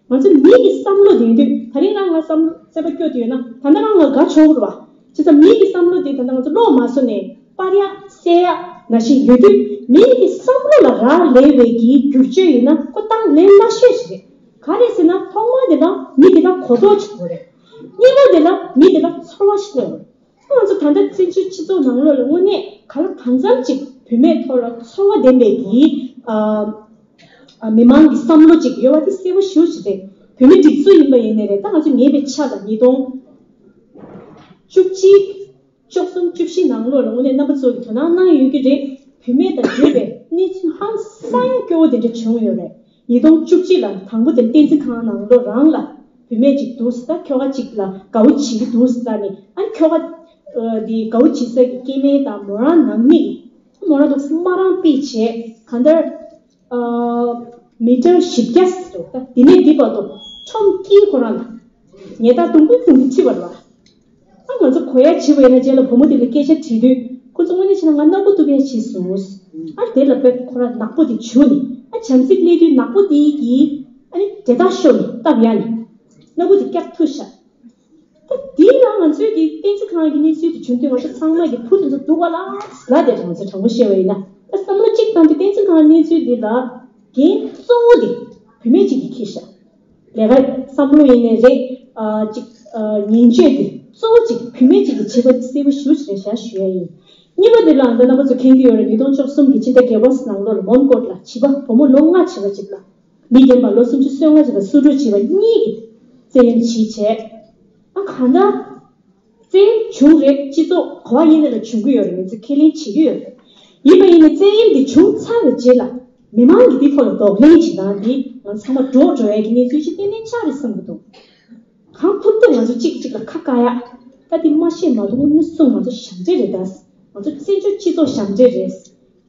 ང་ཚོ་མི་གི་བསམ་བློ་དེ་ཡིན་དུས། ད་རིང་ང་ང་བསམ་བློ་སེམས་པ་སྐྱོ་དུས་ཡོད་ན། ད་ལྟ་རང་ང་དགའ་ཆོག་རེད་བ། བྱས་ཙང་མི་གི་བསམ་བློ་དེ་ད་ལྟ་ང་ཚོ་ལོག་མ་བཟོ་ནས་སྤར་ཡ་སེལ་ཡ་ནང་བཞིན་ཡོད་དུས། མི་གི་བསམ་བློ་ལ་རག་ལས་པའི་གི་བསྒྱུར་བཅོས་ཡིན་ན་ཁོ་གཏོང་ལེན་སླ་ཤོས་ཤིག་རེད། ག་རེ་ཟེར་ན། ཐོག་མ་དེ་ལ་མི་དེ་ལ་གོ་རྟོགས་ཅིག་དགོས་རེད། གཉིས་པ་དེ་ལ་མི་དེ་ལ་ཚོར་བ་ཞིག་སླེབས་དགོས་རེད། ང་ཚོ་ད་ལྟ་བཙན་བྱོལ་སྤྱི་ཚོགས་ནང་ལོགས་ལ་དངོས་གནས་ག་ལ་གང་འཚམ་ཅིག་བུད་མེད་ཐོག་ལ་ཚོར་བ་ལྡན་པའི་གི་ཨ་ཨ་མི་མང་གི་བསམ་བློ་ཅིག་ཡོད་པ་དེ་གསལ་པོ་ཞེ་པོ་ཅིག་རེད། བུད་མེད་སྒྲིག་འཛུགས་ཡིན་པ་ཡིན་ནའི་རེད། ད་ང་ཚོ་ཉེ་བའི་ཆར་ལ་ཉིས་སྟོང་བཅུ་གཅིག་བཅུ་གསུམ་བཅུ་བཞི་ནང་ལོགས་ལ་དངོས་གནས་རྣམ་པ་ཚོ་གིས་དོ་སྣང་གནང་ཡོད་ཀྱི་རེད། བུད་མེད་དང་འབྲེལ་བའི་གནས་ཚུལ་ཧང་སང་ཡང་སྐྱོ་བོ་དེ་འདྲ་བྱུང་ཡོད་རེད། ཉིས་སྟོང་བཅུ་གཅིག་ལ་དང་པོ་དེ་བསྟན་འཛིན་ཁང་ནང་ལོགས་རང་ལ་བུད་མེད་ཅིག་འདུག་ཟེར། ད་ཁྱོ་ག་ཅིག་ལ་དགའ་བོ་བྱེད་ཀྱི་འདུག་ཟེར་ནས། ཨ་ཁྱོ་ག་ཨ་དེ་དགའ་བོ་བྱེད་ས་ཀྱི་སྐྱེ་དམན་དང་མོ་རང་ནང་མི་གི་མོ་རང་འདུག་ཟེར། མོ་རང་དཔེ་བྱས་གང་ལྟར་ཨ་མི་ཊར་བཞི་བརྒྱ་ཟེར་འདུག་ད་དེ་ནས་འདི་བར་དུ་ཁྲོམ་དཀྱིལ་ཁོ་རང་ལ་ཉལ་ཐ་དུང་ཕུ་དུང་ཕུ་ཁྲིད་པ་རེད་བ། ཨ་ང་ཚོ་གོ་ཡ་བྱེད་པ་ཡིན་ན། རྗེས་ལ་བུ་མོ་དེ་ལ་སྐད་ཆ་དྲིས་དུས། ཁོ་ཚོ་དངོས་གནས་བྱས་ན་ང་སྣ་སྒོ་གཏུབ་ཡ་བྱས་སོང་། ཨ་དེ་ལ་དཔེ་ཁོ་རང་ནག་པོ་དེ་བྱུགས་ནས། ཨ་བྱམས་བརྩེ་སླེབས་དུས་ནག་པོ་དེ་གིས་ཨ་ནི་དེ་དག་ཤོར་ནས་བཏབ་ཡ་ནི། སྣ་སྒོ་དེ་བཀྱག་ཐུབ་ཤག་ད་དེའི་ནང་ང་ཚོའི་གི་བསྟན་འཛིན་ཁང་གི་གནས་ཚུལ་དེ་བྱུང་དུས། ང་ཚོ་ཚང་མ་གི་བུ་དེ་ཚོ་སྡུག་པ་ལ་ལ་དེ་ང་ཚོ་དྲང་པོ་བཤད་པ་ཡིན་ན། ད་བསམ་བློ་གཅིག་བཏང་དུས་བསྟན་འཛིན་ཁང་གི་གནས་ཚུལ་དེ་ལ་འགན་གཙོ་བོ་དེ་བུད་མེད་ཅིག་གིས་འཁྱེར་ཤག་ལས་ཀ་བསམ་བློ་ཡིན་ནའི་རེད། ཨ་ཅིག་ཨ་ཉེན་བཅོལ་དེ་གཙོ་བོ་ཅིག་བུད་མེད་ཅིག་གིས་བྱེད་པ་གསལ་པོ་ཞེ་པོ་ཅིག་རེད་ཤག་ཞུ་ཡ་ཡིན། གཉིས་པ་དེ་ལ་ད་རྣམ་པ་ཚོ་མཁྱེན་གྱི་ཡོད་རེད། ཉིས་སྟོང་བཅུ་གསུམ་གྱི་ཕྱི་ཟླ་བརྒྱད་པ་ནང་ལོགས་ལ་མོན་གྷོ་ལ་བྱིས་པ་བུ་མོ་ལོ་ལྔ་བྱས་པ་ཅིག་ལ། མི་རྒན་པ་ལོ་སུམ་ཅུ་སོ་ལྔ་ཅིག་ལ་སུ་འགྲོ་བྱས་པ་གཉིས་ཀྱིས་བཙན་གཡེམ་བྱས་བྱས། ཨ་གང་ལྟར་བཙན་གཡེམ་བྱུང་རེད། སྤྱི་ཚོགས་ག་བ་ཡིན་ནའི་ལ་བྱུང་གི་ཡོད་རེད། ང་ཚོས་ཁས་ལེན་བྱེད་ཀྱི་ཡོད་རེད། ཡིན་པ་ཡིན་ནའི་བཙན་གཡེམ་འདི་བྱུང་ཚར་བའི་རྗེས་ལ་མི་མང་གིས་འདི་ཐོག་ལ་གདོང་ལེན་བྱེད་སྟངས་འདི་ང་ཚང་མ་འདྲོག་འགྲོ་ཡ་གི་གནས་ཚུལ་ཞིག་ཏན་ཏན་ཆགས་རེད་བསམ་གྱི་འདུག་གང་ཐུབ་ཐུབ་ང་ཚོ་གཅིག་གིས་གཅིག་ལ་ཁ་བཀག་ཡ། ད་འདི་མ་ཤེས་མ་གཏོགས་དངོས་སུ་ང་ཚོ་ཞབས་འདྲེན་རེད་ད། ང་ཚོ་བཙན་བྱོལ་སྤྱི་ཚོགས་ཞབས་འདྲེན་རེད།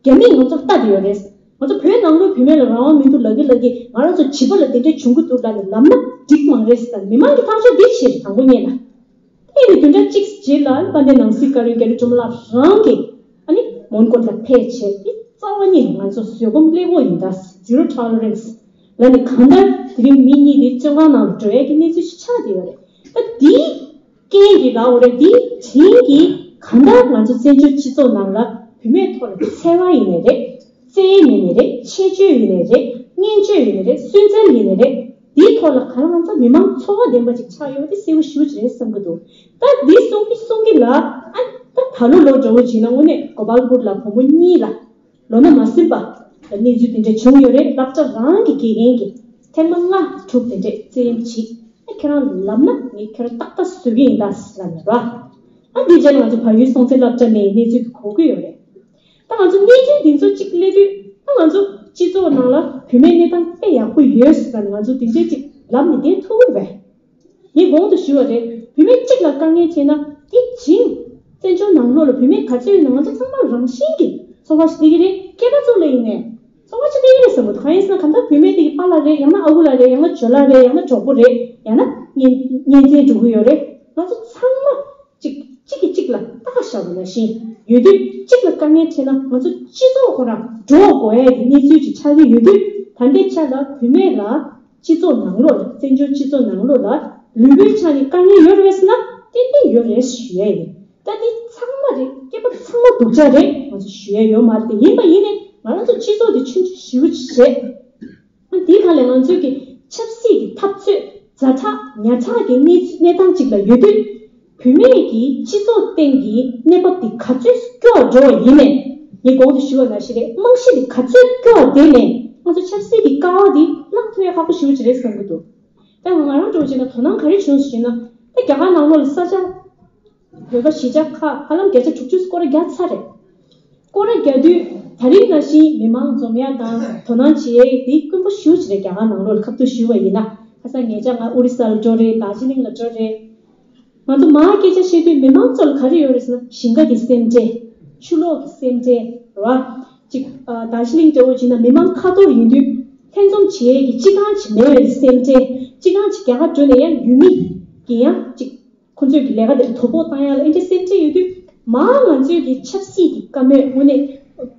རྒྱ་མིས་ང་ཚོར་ལྟ་བསྡད་ཡོད་རེད། ང་ཚོ་བོད་ནང་ལོགས་བུད་མེད་ལ་རང་དབང་མི་འདུག་ལབ་ཀྱི་ལབ་ཀྱི། ང་རང་ཚོ་བྱིས་པ་ལ་དེ་འདྲས་བྱུང་གི་འདུག་ལབ་ནས་ལབ་ན་འགྲིག་མ་རེད་ཟེར། མི་མང་གི་ཐག་གཅོད་འདི་བྱེད་དང་པོ་ཉིད་ལ། དེ་ནས་བདུན་ཕྲག་གཅིག་རྗེས་ལ་དཔལ་ལྡན་ནང་སྲིད་བཀའ་བློན་རྒྱ་རི་སྒྲོལ་མ་ལགས་རང་གིས་ཨ་ནི་མོན་གྷོ་ལ་ཕེབས་བྱས་ཏེ། རྩ་བ་ཉིད་ནས་ང་ཚོ་བཟོད་སྒོམ་སླེབས་ཡོད་ཡིན་ད། Zero tolerance ལབ་ནས། གང་ལྟར་དེ་རིང་མི་གཉིས་དེ་བཙོན་ཁང་ནང་ལ་འགྲོ་ཡས་ཀྱི་གནས་ཚུལ་ཞིག་ཆགས་བསྡད་ཡོད་རེད། ད་འདིའི་རྐྱེན་གྱིས་ལབ་དགོས་རེད། འདིའི་དྲིན་གྱིས་གང་ལྟར་ང་ཚོ་བཙན་བྱོལ་སྤྱི་ཚོགས་ནང་ལ་བུད་མེད་ཐོག་ལ་འཚེ་བ་ཡིན་ནའི་རེད། བཙན་གཡེམ་ཡིན་ནའི་རེད། ཆེད་བཅོལ་ཡིན་ནའི་རེད། གཉེན་སྤྱོད་ཡིན་ནའི་རེད། སུན་གཙེར་ཡིན་ནའི་རེད། འདིའི་ཐོག་ལ་གང་ལ་ང་ཚོ་མི་མང་ཚོར་བ་ལྡན་པ་ཅིག་ཆགས་ཡོད་པ་དེ་གསལ་པོ་ཞེ་པོ་ཅིག་རེད་བསམ་གྱི་འདུག་ད་འདི་གསུང་གི་གསུང་གི་ལ། ཨ་ད་ད་ལོ་ལོ་འདྲ་བོ་བྱས་ན་དངོས་གནས་གོ་པལ་པུར་ལ་བུ་མོ་གཉིས་ལ་ལོ་ན་མ་ཟིན་པ་ལ་གནས་ཚུལ་དེ་འདྲ་བྱུང་ཡོད་རེད། སློབ་གྲྭ་རང་གི་དགེ་རྒན་གྱིས་ཐེངས་མ་ལྔ་དྲུག་དེ་འདྲས་བཙན་གཡེམ་བྱས། ཨ་ཁྱེད་རང་ལབ་ན་ངས་ཁྱེད་རང་ཏག་ཏག་བཟོ་གི་ཡིན་ད་ཟེར་ལབ་ནས་ར། ཨ་འདི་རྗེས་ལ་ང་ཚོ་བལ་ཡུལ་སྲོང་བཙན་སློབ་གྲྭ་ནས་གནས་ཚུལ་དེ་གོ་གི་ཡོད་རེད། ད་ང་ཚོ་གནས་ཚུལ་འདི་ཚོ་གཅིག་སླེབས་དུས། ད་ང་ཚོ་སྤྱི་ཚོགས་ནང་ལ་བུད་མེད་གནས་སྟངས་དཔེ་ཡག་པོ་ཡོད་ཟེར་ནས་ང་ཚོ་འདི་འདྲས་ཅིག་ལབ་ནས་བསྡད་ཐུབ་ཀྱི་རེད་པས། ངས་གོང་དུ་ཞུས་པ་རེད། བུད་མེད་གཅིག་ལ་དཀའ་ངལ་འཕྲད་ན་དེ་བྱིངས། བཙན་བྱོལ་ནང་ལོགས་ལ་བུད་མེད་ག་ཚོད་ཡོད་ན་ང་ཚོ་ཚང་མ་རང་བཞིན་གྱིས་ཚོར་བ་ཞིག་སླེབས་ཀྱི་རེད། སྐྱེས་པ་ཚོ་ལ་ཡིན་ནའི་ཚོར་བ་ཞིག་སླེབས་ཀྱི་རེད་བསམ་གྱི་འདུག་གང་ཡིན་ཟེར་ན། གང་ལྟར་བུད་མེད་དེ་གི་ཕ་ལ་རེད། ཡང་ན་ཨ་ཁུ་ལ་རེད། ཡང་ན་ཇོ་ལ་རེད། ཡང་ན་གྲོགས་པོ་རེད། ཡང་ན་གཉེན་གཉེན་ཚན་འགྲོ་གི་ཡོད་རེད། ང་ཚོ་ཚང་མ་གཅིག་གཅིག་གིས་གཅིག་ལ་ལྟ་བཞག་པ་ནང་བཞིན་ཡོད་དུས། གཅིག་ལ་དཀའ་ངལ་འཕྲད་ན་ང་ཚོ་སྤྱི་ཚོགས་ཁོ་རང་འདྲོག་དགོས་ཡ་གི་གནས་ཚུལ་ཅིག་ཆགས་ཀྱི་ཡོད་དུས། ད་ལྟའི་ཆ་ལ་བུད་མེད་ལ་སྤྱི་ཚོགས་ནང་ལོགས་ལ། བཙན་བྱོལ་སྤྱི་ཚོགས་ནང་ལོགས་ལ་ལུས་པོའི་ཆ་ནས་དཀའ་ངལ་ཡོད་རེད་ཟེར་ན་ཏན་ཏན་ཡོད་རེད་ཞུ་ཡ་ཡིན། ད་འདི་ཚང་མ་རེད། སྐྱེས་པ་ཚང་མ་སྡུག་ཅག་རེད། ང་ཚོ་ཞུ་ཡ་ཡོད་མ་རེད། དེ་ཡིན་པ་ཡིན་ནའི་ང་རང་ཚོ་སྤྱི་ཚོགས་འདི་ཆུང་ཆུང་ཞེ་པོ་ཅིག་རེད། ཨ་འདིའི་སྒང་ལ་ང་ཚོས་ཀྱི་ཆབ་སྲིད་ཀྱི་འཐབ་རྩོད་ཛ་དྲག་ཉག་ཕྲ་གི་གནས་གནས་སྟངས་ཅིག་ལ་ཡོད་དུས། བུད་མེད་ཀྱི་སྤྱི་ཚོགས་སྟེང་གི་གནས་བབ་འདི་ག་ཚོད་སྐྱོ་བ་འགྲོ་བ་ཡིན་ནའི། ངས་གོང་དུ་ཞུས་པ་ནང་བཞིན་རེད། རྨང་གཞི་འདི་ག་ཚོད་སྐྱོ་བ་དེ་ནས་ང་ཚོ་ཆབ་སྲིད་ཀྱི་ཀ་བ་འདི་བླངས་ཐུབ་ཡ་ཁག་པོ་ཞེ་པོ་ཅིག་རེད་བསམ་གྱི་འདུག་ད་ང་རང་འདྲ་བོ་བྱས་ན་དོ་སྣང་ག་རེ་བྱུང་ཟེར་ན། ད་རྒྱ་གར་ནང་ལོགས་ལ་ས་ཆ་བོད་པ་གཞིས་ཆགས་ཁག་ཧ་ལམ་བརྒྱ་ཆ་དྲུག་ཅུ་སྐོར་ར་བརྒྱབ་ཚར་རེད། སྐོར་ར་བརྒྱབ་དུས་ད་རིང་ནང་བཞིན་མི་མང་འཛོམས་ཡ་དང་དོ་སྣང་བྱེད་ཡ་དེ་དཀོན་པོ་ཞེ་པོ་ཅིག་རེད། རྒྱ་གར་ནང་ལོགས་ལ་ཁ་ཐུག་ཞུས་པ་ཡིན་ན། ཁ་སང་ཉེ་ཆར་ང་ཨོ་རི་ས་ལ་འགྲོ་རེད། དར་ཇི་ལིང་ལ་འགྲོ་རེད། ང་ཚོ་མར་སྐད་ཆ་བཤད་དུས་མི་མང་ཚོ་ལ་ག་རེ་ཡོད་རེད་ཟེར་ན། ཞིང་ཁ་གི་སེམས་ཁྲལ། ཆུ་ལོག་གི་སེམས་ཁྲལ་རེད་བ། ཅིག་ཨ་དར་ཇི་ལིང་འདྲ་བོ་བྱས་ན་མི་མང་ཁ་ཐོར་ཡིན་དུས་ལྷན་འཛོམས་བྱེད་ཡས་ཀྱི་སྤྱི་ཁང་ཅིག་མེད་པའི་སེམས་ཁྲལ། སྤྱི་ཁང་ཅིག་རྒྱ་གར་འགྲོ་ནས་ཡང་ཡུལ་མི་གིས་ཡང་ཅིག་ཁོ་ཚོས་ཀྱི་ལས་ཀ་དེར་དོ་ཕོག་བཏང་ཡ་ལ་ཨེ་འདྲ་སེམས་ཁྲལ་ཡོད་དུས། མ་ང་ཚོའི་གི་ཆབ་སྲིད་ཀྱི་བཀའ་མོལ་དངོས་གནས་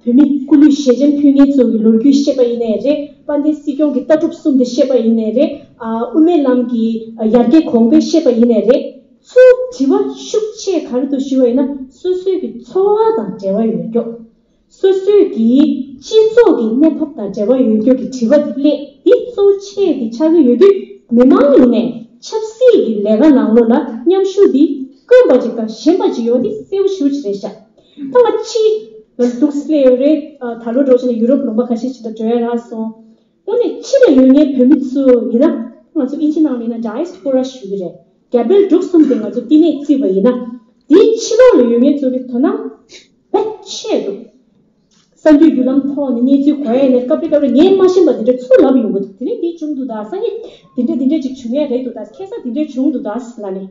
བོད་མི་སྐུ་ལུས་ཞལ་ཆེམས་ཕུལ་མཁན་ཚོ་གི་ལོ་རྒྱུས་བཤད་པ་ཡིན་ནའི་རེད། དཔལ་ལྡན་སྲིད་སྐྱོང་གི་ལྟ་གྲུབ་གསུམ་དེ་བཤད་པ་ཡིན་ནའི་རེད། ཨ་དབུ་མའི་ལམ་གྱི་ཡར་རྒྱས་གོང་འཕེལ་བཤད་པ་ཡིན་ནའི་རེད། ཚུར་དྲི་བ་ཤུགས་ཆེ་ག་རེ་འདུག་ཞུས་པ་ཡིན་ན། སོ་སོའི་གི་འཚོ་བ་དང་འབྲེལ་བ་ཡོད་མཁན། སོ་སོའི་གི་སྤྱི་ཚོགས་ཀྱི་གནས་བབ་དང་འབྲེལ་བ་ཡོད་མཁན་གྱི་དྲི་བ་དེ་སླེབས། འདི་གཙོ་ཆེ་གི་ཆགས་ཀྱི་ཡོད་དུས། མི་མང་ཡིན་ནའི་ཆབ་སྲིད་ཀྱི་ལས་ཀ་ནང་ལོགས་ལ་མཉམ་ཞུགས་འདི་དཀོན་པ་ཅིག་དང་ཞན་པ་ཅིག་ཡོད་དེ་གསལ་པོ་ཞེ་པོ་ཅིག་རེད་ཤག་ད་ང་ཕྱི་ལ་འདུག་སེ་སླེབས་ཡོད་རེད། ད་ལོ་འགྲོ་བྱས་ནས་ཡུ་རོབ་ལུང་པ་ཁ་ཤས་ཅིག་ལ་འགྲོ་ཡ་རག་སོང་། དངོས་གནས་ཕྱི་ལ་ཡོད་མཁན་བོད་མི་ཚོ་ཡིན་ན། ང་ཚོ་ཨིན་ཇི་ནང་ལ་ཡིན་ན་ཌའི་སི་པོ་ར་ཞུ་གི་རེད། རྒྱ་བལ་འབྲུག་གསུམ་དེ་ང་ཚོ་བསྟི་གནས་བརྩིས་པ་ཡིན་ན། དེའི་ཕྱི་ལོགས་ལ་ཡོད་མཁན་ཚོ་གི་དོ་སྣང་བོད་ཆེ་འདུག་གསར་འགྱུར་བརྒྱུད་ལམ་ཐོག་ནས་གནས་ཚུལ་གོ་ཡ་ཡིན་ན། སྐབས་རེ་སྐབས་རེ་ངས་མ་ཤེས་པ་དེ་འདྲ་ཚུར་ལབ་ཡོང་གི་འདུག་དེ་རིང་འདི་བྱུང་འདུག་ད། སང་ཉིན་འདི་འདྲ་འདི་འདྲ་ཅིག་བྱུང་ཡ་རེད་འདུག་ད། ཁ་སང་འདི་འདྲ་བྱུང་འདུག་ད་ཟེར་ལབ་ནས།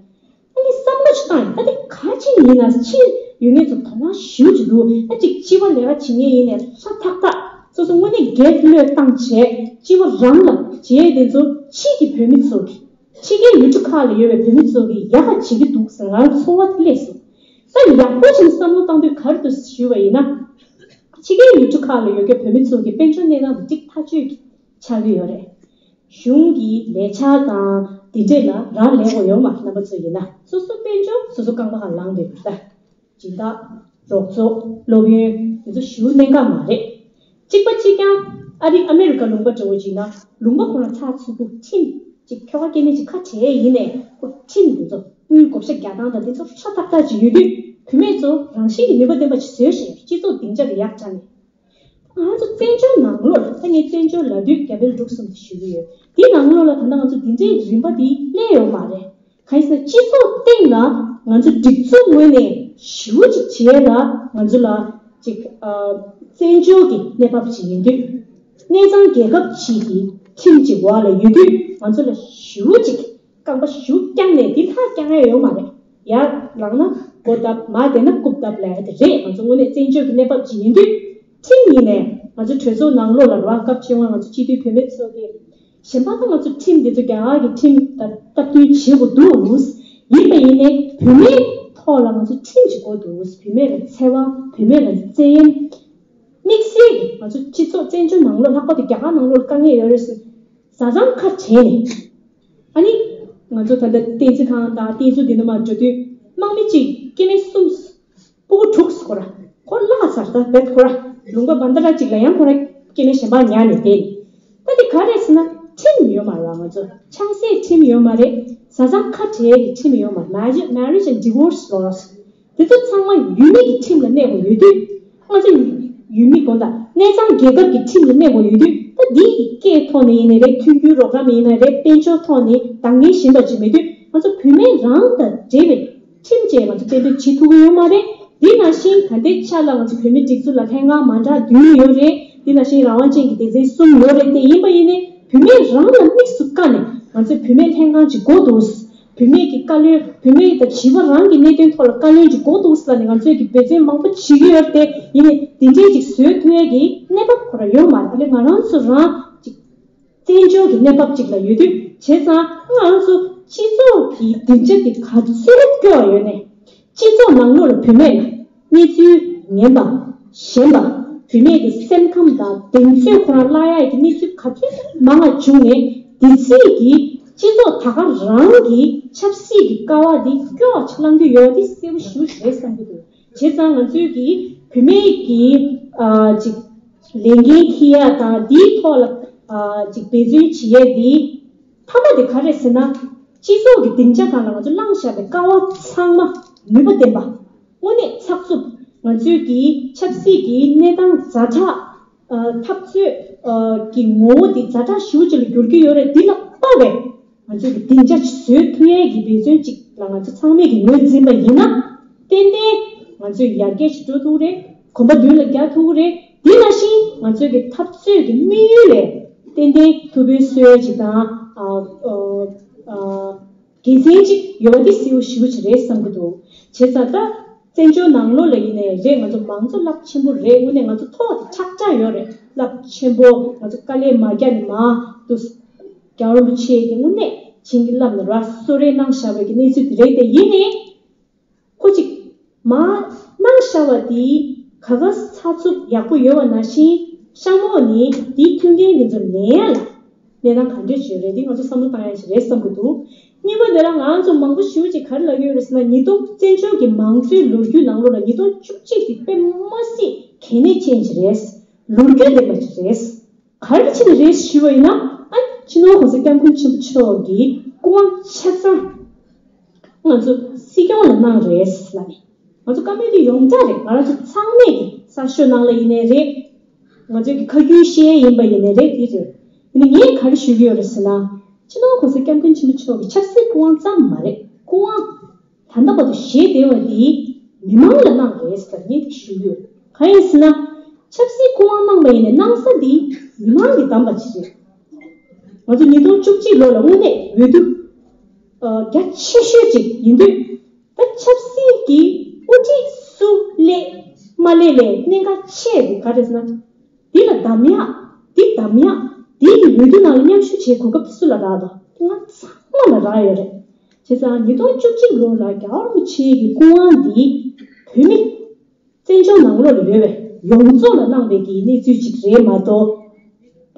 ཨ་ནི་བསམ་བློ་ཅིག་བཏང་ཡིན། ད་དེ་ག་ཅིག་ཡིན་ན། ཕྱི་ཡོད་མཁན་ཚོ་དོ་སྣང་ཞེ་པོ་ཅིག་འདུག་ཨ་ཅིག་སྤྱི་པ་ལས་ཀ་བྱེད་མཁན་ཡིན་ནའི་ཧྲ་ཐག་ཐག་སོ་སོ་དངོས་གནས་སྒེར་བློས་བཏང་བྱས། སྤྱི་པ་རང་ལ་བྱས་དེ་ཚོ་ཕྱི་གི་བོད་མི་ཚོ་གི། ཕྱི་རྒྱལ་ཡུལ་གྲུ་ཁག་ལ་ཡོད་པའི་བོད་མི་ཚོ་གིས་ཡག་ག་བྱེད་ཀྱི་འདུག་ཟེར་ང་ཚོར་བ་དེ་སླེབས་སོང་། ད་ཡག་པོ་ཅིག་བསམ་བློ་བཏང་དུས་ག་རེ་འདུག་ཞུས་པ་ཡིན་ན། ཕྱི་རྒྱལ་ཡུལ་གྲུ་ཁག་ལ་ཡོད་མཁན་བོད་མི་ཚོ་གི་དཔལ་འབྱོར་གནས་སྟངས་དེ་ཅིག་ཐག་ཆོད་ཀྱི་ཆགས་ཀྱི་ཡོད་རེད། གཞུང་གི་ལས་འཆར་དང་དེ་འདྲས་ལ་རག་ལས་དགོས་ཡོད་མ་རེད། རྣམ་པ་ཚོ་ཡིན་ན་སོ་སོ་དཔལ་འབྱོར་སོ་སོ་རྐང་པ་སྒང་ལངས་བསྡད་ཡོད་ད། སྦྱིན་བདག་རོགས་ཚོགས་སློབ་ཡོན་དེ་ཚོ་ཞེ་པོ་གནད་འགག་མ་རེད། གཅིག་པ་གཅིག་རྐྱང་ཨ་རི་ཨ་མེ་རི་ཀ་ལུང་པ་འདྲ་བོ་ཅིག་ན། ལུང་པ་ཁོ་རང་ཚགས་ཚུད་པོ། ཁྲིམས་ཅིག་ཁྱོ་ག་སྐྱེ་དམན་ཅིག་ཁ་བྲལ་ཡིན་ནའི་ཁོ་ཁྲིམས་དེ་ཚོ་དངུལ་བགོ་བཤའ་རྒྱག་སྟངས་དང་དེ་ཚོ་ཧྲ་ཐག་ཐག་ཅིག་ཡོད་དུས། བུད་མེད་ཚོ་རང་བཞིན་གྱི་ནུས་པ་ལྡན་པ་ཅིག་བཟོས་ཤིག་སྤྱི་ཚོགས་སྡིངས་ཆ་དེ་ཡག་དྲགས་ནས། ང་ཚོ་བཙན་བྱོལ་ནང་ལོགས་ལ། ད་ངས་བཙན་བྱོལ་ལབ་དུས་རྒྱ་བལ་འབྲུག་གསུམ་དེ་ཞུ་གི་ཡོད། དེའི་ནང་ལོགས་ལ་ད་ལྟ་ང་ཚོ་འདི་འདྲའི་རིམ་པ་འདི་སླེབས་ཡོད་མ་རེད། གང་ཡིན་ཟེར་ན། སྤྱི་ཚོགས་སྟེང་ལ་ང་ཚོ་སྒྲིག་འཛུགས་ངོས་ནས་ཞེ་པོ་ཅིག་བྱས་ལ། ང་ཚོ་ལ་ཅིག་ཨ་བཙན་བྱོལ་གྱི་གནས་བབ་ཅིག་ཡིན་དུས། གནས་ཚང་རྒྱལ་ཁབ་ཅིག་གི་ཁྲིམས་ཅིག་འོག་ལ་ཡོད་དུས། ང་ཚོ་ལ་ཞེ་པོ་ཅིག་རྐང་པ་ཞེ་པོ་བརྐྱངས་ནས་འདི་ལྷག་རྐྱང་ཡ་ཡོད་མ་རེད། ཡར་ལངས་ན་མགོ་བརྡབ། མར་བསྡད་ན་རྐུབ་བརྡབ་ལབ་ཡ་དེ་རེད། ང་ཚོ་དངོས་གནས་བཙན་བྱོལ་གྱི་གནས་བབ་ཅིག་ཡིན་དུས། ཁྲིམས་ཡིན་ནའི་ང་ཚོ་གྲོས་ཚོགས་ནང་ལོགས་ལ་ར་སྐབས་ཕྱེད་ཀ་ང་ཚོ་སྤྱི་འཐུས་བུད་མེད་ཚོ་གིས། གཞན་པ་ད་ང་ཚོ་ཁྲིམས་འདི་ཚོ་རྒྱ་གར་གྱི་ཁྲིམས་དང་སྟབས་བསྟུན་བྱེད་དགོས་འདུག་ཡིན་པ་ཡིན་ནའི་བུད་མེད་ཐོག་ལ་ང་ཚོ་ཁྲིམས་ཅིག་དགོས་འདུག་བུད་མེད་ལ་འཚེ་བ། བུད་མེད་ལ་བཙན་གཡེམ། དམིགས་བསལ་གྱི་ང་ཚོ་སྤྱི་ཚོགས་བཙན་བྱོལ་ནང་ལོགས་ལྷག་པར་དུ་རྒྱ་གར་ནང་ལོགས་ལ་དཀའ་ངལ་ཡོད་རེད་ཟེར། བཟའ་ཚང་ཁ་བྲལ་ནས། ཨ་ནི་ང་ཚོ་ད་ལྟ་བསྟན་འཛིན་ཁང་དང་བསྟན་འཛིན་འདི་ནང་མར་འགྲོ་དུས། དམག་མི་གཅིག་སྐྱེ་དམན་གསུམ། སྤུ་གུ་དྲུག་ཁོ་ར། ཁོ་བརླག་ཚར། ད་བེད་ཁོ་ར། ལུང་པ་བན་ད་ར་གཅིག་ལ་ཡང་ཁོ་ར་སྐྱེ་དམན་གཞན་པ་ཉར་ནས་བསྡད། ད་འདི་ག་རེད་ཟེར་ན། ཁྲིམས་ཡོད་མ་རེད་བ། ང་ཚོ་ཆང་སའི་ཁྲིམས་ཡོད་མ་རེད། བཟའ་ཚང་ཁ་བྲལ་གྱི་ཁྲིམས་ཡོད་མ་རེད། Marriage, Marriage and Divorce Laws། དེ་ཚོ་ཚང་མ་ཡུལ་མི་གི་ཁྲིམས་ལ་གནས་དགོས་ཡོད་དུས། ང་ཚོ་ཡུལ་མི་དགོན་དང་གནས་ཚང་རྒྱལ་ཁབ་ཀྱི་ཁྲིམས་ལ་གནས་དགོས་ཡོད་དུས། ད་འདི་གི་སྐད་ཐོག་ནས་ཡིན་ནའི་རེད། མཐུན་འགྱུར་རོགས་རམ་ཡིན་ནའི་རེད། དཔལ་འབྱོར་ཐོག་ནས་འདང་ངེས་གཞན་པ་ཅིག་མེད་དུས། ང་ཚོ་བུད་མེད་རང་དང་འབྲེལ་བའི་ཁྲིམས་བཅས་ང་ཚོ་གཏན་འབེབས་བྱེད་ཐུབ་ཀྱི་ཡོད་མ་རེད། འདི་ནང་བཞིན་ད་ལྟའི་ཆ་ལ་ང་ཚོ་བོད་མིའི་སྒྲིག་འཛུགས་ལ་ལྷན་ཁང་མ་འདྲ་བདུན་ཡོད་རེད། འདི་ནང་བཞིན་རང་དབང་ཅན་གྱི་སྡེ་ཚན་གསུམ་ཡོད་རེད། དེ་ཡིན་པ་ཡིན་ནའི་བུད་མེད་རང་ལ་དམིགས་སུ་བཀར་ནས་ང་ཚོས་བུད་མེད་ལྷན་ཁང་ཅིག་དགོས་འདུག་བུད་མེད་ཀྱི་བཀའ་བློན། བུད་མེད་དང་བྱིས་པ་རང་གི་གནད་དོན་ཐོག་ལ་བཀའ་བློན་ཅིག་དགོས་འདུག་ཟེར་ནས་ང་ཚོས་ཀྱི་འབད་བརྩོན་མང་པོ་བྱེད་ཀྱི་ཡོད་རེད། དེ་ཡིན་ནའི་དེ་འདྲའི་ཅིག་བཟོ་ཐུབ་ཡས་ཀྱི་གནས་བབ་ཁོ་རང་ཡོད་མ་རེད། ཨ་ནི་ང་རང་ཚོ་རང་ཅིག་བཙན་བྱོལ་གྱི་གནས་བབ་ཅིག་ལ་ཡོད་དུས། བྱས་ཙང་ང་ཚོ་སྤྱི་ཚོགས་ཀྱི་སྡིངས་ཆ་དེ་ག་ཚོད་སྐྱོ་བ་ཡོད་ནའི། སྤྱི་ཚོགས་ནང་ལོགས་ལ་བུད་མེད་ལ་གནས་ཚུལ་ངན་པ། ཞན་པ། བུད་མེད་ཀྱི་སེམས་ཁམས་དང་གདེང་ཚོད་ཁོ་རང་བརླག་ཡག་གི་གནས་ཚུལ་ག་ཚོད་མང་བ་བྱུང་ནའི། དེ་སྲིད་ཀྱི་སྤྱི་ཚོགས་ད་ག་རང་གི་ཆབ་སྲིད་ཀྱི་ཀ་བ་དེ་སྐྱོ་བ་ཅིག་བླང་གི་ཡོད། དེ་གསལ་པོ་ཞེ་པོ་ཅིག་རེད་བསམ་གྱི་འདུག་བྱས་ཙང་ང་ཚོའི་གི་བུད་མེད་ཀྱི་ཨ་ཅིག་ལས་འགན་འཁྱེར་ཡ་དང་དེའི་ཐོག་ལ་ཨ་ཅིག་འབད་བརྩོན་བྱེད་ཡ་དེ་མཐའ་མ་དེ་ག་རེ་ཟེར་ན། སྤྱི་ཚོགས་ཀྱི་སྡིངས་ཆ་སྒང་ལ་ང་ཚོ་བླངས་བཞག་པའི་ཀ་བ་ཚང་མ་ནུས་པ་ལྡན་པ། དངོས་གནས་ཚགས་ཚུད། ང་ཚོའི་གི་ཆབ་སྲིད་ཀྱི་གནས་སྟངས་ཛ་དྲག་ཨ་འཐབ་རྩོད་ཨ་ཀྱི་ངོ་བོ་དེ་ཛ་དྲག་ཞེ་པོ་ཅིག་ལ་འགྱུར་གྱི་ཡོད་རེད། འདི་ལ་དཔག་པའི་ང་ཚོས་ཀྱི་སྡིངས་ཆ་ཅིག་བཟོ་ཐུབ་ཡས་ཀྱི་འབད་བརྩོན་ཅིག་ལ་ང་ཚོ་ཚང་མས་ཀྱི་ངོས་འཛིན་པ་ཡིན་ན། ཏན་ཏན་ང་ཚོས་ཡར་རྒྱས་ཅིག་འགྲོ་ཐུབ་ཀྱི་རེད། གོམ་པ་མདུན་ལ་རྒྱག་ཐུབ་ཀྱི་རེད། དེ་ནང་བཞིན་ང་ཚོས་ཀྱི་འཐབ་རྩོད་ཀྱི་དམིགས་ཡུལ་ལས་ཏན་ཏན་ཐུགས་ཕན་གསོས་ཡས་ཅིག་དང་། ཨ་ཨ་ཨ་དགེ་མཚན་ཅིག་ཡོད་པ་དེ་གསལ་པོ་ཞེ་པོ་ཅིག་རེད་བསམ་གྱི་འདུག་བྱས་ཙང་ད་བཙན་བྱོལ་ནང་ལོགས་ལ་ཡིན་ནའི་རེད། ང་ཚོ་མང་གཙོ་རླབས་ཆེན་པོ་རེད། དངོས་གནས་ང་ཚོ་ཐོག་དེ་ཁྲག་ཁྲག་ཡོད་རེད། རླབས་ཆེན་པོ། ང་ཚོ་དཀའ་ལས་མ་རྒྱག་ནས་མ་འདུག་རྒྱལ་བ་རིན་པོ་ཆེ་གིས་དངོས་གནས་བྱིན་གྱིས་བརླབས་ནས་ར་གསོལ་རས་གནང་བཞག་པའི་གི་གནས་ཚུལ་དེ་རེད། དེ་ཡིན་ནའི་ཁོ་ཅིག་མ་ ཤ་བ་དེ་ག་ག་ཚ་ཚུབ་ཡག་པོ་ཡོད་པ་ནང་བཞིན་གཤམ་འོག་ནས་དེའི་མཐུན་རྐྱེན་དེ་ཚོ་ལེན་ཡ་ལ་གནས་སྟངས་ག་འདྲས་ཡོད་རེད། དེ་ང་ཚོ་བསམ་བློ་བཏང་ཡ་ཞིག་རེད་བསམ་གྱི་འདུག་གཉིས་པ་དེ་ལ་ང་ཚོ་མང་པོ་ཞེ་པོ་ཅིག་ག་རེ་ལབ་ཀྱི་ཡོད་རེད་ཟེར་ན། ཉིས་སྟོང་བཙན་བྱོལ་གྱི་མང་གཙོའི་ལོ་རྒྱུས་ནང་ལོགས་ལ་ཉིས་སྟོང་བཅུ་གཅིག་དེ་དཔེ་མ་སྲིད་གལ་གནད་ཅན་ཞིག་རེད། ལོ་རྒྱུས་ལྡན་པ་ཞིག་རེད། ག་རེ་བྱས་ནས་རེད་ཞུས་པ་ཡིན་ན། ཨ། སྤྱི་ནོར་༸གོང་ས་༸སྐྱབས་མགོན་ཆེན་པོ་མཆོག་གིས་སྐུ་དབང་ཆ་ཚང་ང་ཚོ་སྲིད་སྐྱོང་ལ་གནང་རེད་ལབ་ནས། ང་ཚོ་བཀའ་མོལ་དེ་ཡོངས་གྲགས་རེད། ང་རང་ཚོ་ཚང་མས་ཀྱི་གསར་ཤོག་ནང་ལ་ཡིན་ནའི་རེད། ང་ཚོའི་གི་ཁ་རྒྱུན་བཤད་ཡིན་པ་ཡིན་ནའི་རེད། དེ་རེད། ཡིན་ནའི་ངས་ག་རེ་ཞུ་གི་ཡོད་རེད་ཟེར་ན། སྤྱི་ནོར་༸གོང་ས་༸སྐྱབས་མགོན་ཆེན་པོ་མཆོག་གིས་ཆབ་སྲིད་སྐུ་དབང་ཙམ་མ་རེད། སྐུ་དབང་ད་ལྟ་བར་དུ་བཞེས་བསྡད་པ་འདི་མི་མང་ལ་གནང་རེད་ཟེར་ངས་འདི་ཞུ་གི་ཡོད། གང་ཡིན་ཟེར་ན། ཆབ་སྲིད་སྐུ་དབང་གནང་བ་ཡིན་ནའི་གནང་ས་འདི་མི་མང་གིས་བདམས་པ་ཅིག་རེད། ང་ཚོ་ཉིས་སྟོང་བཅུ་གཅིག་ལོ་ལ་དངོས་གནས་འོས་བསྡུ་ཨ་རྒྱ་ཆེ་ཤོས་ཅིག་ཡིན་དུས། ད་ཆབ་སྲིད་ཀྱི་དབུ་ཁྲིད་སུ་སླེབས་མ་སླེབས་ལས་གནད་འགག་ཆེ་བ་ག་རེ་ཟེར་ན། འདི་ལ་གདམ་ཡག་འདི་གདམ་ཡག་འདི་ཡི་འོས་བསྡུ་ནང་ལ་མཉམ་ཞུགས་བྱེད་གོ་སྐབས་དེ་སུ་ལ་རག་དང་། དེ་ང་ཚང་མ་ལ་རག་ཡོད་རེད། བྱས་ཙང་ཉིས་སྟོང་བཅུ་གཅིག་ལོ་ལ་རྒྱལ་བ་རིན་པོ་ཆེ་ཡི་སྐུ་དབང་འདི་བོད་མི་བཙན་བྱོལ་ནང་ལོགས་ལ་ཡོད་པའི་ཡོངས་རྫོགས་ལ་གནང་བའི་གི་གནས་ཚུལ་ཅིག་རེད་མ་གཏོགས།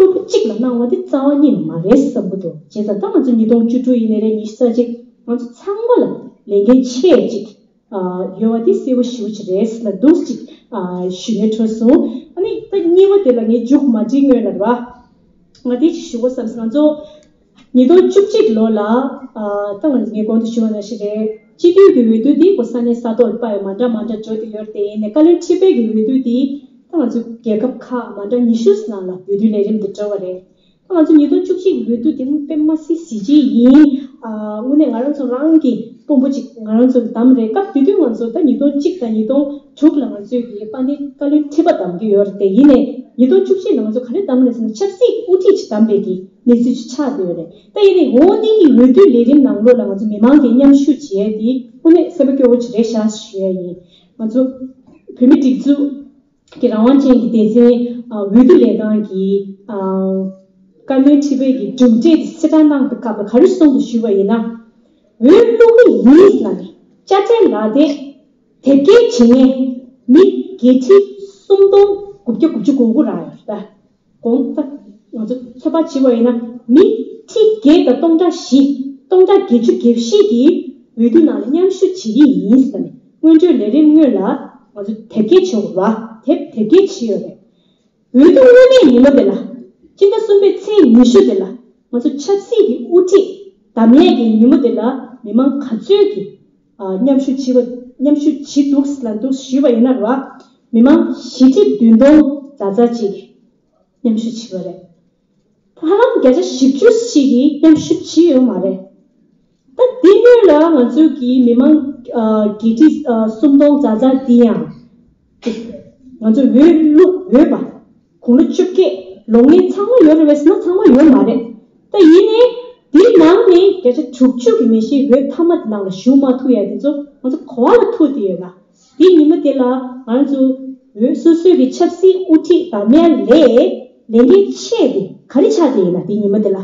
སྤུ་གུ་གཅིག་ལ་གནང་བ་དེ་རྩ་བ་ཉིད་ནས་མ་རེད་བསམ་གྱི་འདུག་བྱས་ཙང་ད་ང་ཚོ་ཉིས་སྟོང་བཅུ་དྲུག་ཡིན་ནའི་རེད། ཉི་ཤུ་རྩ་གཅིག་ང་ཚོ་ཚང་མ་ལ་ལས་འགན་ཆེ་ཅིག་ཡོད་པ་དེ་གསལ་པོ་ཞེ་པོ་ཅིག་རེད་ལབ་འདུག་ཅིག་ཞུ་སྙིང་འདོད་སོང་། ཨ་ནི་ད་གཉིས་པ་དེ་ལ་ངས་མཇུག་མ་སྒྲིལ་སྔོན་ལ་རེད་བ། ང་དེ་ཅིག་ཞུ་དགོས་བསམ་སོང་། ང་ཚོ་ཉིས་སྟོང་བཅུ་གཅིག་ལོ་ལ་ད་ང་ཚོ་ངས་གོང་དུ་ཞུ་བ་ནང་བཞིན་རེད། སྤྱི་འཐུས་ཀྱི་འོས་བསྡུ་དེ་ཁོ་ས་གནས་ས་ཐོག་ལ་དཔག་ཡོད་མ་འདྲ་མ་འདྲ་འགྲོ་བསྡད་ཡོད་རེད། དེ་ཡིན་ནའི་བཀའ་བློན་ཁྲི་པའི་གི་འོས་བསྡུ་དེ་ད་ང་ཚོ་རྒྱལ་ཁབ་ཁག་མ་འདྲ་ཉི་ཤུ་ནང་ལ་འོས་བསྡུ་ལས་རིམ་དེ་འགྲོ་བ་རེད། ང་ཚོ་ཉིས་སྟོང་བཅུ་གཅིག་འོས་བསྡུ་དེ་དཔེ་མ་སྲིད་གཟི་བརྗིད་ཡིན། ཨ། དངོས་གནས་ང་རང་ཚོ་རང་གི་དཔོན་པོ་ཅིག་ང་རང་ཚོ་ལ་བདམས་རེད། སྐབས་དེ་དུས་ང་ཚོ་ད་ཉིས་སྟོང་གཅིག་དང་ཉིས་སྟོང་དྲུག་ལ་ང་ཚོས་ཀྱི་དཔལ་ལྡན་བཀའ་བློན་ཁྲི་པ་བདམས་ཀྱི་ཡོད་རེད། དེ་ཡིན་ནའི་ཉིས་སྟོང་བཅུ་གཅིག་ལ་ང་ཚོ་ག་རེ་བདམས་རེད་ཟེར་ན། ཆབ་སྲིད་དབུ་ཁྲིད་ཅིག་བདམས་པའི་གི་གནས་ཚུལ་ཅིག་ཆགས་བསྡད་ཡོད་རེད། ད་ཡིན་ནའི་འོ་འདི་གི་འོས་བསྡུ་ལས་རིམ་ནང་ལོགས་ལ་ང་ཚོ་མི་མང་གིས་མཉམ་ཞུགས་བྱས་ཏེ་དངོས་གནས་སེམས་པ་སྐྱོ་བོ་ཅིག་རེད་ཤག་ཞུ་ཡ་ཡིན། ང་ཚོ་བོད་མི་སྒྲིག་འཛུགས་ཀྱི་རང་དབང་ཅན་གྱི་སྡེ་ཚན་འོས་བསྡུ་ལས་ཁང་གི་བཀའ་བློན་ཁྲི་པའི་གི་གྲུབ་འབྲས་དེ་གསལ་བསྒྲགས་གནང་པའི་སྐབས་ལ་ག་རེ་གསུངས་འདུག་ཞུས་པ་ཡིན་ན། འོས་བླུག་གི་ཡིན་ལབ་ནས་དཔྱ་ཁྲལ་ལག་དེབ་དེབ་སྐྱེལ་བྱེད་མཁན་མི་བརྒྱད་ཁྲི་སུམ་སྟོང་དགུ་བརྒྱ་དགུ་བཅུ་གོ་དགུ་རག་ཡོད་རེད། གོང་ད་ང་ཚོ་ཚོད་དཔག་བྱས་པ་ཡིན་ན་མི་ཁྲི་བརྒྱད་དང་སྟོང་ཕྲག་བཞི། སྟོང་ཕྲག་བརྒྱད་ཅུ་གྱ་བཞི་གིས་འོས་བསྡུ་ནང་ལ་མཉམ་ཞུགས་བྱེད་ཀྱི་ཡིན་ཟེར་ནས་སྔོན་འགྲོའི་ལས་རིམ་སྔོན་ལ་ང་ཚོ་དེབ་སྐྱེལ་བྱེད་དགོས་པ། དེབ་དེབ་སྐྱེལ་བྱས་ཡོད་རེད། འོས་བསྡུ་དངོས་གནས་ཉིན་མོ་དེ་ལ། སྤྱི་ཟླ་གསུམ་པའི་ཚེས་ཉི་ཤུ་དེ་ལ་ང་ཚོ་ཆབ་སྲིད་ཀྱི་དབུ་ཁྲིད་གདམ་ཡས་ཀྱི་ཉིན་མོ་དེ་ལ་མི་མང་ག་ཚོད་ཀྱིས་མཉམ་ཞུགས་བྱས་པ། མཉམ་ཞུགས་བྱས་འདུག་ལ་འདུག་ཞུས་པ་ཡིན་ན་རེད་བ། མི་མང་བཞི་ཁྲི་བདུན་སྟོང་ཛ་ཛ་ཅིག་གིས་མཉམ་ཞུགས་བྱས་པ་རེད། ཧ་ལམ་བརྒྱ་ཆ་བཞི་བཅུ་ཞིག་གིས་མཉམ་ཞུགས་བྱས་ཡོད་མ་རེད། ད་འདི་སྔོན་ལ་ང་ཚོའི་གི་མི་མང་ཨ་བརྒྱད་ཁྲི་ཨ་སུམ་སྟོང་ཛ་ཛ་འདི་ཡང་ང་ཚོ་འོས་བླུགས་འོས་པ་དགུང་ལོ་བཅོ་བརྒྱད་ལོ་ངན་ཚང་མ་ཡོད་རེད་པས་ཟེར་ན་ཚང་མ་ཡོད་མ་རེད། ད་ཡིན་ནའི་འདིའི་ནང་ནས་བརྒྱ་ཆ་དྲུག་ཅུ་གི་མི་ཞིག་འོས་མཐའ་མ་དེ་ནང་ལ་ཞུགས་མ་ཐུབ་ཡ་དེ་ཚོ་ང་ཚོ་ག་བ་ལ་ཐུག་བསྡད་ཡོད་ན། དེའི་ཉིན་མོ་དེ་ལ་ང་ཚོ་འོས་སོ་སོའི་གི་ཆབ་སྲིད་དབུ་ཁྲིད་དང་མཉམ་ལས་ལས་འགན་ཆེ་དེ་ག་རེ་ཆགས་བསྡད་ཡིན་ན། དེའི་ཉིན་མོ་དེ་ལ་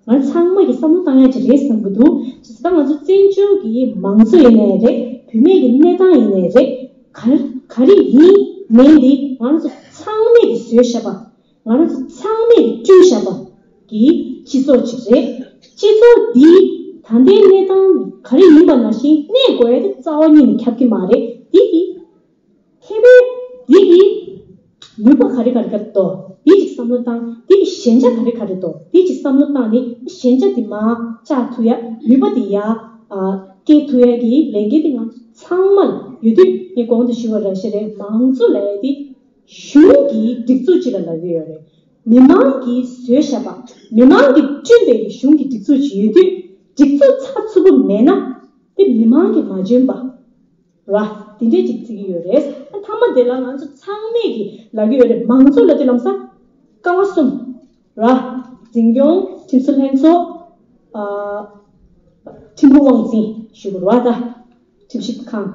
ང་ཚང་མ་གི་བསམ་བློ་བཏང་ཡ་ཅིག་རེད་བསམ་གི་འདུག་ཅིག་ད་ང་ཚོ་བཙན་བྱོལ་གི་མང་གཙོ་ཡིན་ནའི་རེད། བུད་མེད་ཀྱི་གནས་སྟངས་ཡིན་ནའི་རེད། ག་རེ་ག་རེ་ཡིན་མིན་དེ་ང་ཚོ་ཚང་མས་གི་བཟོས་བཞག་པ། ང་རང་ཚོ་ཚང་མས་བསྐྲུན་བཞག་པ་གི་སྤྱི་ཚོགས་ཅིག་རེད། སྤྱི་ཚོགས་འདི་ད་ལྟའི་གནས་སྟངས་ག་རེ་ཡིན་པ་ནང་བཞིན་གནས་དགོས་ཡ་དེ་རྩ་བ་ཉིད་ནས་ཁྱབ་ཀྱི་མ་རེད། འདི་གི་ཁེ་ཕན་འདི་གི་ནུས་པ་ག་རེ་ག་རེ་ག་རེ་འདུག་འདི་ཅིག་བསམ་བློ་བཏང་། འདི་གི་ཞན་ཆ་ག་རེ་ག་རེ་འདུག་འདི་ཅིག་བསམ་བློ་བཏང་ནས་ཞན་ཆ་འདི་མར་བཅག་ཐུབ་ཡ། ནུས་པ་འདི་ཡར་ཨ་སྐྱེད་ཐུབ་ཡ་གི་ལས་འགན་འདི་ང་ཚོ་ཚང་མ་ལ་ཡོད་དུས། ངས་གོང་དུ་ཞུས་པ་ར་ཞིག་རེད། མང་གཙོ་ལབ་ཡ་དེ་གཞུང་གི་སྒྲིག་འཛུགས་ཅིག་ལ་ལབ་ཀྱི་ཡོད་རེད། མི་མང་གིས་བཟོས་བཞག་པ། མི་མང་གིས་བསྐྲུན་པའི་གཞུང་གི་སྒྲིག་འཛུགས་ཅིག་ཡོད་དུས། སྒྲིག་འཛུགས་ཚགས་ཚུད་པོ་མེད་ན་དེ་མི་མང་གིས་མ་འཇོན་པ་ར་དེ་འདྲས་ཅིག་བརྩི་གི་ཡོད་རེད། མཐའ་མ་དེ་ལ་ང་ཚོ་ཚང་མས་ཀྱིས་ལབ་ཀྱི་ཡོད་རེད། མང་གཙོ་ལབ་དུས་ལམ་སང་ཀ་བ་གསུམ་ར། འཛིན་སྐྱོང་། ཁྲིམས་བཟོ་ལྷན་ཚོགས། ཨ། ཁྲིམས་ལུགས་དབང་འཛིན་ཞུ་དགོས་རེད་བ། ད་ཁྲིམས་ཞིབ་ཁང་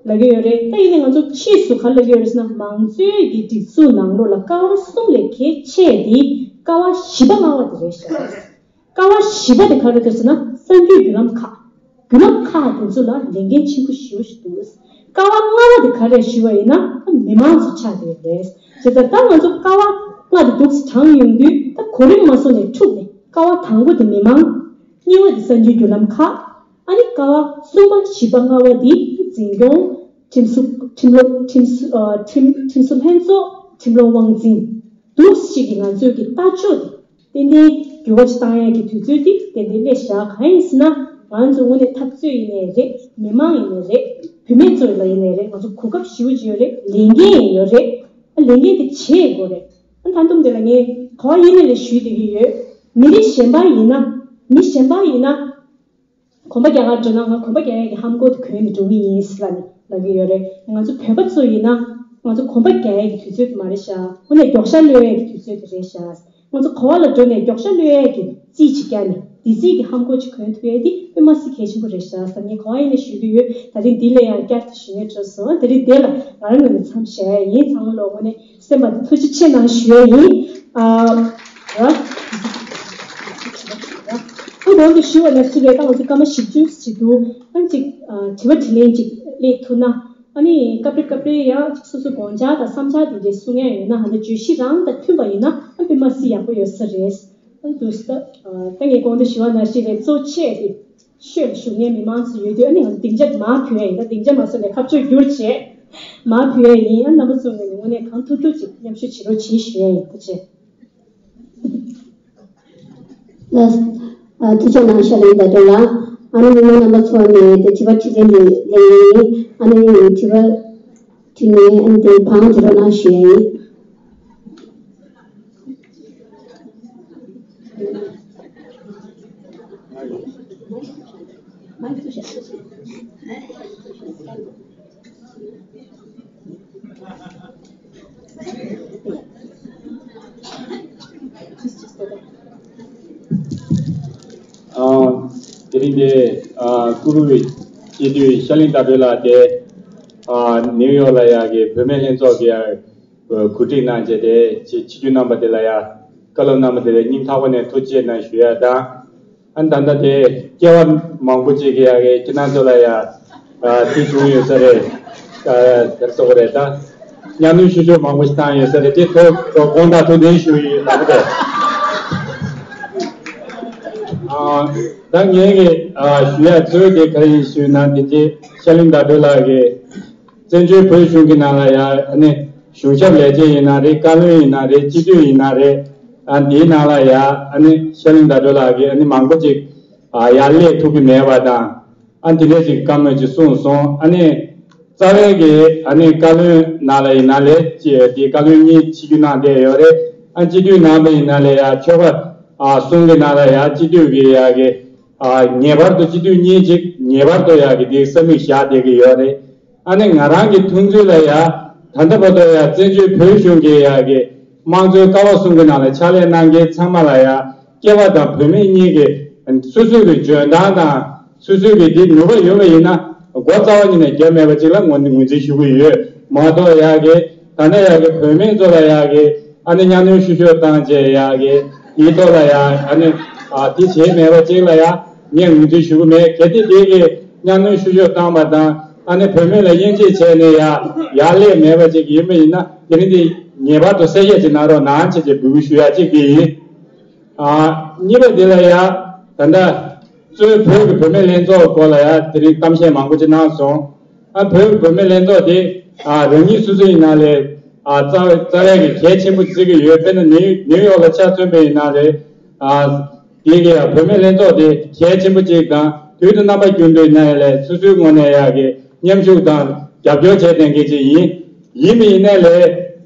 ལབ་ཀྱི་ཡོད་རེད། ད་ཡིན་ནའི་ང་ཚོ་ཕྱིས་སུ་ག་རེ་ལབ་ཀྱི་ཡོད་རེད་ཟེར་ན། མང་གཙོའི་གི་སྒྲིག་འཛུགས་ནང་ལོགས་ལ་ཀ་བ་གསུམ་ལས་གལ་ཆེ་དེ་ཀ་བ་བཞི་པ་ལྔ་པ་དེ་རེད་ཤག་ཀ་བ་བཞི་པ་དེ་ག་རེ་རེད་ཟེར་ན། གསར་འགྱུར་བརྒྱུད་ལམ་ཁག་བརྒྱུད་ལམ་ཁག་དེ་ཚོ་ལ་ལས་འགན་ཆེན་པོ་ཞེ་པོ་ཞིག་འདུག་ཀ་བ་ལྔ་པ་དེ་ག་རེ་ཞུས་པ་ཡིན་ན་མི་མང་ཚོ་ཆགས་བསྡད་ཡོད་རེད། བྱས་ཙང་ད་ང་ཚོ་ཀ་བ་ལྔ་དེ་འདུག་སེ་བགྲངས་ཡོང་དུས་ད་གོ་རིམ་མ་སོང་ནས་འཁྲུག་ནས་ཀ་བ་དང་པོ་དེ་མི་མང་། གཉིས་པ་དེ་གསར་འགྱུར་བརྒྱུད་ལམ་ཁག་ཨ་ནི་ཀ་བ་གསུམ་པ་བཞི་པ་ལྔ་པ་དེ་འཛིན་སྐྱོང་། ཁྲིམས་སྲུང་། ཁྲིམས་ལུགས། ཁྲིམས་སྲུང་། ཨ། ཁྲིམས། ཁྲིམས་སྲུང་ལྷན་ཚོགས། ཁྲིམས་ལུགས་དབང་འཛིན། འདུག་སེ་གི་ང་ཚོའི་གི་ལྟ་ཕྱོགས་དེ་ཏན་ཏན་འགྱུར་བ་ཅིག་བཏང་ཡས་ཀྱི་དུས་ཚོད་དེ་ཏན་ཏན་སླེབས་བཞག་གང་ཡིན་ཟེར་ན་ང་ཚོ་དངོས་གནས་འཐབ་རྩོད་ཡིན་ནའི་རེད། མི་མང་ཡིན་ནའི་རེད། བུད་མེད་ཚོ་ལ་ཡིན་ནའི་རེད། ང་ཚོ་གོ་སྐབས་ཞེ་པོ་ཅིག་ཡོད་རེད། ལས་འགན་ཡོད་རེད། ཨ། ལས་འགན་དེ་བྱེད་དགོས་རེད། ཨ། ད་དུང་དེ་ལ་ངས་ག་བ་ཡིན་ནའི་ལས་ཞུས་བསྡད་ཀྱི་ཡོད། མི་རིགས་གཞན་པ་ཡིན་ན། མི་གཞན་པ་ཡིན་ན། གོམ་པ་རྒྱག་གར་འགྲོ་ན་ང་གོམ་པ་རྒྱག་ཡས་ཀྱི་ཧམ་གོ་དེ་གོན་ནས་འགྲོ་གི་ཡིན་ཟེར་ལབ་ནས་ལབ་ཀྱི་ཡོད་རེད། ང་ཚོ་བོད་པ་ཚོ་ཡིན་ན་ང་ཚོ་གོམ་པ་རྒྱག་ཡས་ཀྱི་དུས་ཚོད་དེ་མ་རེད་ཤག་དངོས་གནས་མགྱོགས་ཤ་གློད་ཡས་ཀྱི་དུས་ཚོད་དེ་རེད་ཤག་ང་ཚོ་ག་བ་ལ་འགྲོ་ནས་མགྱོགས་ཤ་གློད་ཡས་ཀྱི་རྩིས་ཅིག་བརྒྱབ་ནས་བདེ་སྐྱིད་ཀྱི་ཧམ་གོ་ཅིག་གོན་ཐུབ་ཡས་དེ་དཔེ་མ་སྲིད་གལ་ཆེན་པོ་རེད་ཤག་ཟེར་ངས་ག་བ་ཡིན་ནས་ཞུ་གི་ཡོད། ད་རིང་འདི་ལ་ཡང་བསྐྱར་དུ་ཞུ་ཡས་འཕྲོད་སོང་། ད་རིང་འདི་ལ་ང་རང་ངོས་ནས་མཚམས་བཞག་ཡས་ཡིན། ཚང་མ་ལོ་དངོས་གནས། སེམས་པ་འདི་ཐུགས་རྗེ་ཆེ་གནང་ཞུ་ཡས་ཡིན། ཨ། ར། ཨ། གོང་དུ་ཞུས་པ་ནང་བཞིན་རེད། ད་ང་ཚོ་སྐར་མ་བཞི་བཅུ་ཞིག་འདུག་ཨ་ཅིག་ཨ། དྲི་བ་དྲིས་ལན་ཅིག་སླེབས་ཐུབ་ན། ཨ་ནི་སྐབས་རེ་སྐབས་རེ་ཡང་ཅིག་སོ་སོ་དགོངས་འཆར་དང་བསམ་འཆར་དེ་འདྲའི་གསུང་ཡས་ཡོད་ན་ཧ་ད་བརྗོད་གཞི་རང་དང་མཐུན་པ་ཡིན་ན་ཨ་དཔེ་མ་སྲིད་ཡག་པོ་ཡོད་ས་རེད། ཨ་འདུག་ས། ཨ། ད་ངས་གོང་དུ་ཞུས་པ་ནང་བཞིན་རེད། གཙོ་ཆེ་དེ། ཤོད་ཞུ་མཁན་མི་མང་ཚོ་ཡོད་དུས་ཨ་ནི་ང་ཚོ་སྡིངས་ཆ་མར་ཕུལ་ཡ་ཡིན། ད་སྡིངས་ཆ་མ་བཟོ་ནས་ཁ་ཕྱོགས་བསྒྱུར་བྱས་མར་ཕུལ་ཡ་ཡིན། ཨ་རྣམ་པ་ཚོ་ངོས་ནས་དངོས་གནས་གང་ཐུབ་ཐུབ་ཅིག་མཉམ་ཞུགས་བྱེད་རོགས་བྱེད་ཞུ་ཡ་ཡིན། ཐུགས་རྗེ་ཆེ། ལགས། ཨ། ཐུགས་རྗེ་གནང་། ཤར་གླིང་ཟླ་སྒྲོན་ལགས། ཨ་ནི་མི་མང་རྣམ་པ་ཚོ་ནས་དེ་དྲི་བ་དྲིས་ལན་དེ་ལེན་ཡིན། ཨ་ནི་དྲི་བ་དྲིས་ནས་ཨ་ནི་དེ་བང་བྱེད་རོགས་གནང་ཞུ་ཡ་ཡིན། ཨ། དེ་རིང་འདི། ཨ། ཀུ་རུ་སྤྱི་འཐུས་ཤར་གླིང་ཟླ་སྒྲོན་ལགས་དེ། ཨ། ནིའུ་ཡོག་ལ་ཡ་གི་བུད་མེད་ལྷན་ཚོགས་ཀྱི་ཡ་གོ་སྒྲིག་གནང་བྱས་ཏེ་ཆེད་ཆིབས་བསྒྱུར་གནང་པ་དེ་ལ་ཡ་བཀའ་སློབ་གནང་པ་དེ་ལ་སྙིང་ཐག་པ་ནས་ཐུགས་རྗེ་གནང་ཞུ་ཡ་དང་། ཨ་ནི་ད་ལྟ་དེ་སྐྱེ་བ་མང་པོ་ཅིག་གི་ཡ་གི་ཁྱེད་རང་ཚོ་ལ་ཡ། ཨ། དེ་བྱུང་ཡོད་ས་རེད། ཨ། དེར་སོགས་རེད་ད། གཉའ་གནོན་ཤུགས་ཆེ་མང་པོ་ཞིག་བཏང་ཡོད་ས་རེད། དེ་ཐོག་དགོངས་དག་ཐུགས་བདེན་ཞུ་ཡི་ལགས་པ་རེད། ཨ། ད་ངས་གི། ཨ། ཞུ་ཡ་གཙོ་བོ་དེ་ག་རེ་ཡིན་ཞུས་ན་དེ་རྗེས་ཤར་གླིང་ཟླ་སྒྲོན་ལགས་ཀྱིས་བཙན་བྱོལ་བོད་གཞུང་གི་ནང་ལ་ཡ་ཨ་ནི་གཞུང་ཞབས་ལས་བྱེད་ཡིན་ན་རེད། བཀའ་བློན་ཡིན་ན་རེད། སྤྱི་འཐུས་ཡིན་ན་རེད། ཨ། འདིའི་ནང་ལ་ཡ་ཨ་ནི་ཤར་གླིང་ཟླ་སྒྲོན་ལགས་ཀྱིས་ཨ་ནི་མང་པོ་ཅིག་ཨ། ཡར་སླེབས་ཐུབ་ཀྱི་མེད་པ་དང་། ཨ། དེ་འདྲས་ཅིག་བཀའ་མོལ་ཅིག་གསུངས་སོང་། ཨ་ནི་རྩ་བའི་གི་ཨ་ནི་བཀའ་བློན་ནང་ལ་ཡིན་ན་ལས་ཅི་དེ་བཀའ་བློན་གཉིས་ཆིབས་བསྒྱུར་གནང་བསྡད་ཡོད་རེད། ཨ། སྤྱི་འཐུས་ནང་ལ་ཡིན་ན་ལས་ཡ་ཆོལ་ཁ། ཨ། གསུམ་གི་ནང་ལ་ཡ་སྤྱི་འཐུས་གི་ཡ་གི། ཨ། ངེས་པར་དུ་སྤྱི་འཐུས་གཉིས་ཅིག་ངེས་པར་དུ་ཡ་གི་དེ་ས་མིག་བཞག་བསྡད་ཀྱི་ཡོད་རེད། ཨ་ནི་ང་རང་གི་མཐོང་ཚུལ་ལ་ཡ། ད་ལྟ་བར་དུ་ཡ་བཙན་བྱོལ་བོད་གཞུང་གི་ཡ་གི་དམངས་གཙོའི་ཀ་བ་གསུམ་གྱི་ནང་ལ་ཕྱག་ལས་གནང་མཁན་ཚང་མ་ལ་ཡ་སྐྱེས་པ་དང་བུད་མེད་གཉིས་ཀྱི་སོ་སོ་གི་འཇོན་ཐང་དང་སོ་སོ་གི་འདི་ནུས་པ་ཡོད་པ་ཡིན་ན་མགོ་རྩ་བ་ཉིད་ནས་རྒྱབ་མེད་པ་ཅིག་ལ་ངོས་ངོས་འཛིན་ཞུ་གི་ཡོད་མ་གཏོགས། ཡ་གི་ད་ལྟ་ཡ་གི་བུད་མེད་ཚོ་ལ་ཡ་གི་ཨ་ནི་གཉའ་གནོན་ཤུགས་ཆེ་བཏང་བྱས་ཡ་གི་དེའི་ཐོག་ལ་ཡ་ཨ་ནི་ཨ་དེ་བྱས་མེད་པ་ཅིག་ལ་ཡ། ངས་ངོས་འཛིན་ཞུ་གི་མེད། གལ་ཏེ་དེ་གི་གཉའ་གནོན་ཤུགས་ཆེ་བཏང་པ་དང་ཨ་ནི་བུད་མེད་ལ་དབྱེ་འབྱེད་བྱས་ནས་ཡ་ཡར་སླེབས་མེད་པ་ཅིག་ཡིན་པ་ཡིན་ན་དེ་རིང་འདི་ངེས་པར་དུ་གསལ་བཤད་ཅིག་གནང་རོགས་གནང་བྱས་ཅིག་འབོད་སྐུལ་ཞུ་ཡ་གཅིག་དེ་ཡིན། ཨ། གཉིས་པ་དེ་ལ་ཡ་ད་ལྟ་གཙོས་བོད་ཀྱི་བུད་མེད་ལྷན་ཚོགས་སྐོར་ལ་ཡ་དེ་རིང་གཏམ་བཤད་མང་པོ་ཅིག་གནང་སོང་། ཨ། བོད་ཀྱི་བུད་མེད་ལྷན་ཚོགས་དེ་ཨ་རང་ཉིད་སོ་སོ་ཡིན་ན་ལས་ཨ་རྩ་བའི་རྩ་བའི་གི་གལ་ཆེན་པོ་བརྩི་གི་ཡོད། དཔེར་ན་ནིའུ་ནིའུ་ཡོག་ལ་ཆ་མཚོན་པ་ཡིན་ན་ལས་ཨ། དེ་གི་བུད་མེད་ལྷན་ཚོགས་དེ་གལ་ཆེན་པོ་གཅིག་དང་དུས་དང་རྣམ་པ་རྒྱུན་དུ་ཡིན་ན་ལས་སོ་སོའི་ངོས་ནས་ཡ་གི་མཉམ་ཞུགས་དང་རྒྱབ་སྐྱོར་བྱས་བསྡད་མཁན་ཅིག་ཡིན། ཡིན་མིན་ཡིན་ནའི་ལས་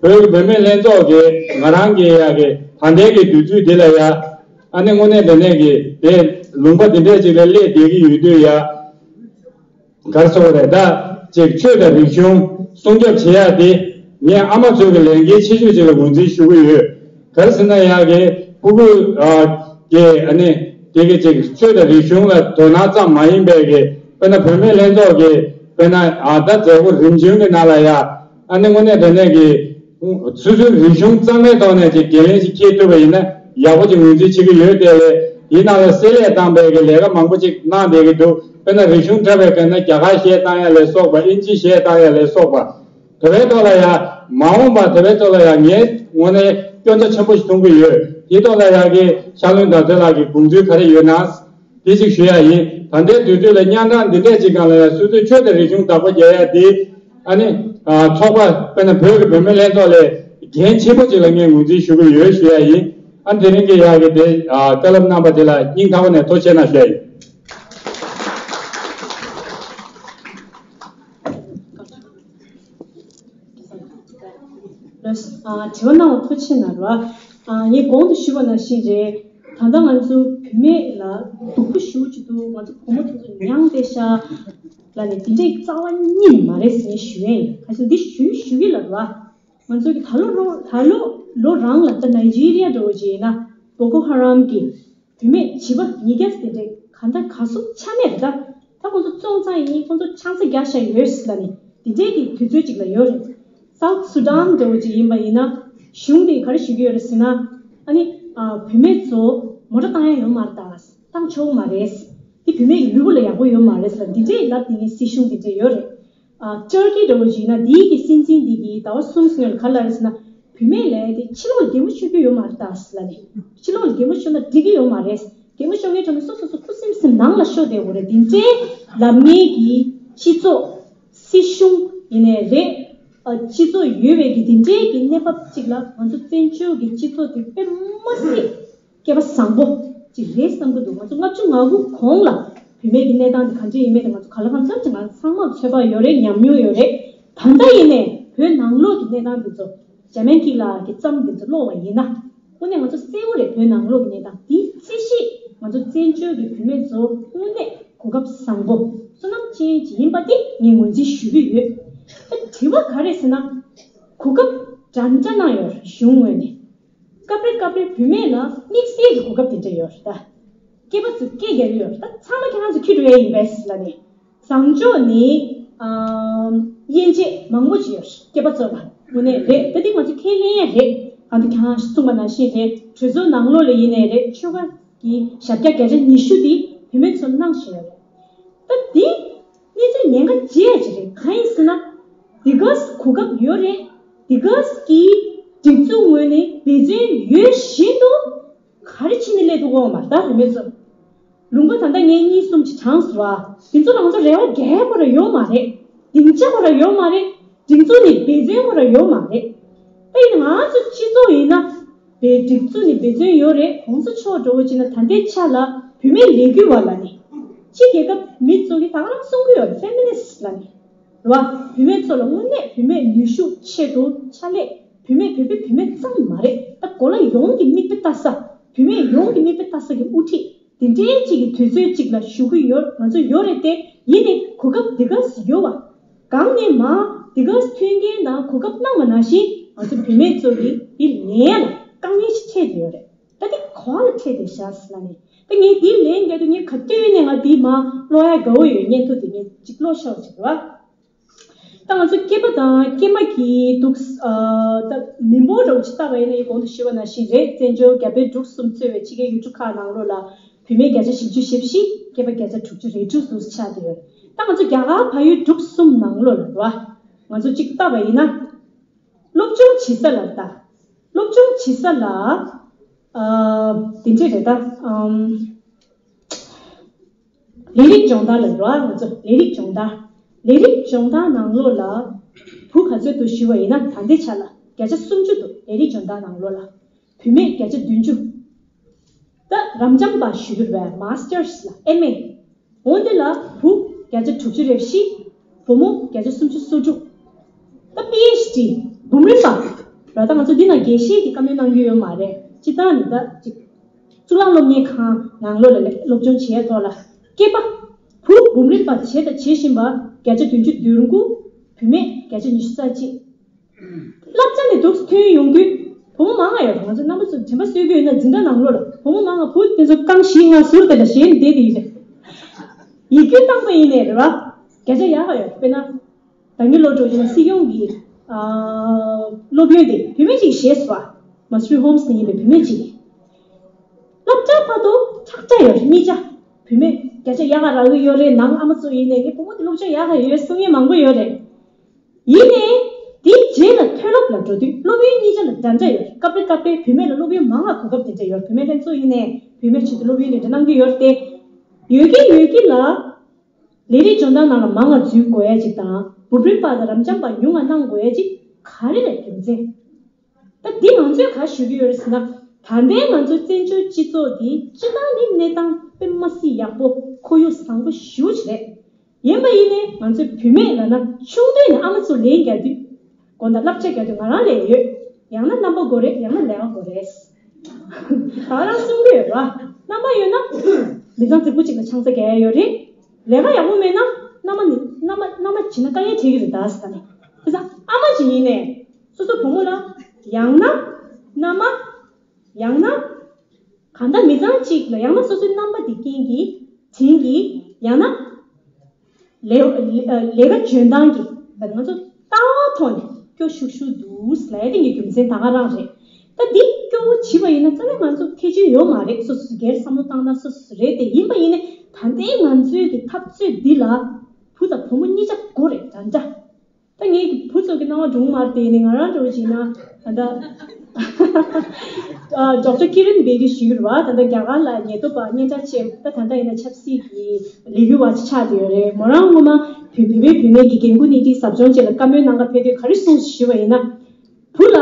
བོད་ཀྱི་བུད་མེད་ལྷན་ཚོགས་ཀྱིས་ང་རང་གི་ཡ་གི་ད་ལྟའི་གི་དུས་ཚོད་འདི་ལ་ཡ་ཨ་ནི་དངོས་གནས་དྲང་གནས་ཀྱི་དེ་ལུང་པ་འདི་འདྲས་ཅིག་ལ་སླེབས་བསྡད་ཀྱི་ཡོད་དུས་ཡ། ག་རེ་ཟེར་དགོས་རེད་ད། ཅིག་ཆོས་དང་རིག་གཞུང་སྲུང་སྐྱོབ་བྱེད་ཡ་དེ་ངས་ཨ་མ་ཚོའི་གི་ལས་འགན་ཆེ་ཤོས་ཅིག་ལ་ངོས་འཛིན་ཞུ་གི་ཡོད། ག་རེ་ཟེར་ན་ཡ་གི་ཕྲུ་གུ་ཨ་གི་ཨ་ནི་དེ་གི་ཅིག་ཆོས་དང་རིག་གཞུང་ལ་དོ་སྣང་ཙམ་མ་ཡིན་པའི་གི་དཔེར་ན་བུད་མེད་ལྷན་ཚོགས་ཀྱི་དཔེར་ན་ཨ་ད་མཛད་སྒོ་རིམ་བྱོན་གི་ནང་ལ་ཡ་ཨ་ནི་དངོས་གནས་དྲང་གནས་ཀྱི་སོ་སོའི་རིག་གཞུང་གཙང་མའི་ཐོག་ནས་ཅིག་འགན་ལེན་ཅིག་འཁྱེར་ཐུབ་པ་ཡིན་ན་ཡག་པོ་ཅིག་ངོས་འཛིན་བྱེད་ཀྱི་ཡོད། དེ་ལས་ དེའི་ནང་ལ་བསྲེ་ལྷད་བཏང་པའི་གི་ལས་ཀ་མང་པོ་ཅིག་གནང་བསྡད་ཀྱི་འདུག་དཔེར་ན་རིག་གཞུང་འཁྲབ་པའི་སྐབས་ན་རྒྱ་གར་གཞས་བཏང་ཡ་ལས་སོགས་པ། ཨིན་ཇི་གཞས་བཏང་ཡ་ལས་སོགས་པ། དེ་བའི་ཐོག་ལ་ཡ་མ་འོངས་པ་དེ་བའི་ཐོག་ལ་ཡ་ངས་དངོས་གནས་སྐྱོན་ཆ་ཆེན་པོ་ཞིག་མཐོང་གི་ཡོད། དེའི་ཐོག་ལ་ཡ་གི་ཤར་གླིང་དར་ཚོན་ལགས་ཀྱི་དགོངས་ཚུལ་ག་རེ་ཡོད་ན། དེ་ཅིག་ཞུ་ཡ་ཡིན། ད་ལྟའི་དུས་ཚོད་ལ་སྙན་གྲགས་འདི་འདྲས་ཅིག་སྒང་ལ་ཡ་སོ་སོའི་ཆོས་དང་རིག་གཞུང་བདག་པོ་རྒྱག་ཡ་དེ། ཨ་ནི། ཨ། ཚོགས་པ་དཔེར་ན་བོད་ཀྱི་བུད་མེད་ལྷན་ཚོགས་ལས་འགན་ཆེན་པོ་ཅིག་ལ་ངས་ངོས་འཛིན་ཞུ་གི་ཡོད་ཞུ་ཡ་ཡིན། ཨ། དེ་རིང་གི་ཡ་གི་དེ། ཨ། བཀའ་སློབ་གནང་པ་དེ་ལ་སྙིང་ཐག་པ་ནས་ཐུགས་རྗེ་གནང་ཞུ་ཡ་ཡིན། ལགས། ཨ། དྲི་བ་གནང་བ་ཐུགས་རྗེ་ཆེ་གནང་རོགས། ཨ། ངས་གོང་དུ་ཞུས་པ་ནང་བཞིན་རེད། ད་ལྟ་ང་ཚོ་བུད་མེད་ལ་སྡུག་པོ་ཞེ་པོ་ཅིག་འདུག་ང་ཚོ་བུ་མོ་དེ་ཚོ་མྱངས་བསྡད་ཤག་ལབ་ནས་འདི་འདྲའི་རྩ་བ་ཉིད་མ་རེད་ཟེར་ནས་ཞུ་ཡས་ཡིན། ག་ཚོད་འདི་ཞུ་ཞུ་གི་ལབ་རོགས། ང་ཚོ་གི་ད་ལོ་ལོ་ད་ལོ་ལོ་རང་ལ་ད་ནའི་ཇི་རི་ཡ་འདྲ་བོ་ཅིག་ཡིན་ན་བོ་ཀོ་ཧ་རམ་གི་བུད་མེད་བྱིས་པ་ཉིས་བརྒྱ་དེ་འདྲས་ག་འདྲ་ག་ཚོད་ཆ་མེད་རེད་ད། ད་ཁོང་ཚོ་བཙོང་ཚང་ཡིན། ཁོང་ཚོ་ཆང་ས་རྒྱག་བཞག་ཡོད་ཟེར་ལབ་ནས་དེ་འདྲས་ཀྱི་དུས་ཚོད་ཅིག་ལ་ཡོད་རེད། སའུ་ཐ་སུ་ཌན་འདྲ་བོ་ཅིག་ཡིན་པ་ཡིན་ན་གཞུང་དེ་ག་རེ་ཞུ་གི་ཡོད་རེད་ཟེར་ན། ཨ་ནི། ཨ། བུད་མེད་ཚོ་མོ་ཊ་བཏང་ཡ་ཡོད་མ་རེད་ད། བཏང་ཆོག་མ་རེད། དེ་བུད་མེད་ཀྱི་ལུས་པོ་ལ་ཡག་པོ་ཡོད་མ་རེད་ཟེར་ལབ་འདི་འདྲས་ལབ། དེ་ནས་སྲིད་གཞུང་དེ་འདྲས་ཡོད་རེད། ཨ། ཊར་ཀི་འདྲ་བོ་ཞིག་ཡིན་ན་དེའི་གི་སྲིད་འཛིན་དེ་གིས་ཟླ་བ་གསུམ་སྔོན་ལ་ག་རེ་ལབ་རེད་ཟེར་ན། བུད་མེད་ལ་དེ་ཕྱི་ལོགས་ལ་གད་མོ་ཤོར་རྒྱུ་ཡོད་མ་རེད་ད་ཟེར་ལབ་ནས། ཕྱི་ལོགས་ལ་གད་མོ་ཤོར་ན་འགྲིག་གི་ཡོད་མ་རེད། གད་མོ་ཤོར་མཁན་ཚོ་ནི་སོ་སོ་སོ་ཁུ་སིམ་སིམ་ནང་ལ་ཤོར་བསྡད་དགོས་རེད། དེ་འདྲའི་ལབ་མཁན་གྱི་སྤྱི་ཚོགས་སྲིད་གཞུང་ཡིན་ནའི་རེད། ཨ། སྤྱི་ཚོགས་ཡོད་པའི་གི་དེ་འདྲའི་གི་གནས་བབ་ཅིག་ལ་ང་ཚོ་བཙན་བྱོལ་གྱི་སྤྱི་ཚོགས་དེ་དཔེ་མ་སྲིད་སྐལ་པ་བཟང་པོ་ཅིག་རེད་བསམ་གྱི་འདུག་ང་ཚོ་ལྔ་བཅུ་ང་དགུ་གོང་ལ་བུད་མེད་ཀྱི་གནས་སྟངས་དེ་ག་འདྲ་ཡིན་མིན་དེ་ང་ཚོ་ག་ལ་གང་འཚམ་ཅིག་ང་ཚོ་ཚང་མར་ཚོད་དཔག་ཡོད་རེད། ཉམས་མྱོང་ཡོད་རེད། ད་ལྟ་ཡིན་ནའི་བོད་ནང་ལོགས་ཀྱི་གནས་སྟངས་དེ་ཚོ་འཇར་མན་སྐད་ལ་གི་ཙམ་དེ་ཚོ་ཀློག་པ་ཡིན་ན། དངོས་གནས་ང་ཚོ་གསལ་བོ་རེད། བོད་ནང་ལོགས་ཀྱི་གནས་སྟངས་དེའི་རྩིས་གཞི་ང་ཚོ་བཙན་བྱོལ་གྱི་བུད་མེད་ཚོ་དངོས་གནས་གོ་སྐབས་བཟང་པོ་བསོད་ནམས་ཅན་ཅིག་ཡིན་པ་དེ་ངས་ངོས་འཛིན་ཞུ་གི་ཡོད། ད་དྲི་བ་ག་རེ་ཟེར་ན། གོ་སྐབས་འདྲ་འདྲ་གནང་ཡོད་རེད་གཞུང་ངོས་ནས། སྐབས་རེ་སྐབས་རེ་བུད་མེད་ལ་དམིགས་བསལ་གྱི་གོ་སྐབས་དེ་འདྲ་ཡོད་རེད་ད། སྐྱེས་པ་ཚོས་སྐད་རྒྱག་གི་ཡོད་རེད་ད། ཚང་མ་ཁྱེད་རང་ཚོ་ཁྱེར་འགྲོ་ཡ་ཡིན་པས་ལབ་ནས། བཟང་ཕྱོགས་ནས། ཨམ། དབྱེ་འབྱེད་མང་པོ་ཅིག་ཡོད་རེད་སྐྱེས་པ་ཚོ་ལ། དངོས་གནས་རེད། ད་འདི་ང་ཚོ་ཁས་ལེན་ཡ་རེད། ཨ། འདི་ཁྱེད་རང་གསུངས་པ་ནང་བཞིན་རེད། གྲོས་ཚོགས་ནང་ལོགས་ལ་ཡིན་ནའི་རེད། ཆོལ་ཁ་གི་ཞབས་བཀྱག་བརྒྱ་ཆ་ཉི་ཤུ་འདི་བུད་མེད་ཚོ་གནང་བཞིན་ཡོད་རེད། ད་འདི་གནས་ཚུལ་ཉེན་ཁ་ཆེ་ཡ་ཅིག་རེད། གང་ཡིན་ཟེར་ན། འདི་ག་གོ་སྐབས་ཡོད་རེད། འདི་ག་གི་སྒྲིག་འཛུགས་ངོས་ནས་འབད་བརྩོན་ཡོད་བཞིན་དུ་ག་རེ་བྱས་ནས་སླེབས་འདུག་གོ་མ་ད་བུད་མེད་ཚོ། ལུང་པ་ད་ལྟ་ངས་གཉིས་གསུམ་ཅིག་དྲངས་སོང་བ། དེ་ཚོ་ལ་ང་ཚོ་རེ་བ་རྒྱག་ཡ་ཁོ་ར་ཡོད་མ་རེད། སྡིངས་ཆ་ཁོ་ར་ཡོད་མ་རེད། སྒྲིག་འཛུགས་ནས་འབད་བརྩོན་ཁོ་ར་ཡོད་མ་རེད། ད་ཡིན་ང་ཚོ་སྤྱི་ཚོགས་ཡིན་ན། པའི་སྒྲིག་འཛུགས་ནས་འབད་བརྩོན་ཡོད་རེད། གོང་ས་མཆོག་འདྲ་བོ་བྱས་ན་ད་ལྟའི་ཆ་ལ་བུད་མེད་ལས་འགུལ་བ་ལབ་ནས། ཕྱི་རྒྱལ་ཁབ་མི་ཚོ་གིས་ད་ག་རང་གསུང་གི་ཡོད་རེད། ཕེ་མི་ནི་སི་ཊི་ལབ་ནས། རེད་བ། བུད་མེད་ཚོ་ལ་དངོས་གནས་བུད་མེད་ནུས་ཤུགས་ཆེད་དུ་ཕྱག་ལས། བུད་མེད་བོད་པའི་བུད་མེད་ཙམ་མ་རེད། ད་གོ་ལ་ཡོངས་ཀྱི་མིག་དཔེ་ལྟ་ས། བུད་མེད་ཡོངས་ཀྱི་མིག་དཔེ་ལྟ་ས་གི་དབུ་ཁྲིད། དེ་འདྲའི་གཅིག་གི་དུས་ཚོད་གཅིག་ལ་བཞུགས་ཀྱི་ཡོད་ང་ཚོ་ཡོད་རེད་དེ། ཡིན་ནའི་གོ་སྐབས་འདི་ག་ཡོད་བ། གང་ནས་མ་འདི་ག་མཐུན་རྐྱེན་དང་གོ་སྐབས་གནང་བ་ནང་བཞིན་ང་ཚོ་བུད་མེད་ཚོ་གི་འདི་ལེན་ཡ་ལ་དཀའ་ངལ་ཞིག་འཕྲད་ཀྱི་ཡོད་རེད། ད་འདི་ག་བ་ལ་འཕྲད་བསྡད་ཤག་ཟེར་ན་ནི། ད་ངས་འདི་ལན་རྒྱག་དུས་ངས་ག་དུས་ནས་ང་འདི་མ་ཀློག་ཡ་དགའ་བོ་ཡོད། སྙན་ཐོ་འདི་ངས་གཅིག་ཀློག་ཤོག་ཅིག་རེད་བ། ད་ང་ཚོ་སྐྱེས་པ་དང་སྐྱེས་མ་གི་འདུག་ཨ། ད་མི་འབོར་འདྲ་བོ་ཅིག་བལྟས་པ་ཡིན་ན་ཡིན་གོང་དུ་ཞུས་པ་ནང་བཞིན་རེད། བཙན་བྱོལ་རྒྱ་བལ་འབྲུག་གསུམ་གཙོས་པའི་ཕྱི་རྒྱལ་ཡུལ་གྲུ་ཁག་ནང་ལོགས་ལ་བུད་མེད་བརྒྱ་ཆ་བཞི་བཅུ་ཞེ་བཞི། སྐྱེས་པ་བརྒྱ་ཆ་དྲུག་ཅུ་རེ་དྲུག་འདུག་ཆགས་བསྡད་ཡོད། ད་ང་ཚོ་རྒྱ་གར་ཕ་ཡུལ་འབྲུག་གསུམ་ནང་ལོགས་ལ་རེད་བ། ང་ཚོ་གཅིག་བལྟས་པ་ཡིན་ན། སློབ་སྦྱོང་བྱེད་ས་ལ་ད། སློབ་སྦྱོང་བྱེད་ས་ལ། ཨ། དེ་འདྲས་རེད་ད། ཨམ། ལས་རིགས་སྦྱོང་བརྡར་ལ་རོགས་ང་ཚོ་ལས་རིགས་སྦྱོང་བརྡར། ལས་རིགས་སྦྱོང་བརྡར་ནང་ལོགས་ལ། བུ་ག་ཚོད་འདུག་ཞུས་པ་ཡིན་ན་ད་ལྟའི་ཆ་ལ་བརྒྱ་ཆ་སུམ་ཅུ་འདུག་ལས་རིགས་སྦྱོང་བརྡར་ནང་ལོགས་ལ། བུད་མེད་བརྒྱ་ཆ་བདུན་ཅུ། ད་རབ་འབྱམས་པ་ཞུ་རྒྱུ་རེད་པས། མཱ་སི་ཊར་སི་ལ་ཨེམ་ཨེ། འོ་འདི་ལ་བུ་བརྒྱ་ཆ་དྲུག་ཅུ་རེ་བཞི། བུ་མོ་བརྒྱ་ཆ་སུམ་ཅུ་སོ་དྲུག་ད་པི་ཨེཆ་ཌི་འབུམ་རམས་པ་ར། ད་ང་ཚོ་འདི་ན་དགེ་བཤེས་ཀྱི་བཀའ་མོལ་གནང་རྒྱུ་ཡོད་མ་རེད། སྤྱིར་བཏང་ནི་ད་ཅིག་གཙུག་ལག་སློབ་གཉེར་ཁང་ནང་ལོགས་ལ་སློབ་སྦྱོང་བྱེད་ཡ་ཐོག་ལ། སྐྱེས་པ། བུ་འབུམ་རམས་པ་བྱས་དང་བྱེད་བཞིན་པ་བརྒྱ་ཆ་བདུན་ཅུ་དོན་དགུ། བུད་མེད་བརྒྱ་ཆ་ཉི་ཤུ་རྩ་གཅིག་བསླབ་བྱ་ནས་འདུག་ཐོན་ཡོང་དུས། བུ་མོ་མང་ང་ཡོད། ང་ཚོ་རྣམ་པ་ཚོ་དྲན་པ་གསོས་ཀྱི་ཡོད་ན་འཛིན་གྲྭ་ནང་ལོགས་ལ་བུ་མོ་མང་ང་བུ་དེ་ཚོ་རྐང་བཞི་ལྔ་ཟུར་དེ་ལ་ཞེན་བསྡད་དེ་ཡིན་རེད། ཡིག་རྒྱུགས་བཏང་པ་ཡིན་ནའི་རེད་བ། བརྒྱ་ཆ་ཡག་ག་ཡོད། དཔེར་ན། ད་གིན་ལོ་འགྲོ་རྒྱུ་ན་སྲིད་སྐྱོང་གི། ཨ། སློབ་ཡོན་དེ་བུད་མེད་ཅིག་བཞེས་སོང་བ། མ་སུ་རི་ཧོམ་སི་ནས་ཡིན་པའི་བུད་མེད་ཅིག་སློབ་གྲྭ་བར་དུ་ཁྲག་ཁྲག་ཡོད་རེད། གཉིས་ཆ། བུད་མེད་བརྒྱ་ཆ་ཡག་ག་རག་གི་ཡོད་རེད། ནང་ཨ་མ་ཚོ་ཡིན་ནའི་ངའི་བུ་མོ་དེ་སློབ་སྦྱོང་ཡག་ག་ཡོད་གསུང་མཁན་མང་པོ་ཡོད་རེད། ཡིན་ནའི་དེའི་རྗེས་ལ་མཐོ་སློབ་ལ་འགྲོ་དུས་སློབ་ཡོན་གཉིས་ཆ་ལ་འདྲ་འདྲ་ཡོད་རེད། སྐབས་རེ་སྐབས་རེ་བུད་མེད་ལ་སློབ་ཡོན་མང་ལ་གོ་སྐབས་དེ་འདྲ་ཡོད་རེད། བུད་མེད་ལྷན་ཚོགས་ཡིན་ནའི་བུད་མེད་ཆེད་དུ་སློབ་ཡོན་དེ་འདྲ་གནང་གི་ཡོད་རེད་དེ། ཡོད་ཀྱི་ཡོད་ཀྱི་ལ། ལས་རིགས་འཇོན་ཐང་ནང་ལ་མང་ང་འཛུལ་དགོས་ཡ་ཅིག་དང་། འབུམ་རམས་པ་དང་རབ་འབྱམས་པ་ཉུང་ང་གནང་དགོས་ཡ་ཅིག་ག་རེ་རེད་རྒྱུ་མཚན། ད་འདི་ང་ཚོས་ག་ཞུ་གི་ཡོད་རེད་ཟེར་ན། ད་ལྟའི་ང་ཚོ་བཙན་བྱོལ་སྤྱི་ཚོགས་འདི་སྤྱིར་བཏང་ནི་གནས་སྟངས་དཔེ་མ་སྲིད་ཡག་པོ་ཁོར་ཡུག་བཟང་པོ་ཞེ་པོ་ཅིག་རེད། ཡིན་པ་ཡིན་ནའི་ང་ཚོའི་བུད་མེད་ལབ་ན་ཆུང་དུས་ནས་ཨ་མ་ཚོ་ལན་རྒྱག་དུས། དགོང་དག་བསླབ་བྱ་རྒྱག་དུས་ང་རང་ལས་ཡོད། ཡང་ན་རྣམ་པ་དགོས་རེད། ཡང་ན་ལས་ཀ་དགོས་རེད། ད་རང་གསུང་གི་ཡོད་ར། རྣམ་པ་ཡོད་ན། མི་ཚང་རྫིག་པོ་གཅིག་ལ་ཆང་ས་རྒྱག་ཡ་ཡོད་རེད། ལས་ཀ་ཡག་པོ་མེད་ན་མནའ་མ་ནི་མནའ་མ་མནའ་མ་བྱིན་ན་དཀའ་ངལ་འཕྲད་ཀྱི་རེད་ད་ཟེར་ནས། དེ་ཙང་ཨ་མ་ཅིག་ཡིན་ནས་སོ་སོ་བུ་མོ་ལ་ཡང་ན་མནའ་མ། ཡང་ན་གང་ལྟར་མི་ཚང་གཅིག་ལ་ཡང་ན་སོ་སོའི་རྣམ་པ་དེ་རྐྱེན་གྱིས་དྲིན་གྱིས་ཡང་ན། ལས་ལས་ཀ་འཇོན་ཐང་གི་ང་ཚོ་ལྟ་བ་ཐོག་ནས་སྐྱོ་ཤུགས་ཤུགས་འདུག་ལབ་ཡ་དེ་ངའི་རྒྱུ་མཚན་ད་ག་རང་རེད། ད་འདི་སྐྱོ་བོ་བྱས་པ་ཡིན་ན་རྩ་བའི་ང་ཚོ་ཐེ་ཇུས་ཡོད་མ་རེད། སོ་སོ་སྒེར་བསམ་བློ་བཏང་ན་སོ་སོ་རེད་དེ། ཡིན་པ་ཡིན་ནའི་ད་ལྟའི་ང་ཚོའི་གི་འཐབ་རྩོད་འདི་ལ་བུ་དང་བུ་མོ་གཉིས་ཆ་དགོས་རེད་འདྲ་འདྲ། ད་ངའི་གི་བུ་ཚོ་གི་སྣང་བ་འགྲོ་གི་མ་རེད་དེ། ཡིན་ནའི་ང་རང་འདྲ་བོ་བྱས་ན་ད་ལྟ་ཌོག་ཊར་ཀི་རན་བེ་ཌི་ཞུ་གི་རེད་བ། ད་ལྟ་རྒྱ་གར་ལ་ཉེན་རྟོག་པ་སྙན་གྲགས་ཆེ། ད་ད་ལྟ་ཡིན་ན་ཆབ་སྲིད་ཀྱི་ལས་འགུལ་བ་ཆགས་བསྡད་ཡོད་རེད། མོ་རང་སྔོན་མ་བོད་བོད་པའི་བུད་མེད་ཀྱི་འགན་ཁུར་སྣེ་ཁྲིད་ཟབ་སྦྱོང་བཅས་ལ་བཀའ་མོལ་གནང་ག་ཕེབས་དུས་ག་རེ་གསུངས་ཞུས་པ་ཡིན་ན། བུ་ལ་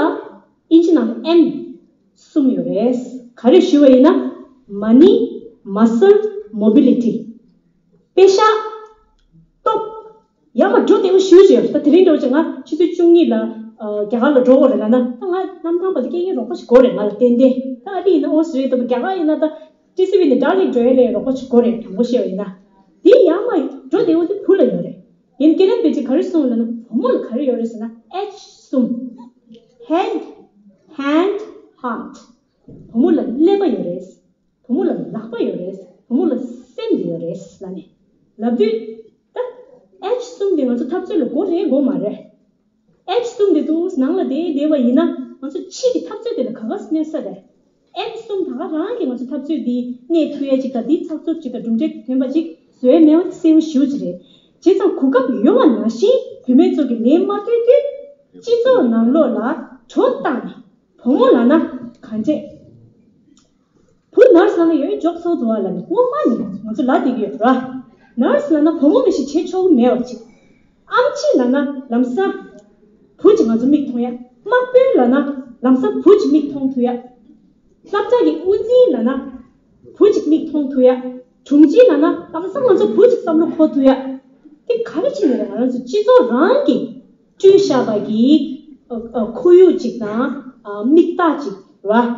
ཨིན་ཇི་ནང་ལ་ཨེམ་གསུམ་ཡོད་རེད། ག་རེ་ཞུས་པ་ཡིན་ན། མ་ནི། མ་སལ། མོ་བི་ལི་ཊི། པེ་ཤག་སྟོབས། ཡར་མར་འགྲོ་བདེ་པོ་ཞེ་པོ་ཅིག་ཡོད་རེད། ད་དེ་རིང་འདྲ་བོ་ཅིག་ང་ཆུ་ཚོད་བཅུ་གཉིས་ལ་ཨ་རྒྱ་གར་ལ་འགྲོ་དགོས་རེད་ལབ་ན། ད་ང་གནམ་ཐང་བར་དུ་སྐད་ངན་རོགས་པ་ཞིག་དགོས་རེད། ང་ལ་ཏན་ཏན། ད་ཨ་རི་ཡིན་ན་ཨོ་སི་ཀྲི་ལི་ཡ་ལྟ་བུ། རྒྱ་གར་ཡིན་ན་ད་ཊི་སི་ཝི་ནས་ཌར་ལིང་འགྲོ་ཡ་ལ་རོགས་པ་ཞིག་དགོས་རེད། དྲང་པོ་བཤད་པ་ཡིན་ན། དེ་ཡར་མར་འགྲོ་བདེ་པོ་དེ་བུ་ལ་ཡོད་རེད། ཡིན་ཀི་རན་བེ་ཌི་ག་རེ་གསུངས་ལབ་ན། བུ་མོ་ལ་ག་རེ་ཡོད་རེད་ཟེར་ན། ཨེཆ་གསུམ། ཧེཌ། ཧེནཌ། ཧརཊ། བུ་མོ་ལ་ཀླད་པ་ཡོད་རེད། བུ་མོ་ལ་ལག་པ་ཡོད་རེད། བུ་མོ་ལ་སེམས་ཡོད་རེད་ལབ་ནས་ལབ་དུས། ད་ཨེཆ་གསུམ་དེ་ང་ཚོ་འཐབ་རྩོད་ལ་དགོས་རེད་དགོས་མ་རེད། ཨེཆ་གསུམ་དེ་ཚོ་ནང་ལ་བསྡད་བསྡད་པ་ཡིན་ན་ང་ཚོ་ཕྱི་གི་འཐབ་རྩོད་དེ་ལ་ག་ག་གནོད་ས་རེད། ཨེཆ་གསུམ་ད་ག་རང་གིས་ང་ཚོ་འཐབ་རྩོད་འདི་གནས་ཐུབ་ཡ་ཅིག་དང་། འདི་ཚགས་ཚུད་ཅིག་དང་གྲུབ་འབྲས་ཐོན་པ་ཅིག་བཟོ་ཡ་མེད་པ་དེ་གསལ་པོ་ཞེ་པོ་ཅིག་རེད། བྱས་ཙང་གོ་སྐབས་ཡོད་པ་ནང་བཞིན་བུད་མེད་ཚོ་གིས་ལན་མ་ཐུབ་དུས་སྤྱི་ཚོགས་ནང་ལོགས་ལ་བྲོ་བཏང་ནས། བུ་མོ་ལབ་ན་གང་བྱེད། བུ་ནར་སི་ལབ་ན་ཡོད་འཇོག་ཚོགས་འདུག་བ་ལབ་ནས་སྔོན་མ་ནས་ང་ཚོ་ལབ་བསྡད་ཀྱི་ཡོད་ར། ནར་སི་ལབ་ན་བུ་མོ་མི་ཞིག་བྱེད་ཆོག་གི་མེད་པ་ཅིག་ཨེམ་ཆི་ལབ་ན་ལམ་སང་བུ་གཅིག་ང་ཚོ་མིག་མཐོང་ཡ། དམག་དཔོན་ལབ་ན་ལམ་སང་བུ་གཅིག་མིག་མཐོང་ཐུབ་ཡ། སློབ་གྲྭ་གི་དབུ་འཛིན་ལབ་ན་བུ་གཅིག་མིག་མཐོང་ཐུབ་ཡ། དྲུང་ཆེ་ལབ་ན་ལམ་སང་ང་ཚོ་བུ་གཅིག་བསམ་བློ་འཁོར་ཐུབ་ཡ། དེ་ག་རེ་བྱས་ནས་རེད། ང་རང་ཚོ་སྤྱི་ཚོགས་རང་གིས་བསྐྲུན་བཞག་པ་གི་ཨ་ཨ་ཁོར་ཡུག་ཅིག་དང་། ཨ་མིག་ལྟ་ཅིག་ར།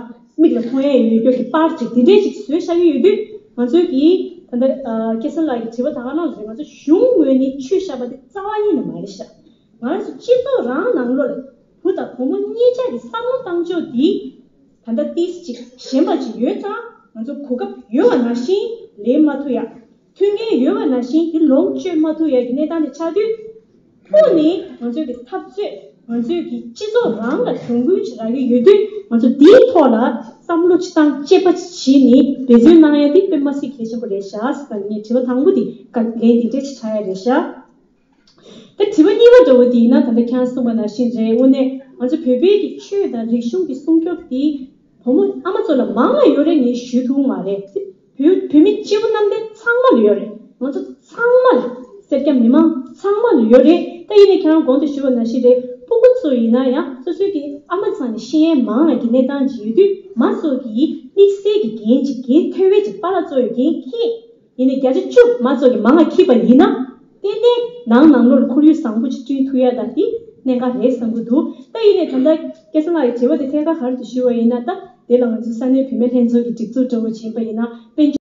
མིག་ལ་མཐོང་ཡ་ཡོད་རྒྱུ་གི་པར་ཅིག་དེ་འདྲས་ཅིག་བཟོས་བཞག་གི་ཡོད་དུས། ང་ཚོའི་གི་ད་ལྟ་ཨ་སྐལ་བཟང་ལགས་ཀྱི་དྲི་བ་ད་ག་རང་རེད། ང་ཚོ་གཞུང་ངོས་ནས་བཅོས་བཞག་པ་དེ་རྩ་བ་ཉིད་ནས་མ་རེད་ཤག་ང་རང་ཚོ་སྤྱི་ཚོགས་རང་ནང་ལོགས་ལ་བུ་དང་བུ་མོ་གཉིས་ཆ་གི་བསམ་བློ་བཏང་ཕྱོགས་འདི་ད་ལྟ་ཏིས་ཅིག་ཞན་པ་ཅིག་ཡོད་ཙང་། ང་ཚོ་གོ་སྐབས་ཡོད་པ་ནང་བཞིན་ལེན་མ་ཐུབ་ཡ། མཐུན་རྐྱེན་ཡོད་པ་ནང་བཞིན་དེ་ལོངས་སྤྱོད་མ་ཐུབ་ཡ་གི་གནས་སྟངས་དེ་ཆགས་དུས། ཐོག་ནས་ང་ཚོའི་གི་འཐབ་རྩོད། ང་ཚོའི་གི་སྤྱི་ཚོགས་རང་ལ་གྱོང་གུན་ཅིག་རག་གི་ཡོད་དུས། ང་ཚོ་དེའི་ཐོག་ལ་བསམ་བློ་ཅིག་བཏང་། དཔྱད་པ་ཅིག་བྱས་ནས་འབད་བརྩོན་གནང་ཡ་དེ་དཔེ་མ་སྲིད་གལ་ཆེན་པོ་རེད་ཤག་ཟེར་ནས་དྲི་བ་དང་པོ་དེ་ག་ལན་དེ་འདྲས་ཅིག་ཆགས་ཡ་རེད་ཤག་ད་དྲི་བ་གཉིས་པ་འདྲ་བོ་དེ་ཡིན་ན། ད་ལྟ་ཁྱེད་རང་གསུངས་པ་ནང་བཞིན་རེད། དངོས་གནས་ང་ཚོ་བོད་པའི་གི་ཆོས་དང་རིག་གཞུང་གི་སྲུང་སྐྱོབ་དེ་བུ་མོ་ཨ་མ་ཚོ་ལ་མང་བ་ཡོད་རེད་ངས་ཞུ་ཐུབ་མ་རེད། བོད་བོད་མི་སྤྱི་བོ་གནམ་བསྟན་ཚང་མ་ལ་ཡོད་རེད། ང་ཚོ་ཚང་མ་ལ། སེར་སྐྱ་མི་མང་ཚང་མ་ལ་ཡོད་རེད། ད་ཡིན་ནའི་ཁྱེད་རང་གོང་དུ་ཞུས་པ་ནང་བཞིན་རེད། སྤུ་གུ་ཚོ་ཡིན་ན་ཡང་སོ་སོའི་གི་ཨ་མ་ཚང་ནས་ཤེས་ཡས་མང་བ་གི་གནས་སྟངས་ཅིག་ཡོད་དུས། མ་ཚོ་གིས་དམིགས་བསལ་གྱི་འགན་ཅིག་འགན་ཐེ་བའི་ཅིག་པཱ་ལགས་གཙོ་བའི་འགན་འཁྱེར། ཡིན་ནའི་བརྒྱ་ཆ་བཅུ་མ་ཚོ་གིས་མང་བ་འཁྱེར་པ་ཡིན་ན། ཏན་ཏན་ནང་ནང་ལོགས་ལ་ཁོར་ཡུག་བཟང་པོ་ཅིག་བསྐྲུན་ཐུབ་ཡ་ད་དེ་གནད་འགག་རེད་བསམ་གྱི་འདུག་ད་ཡིན་ནའི་ད་ལྟ་སྐལ་བཟང་ལགས་ཀྱི་དྲི་བ་དེ་ཐད་ཀར་ག་རེ་འདུག་ཞུ་བ་ཡིན་ན། ད་དེ་ལ་ང་ཚོ་ས་གནས་བུད་མེད་ལྷན་ཚོགས་ཀྱི་སྒྲིག་འཛུགས་འདྲ་བོ་ཡིན་པ་ཡིན་ན། དཔལ་འབྱོར།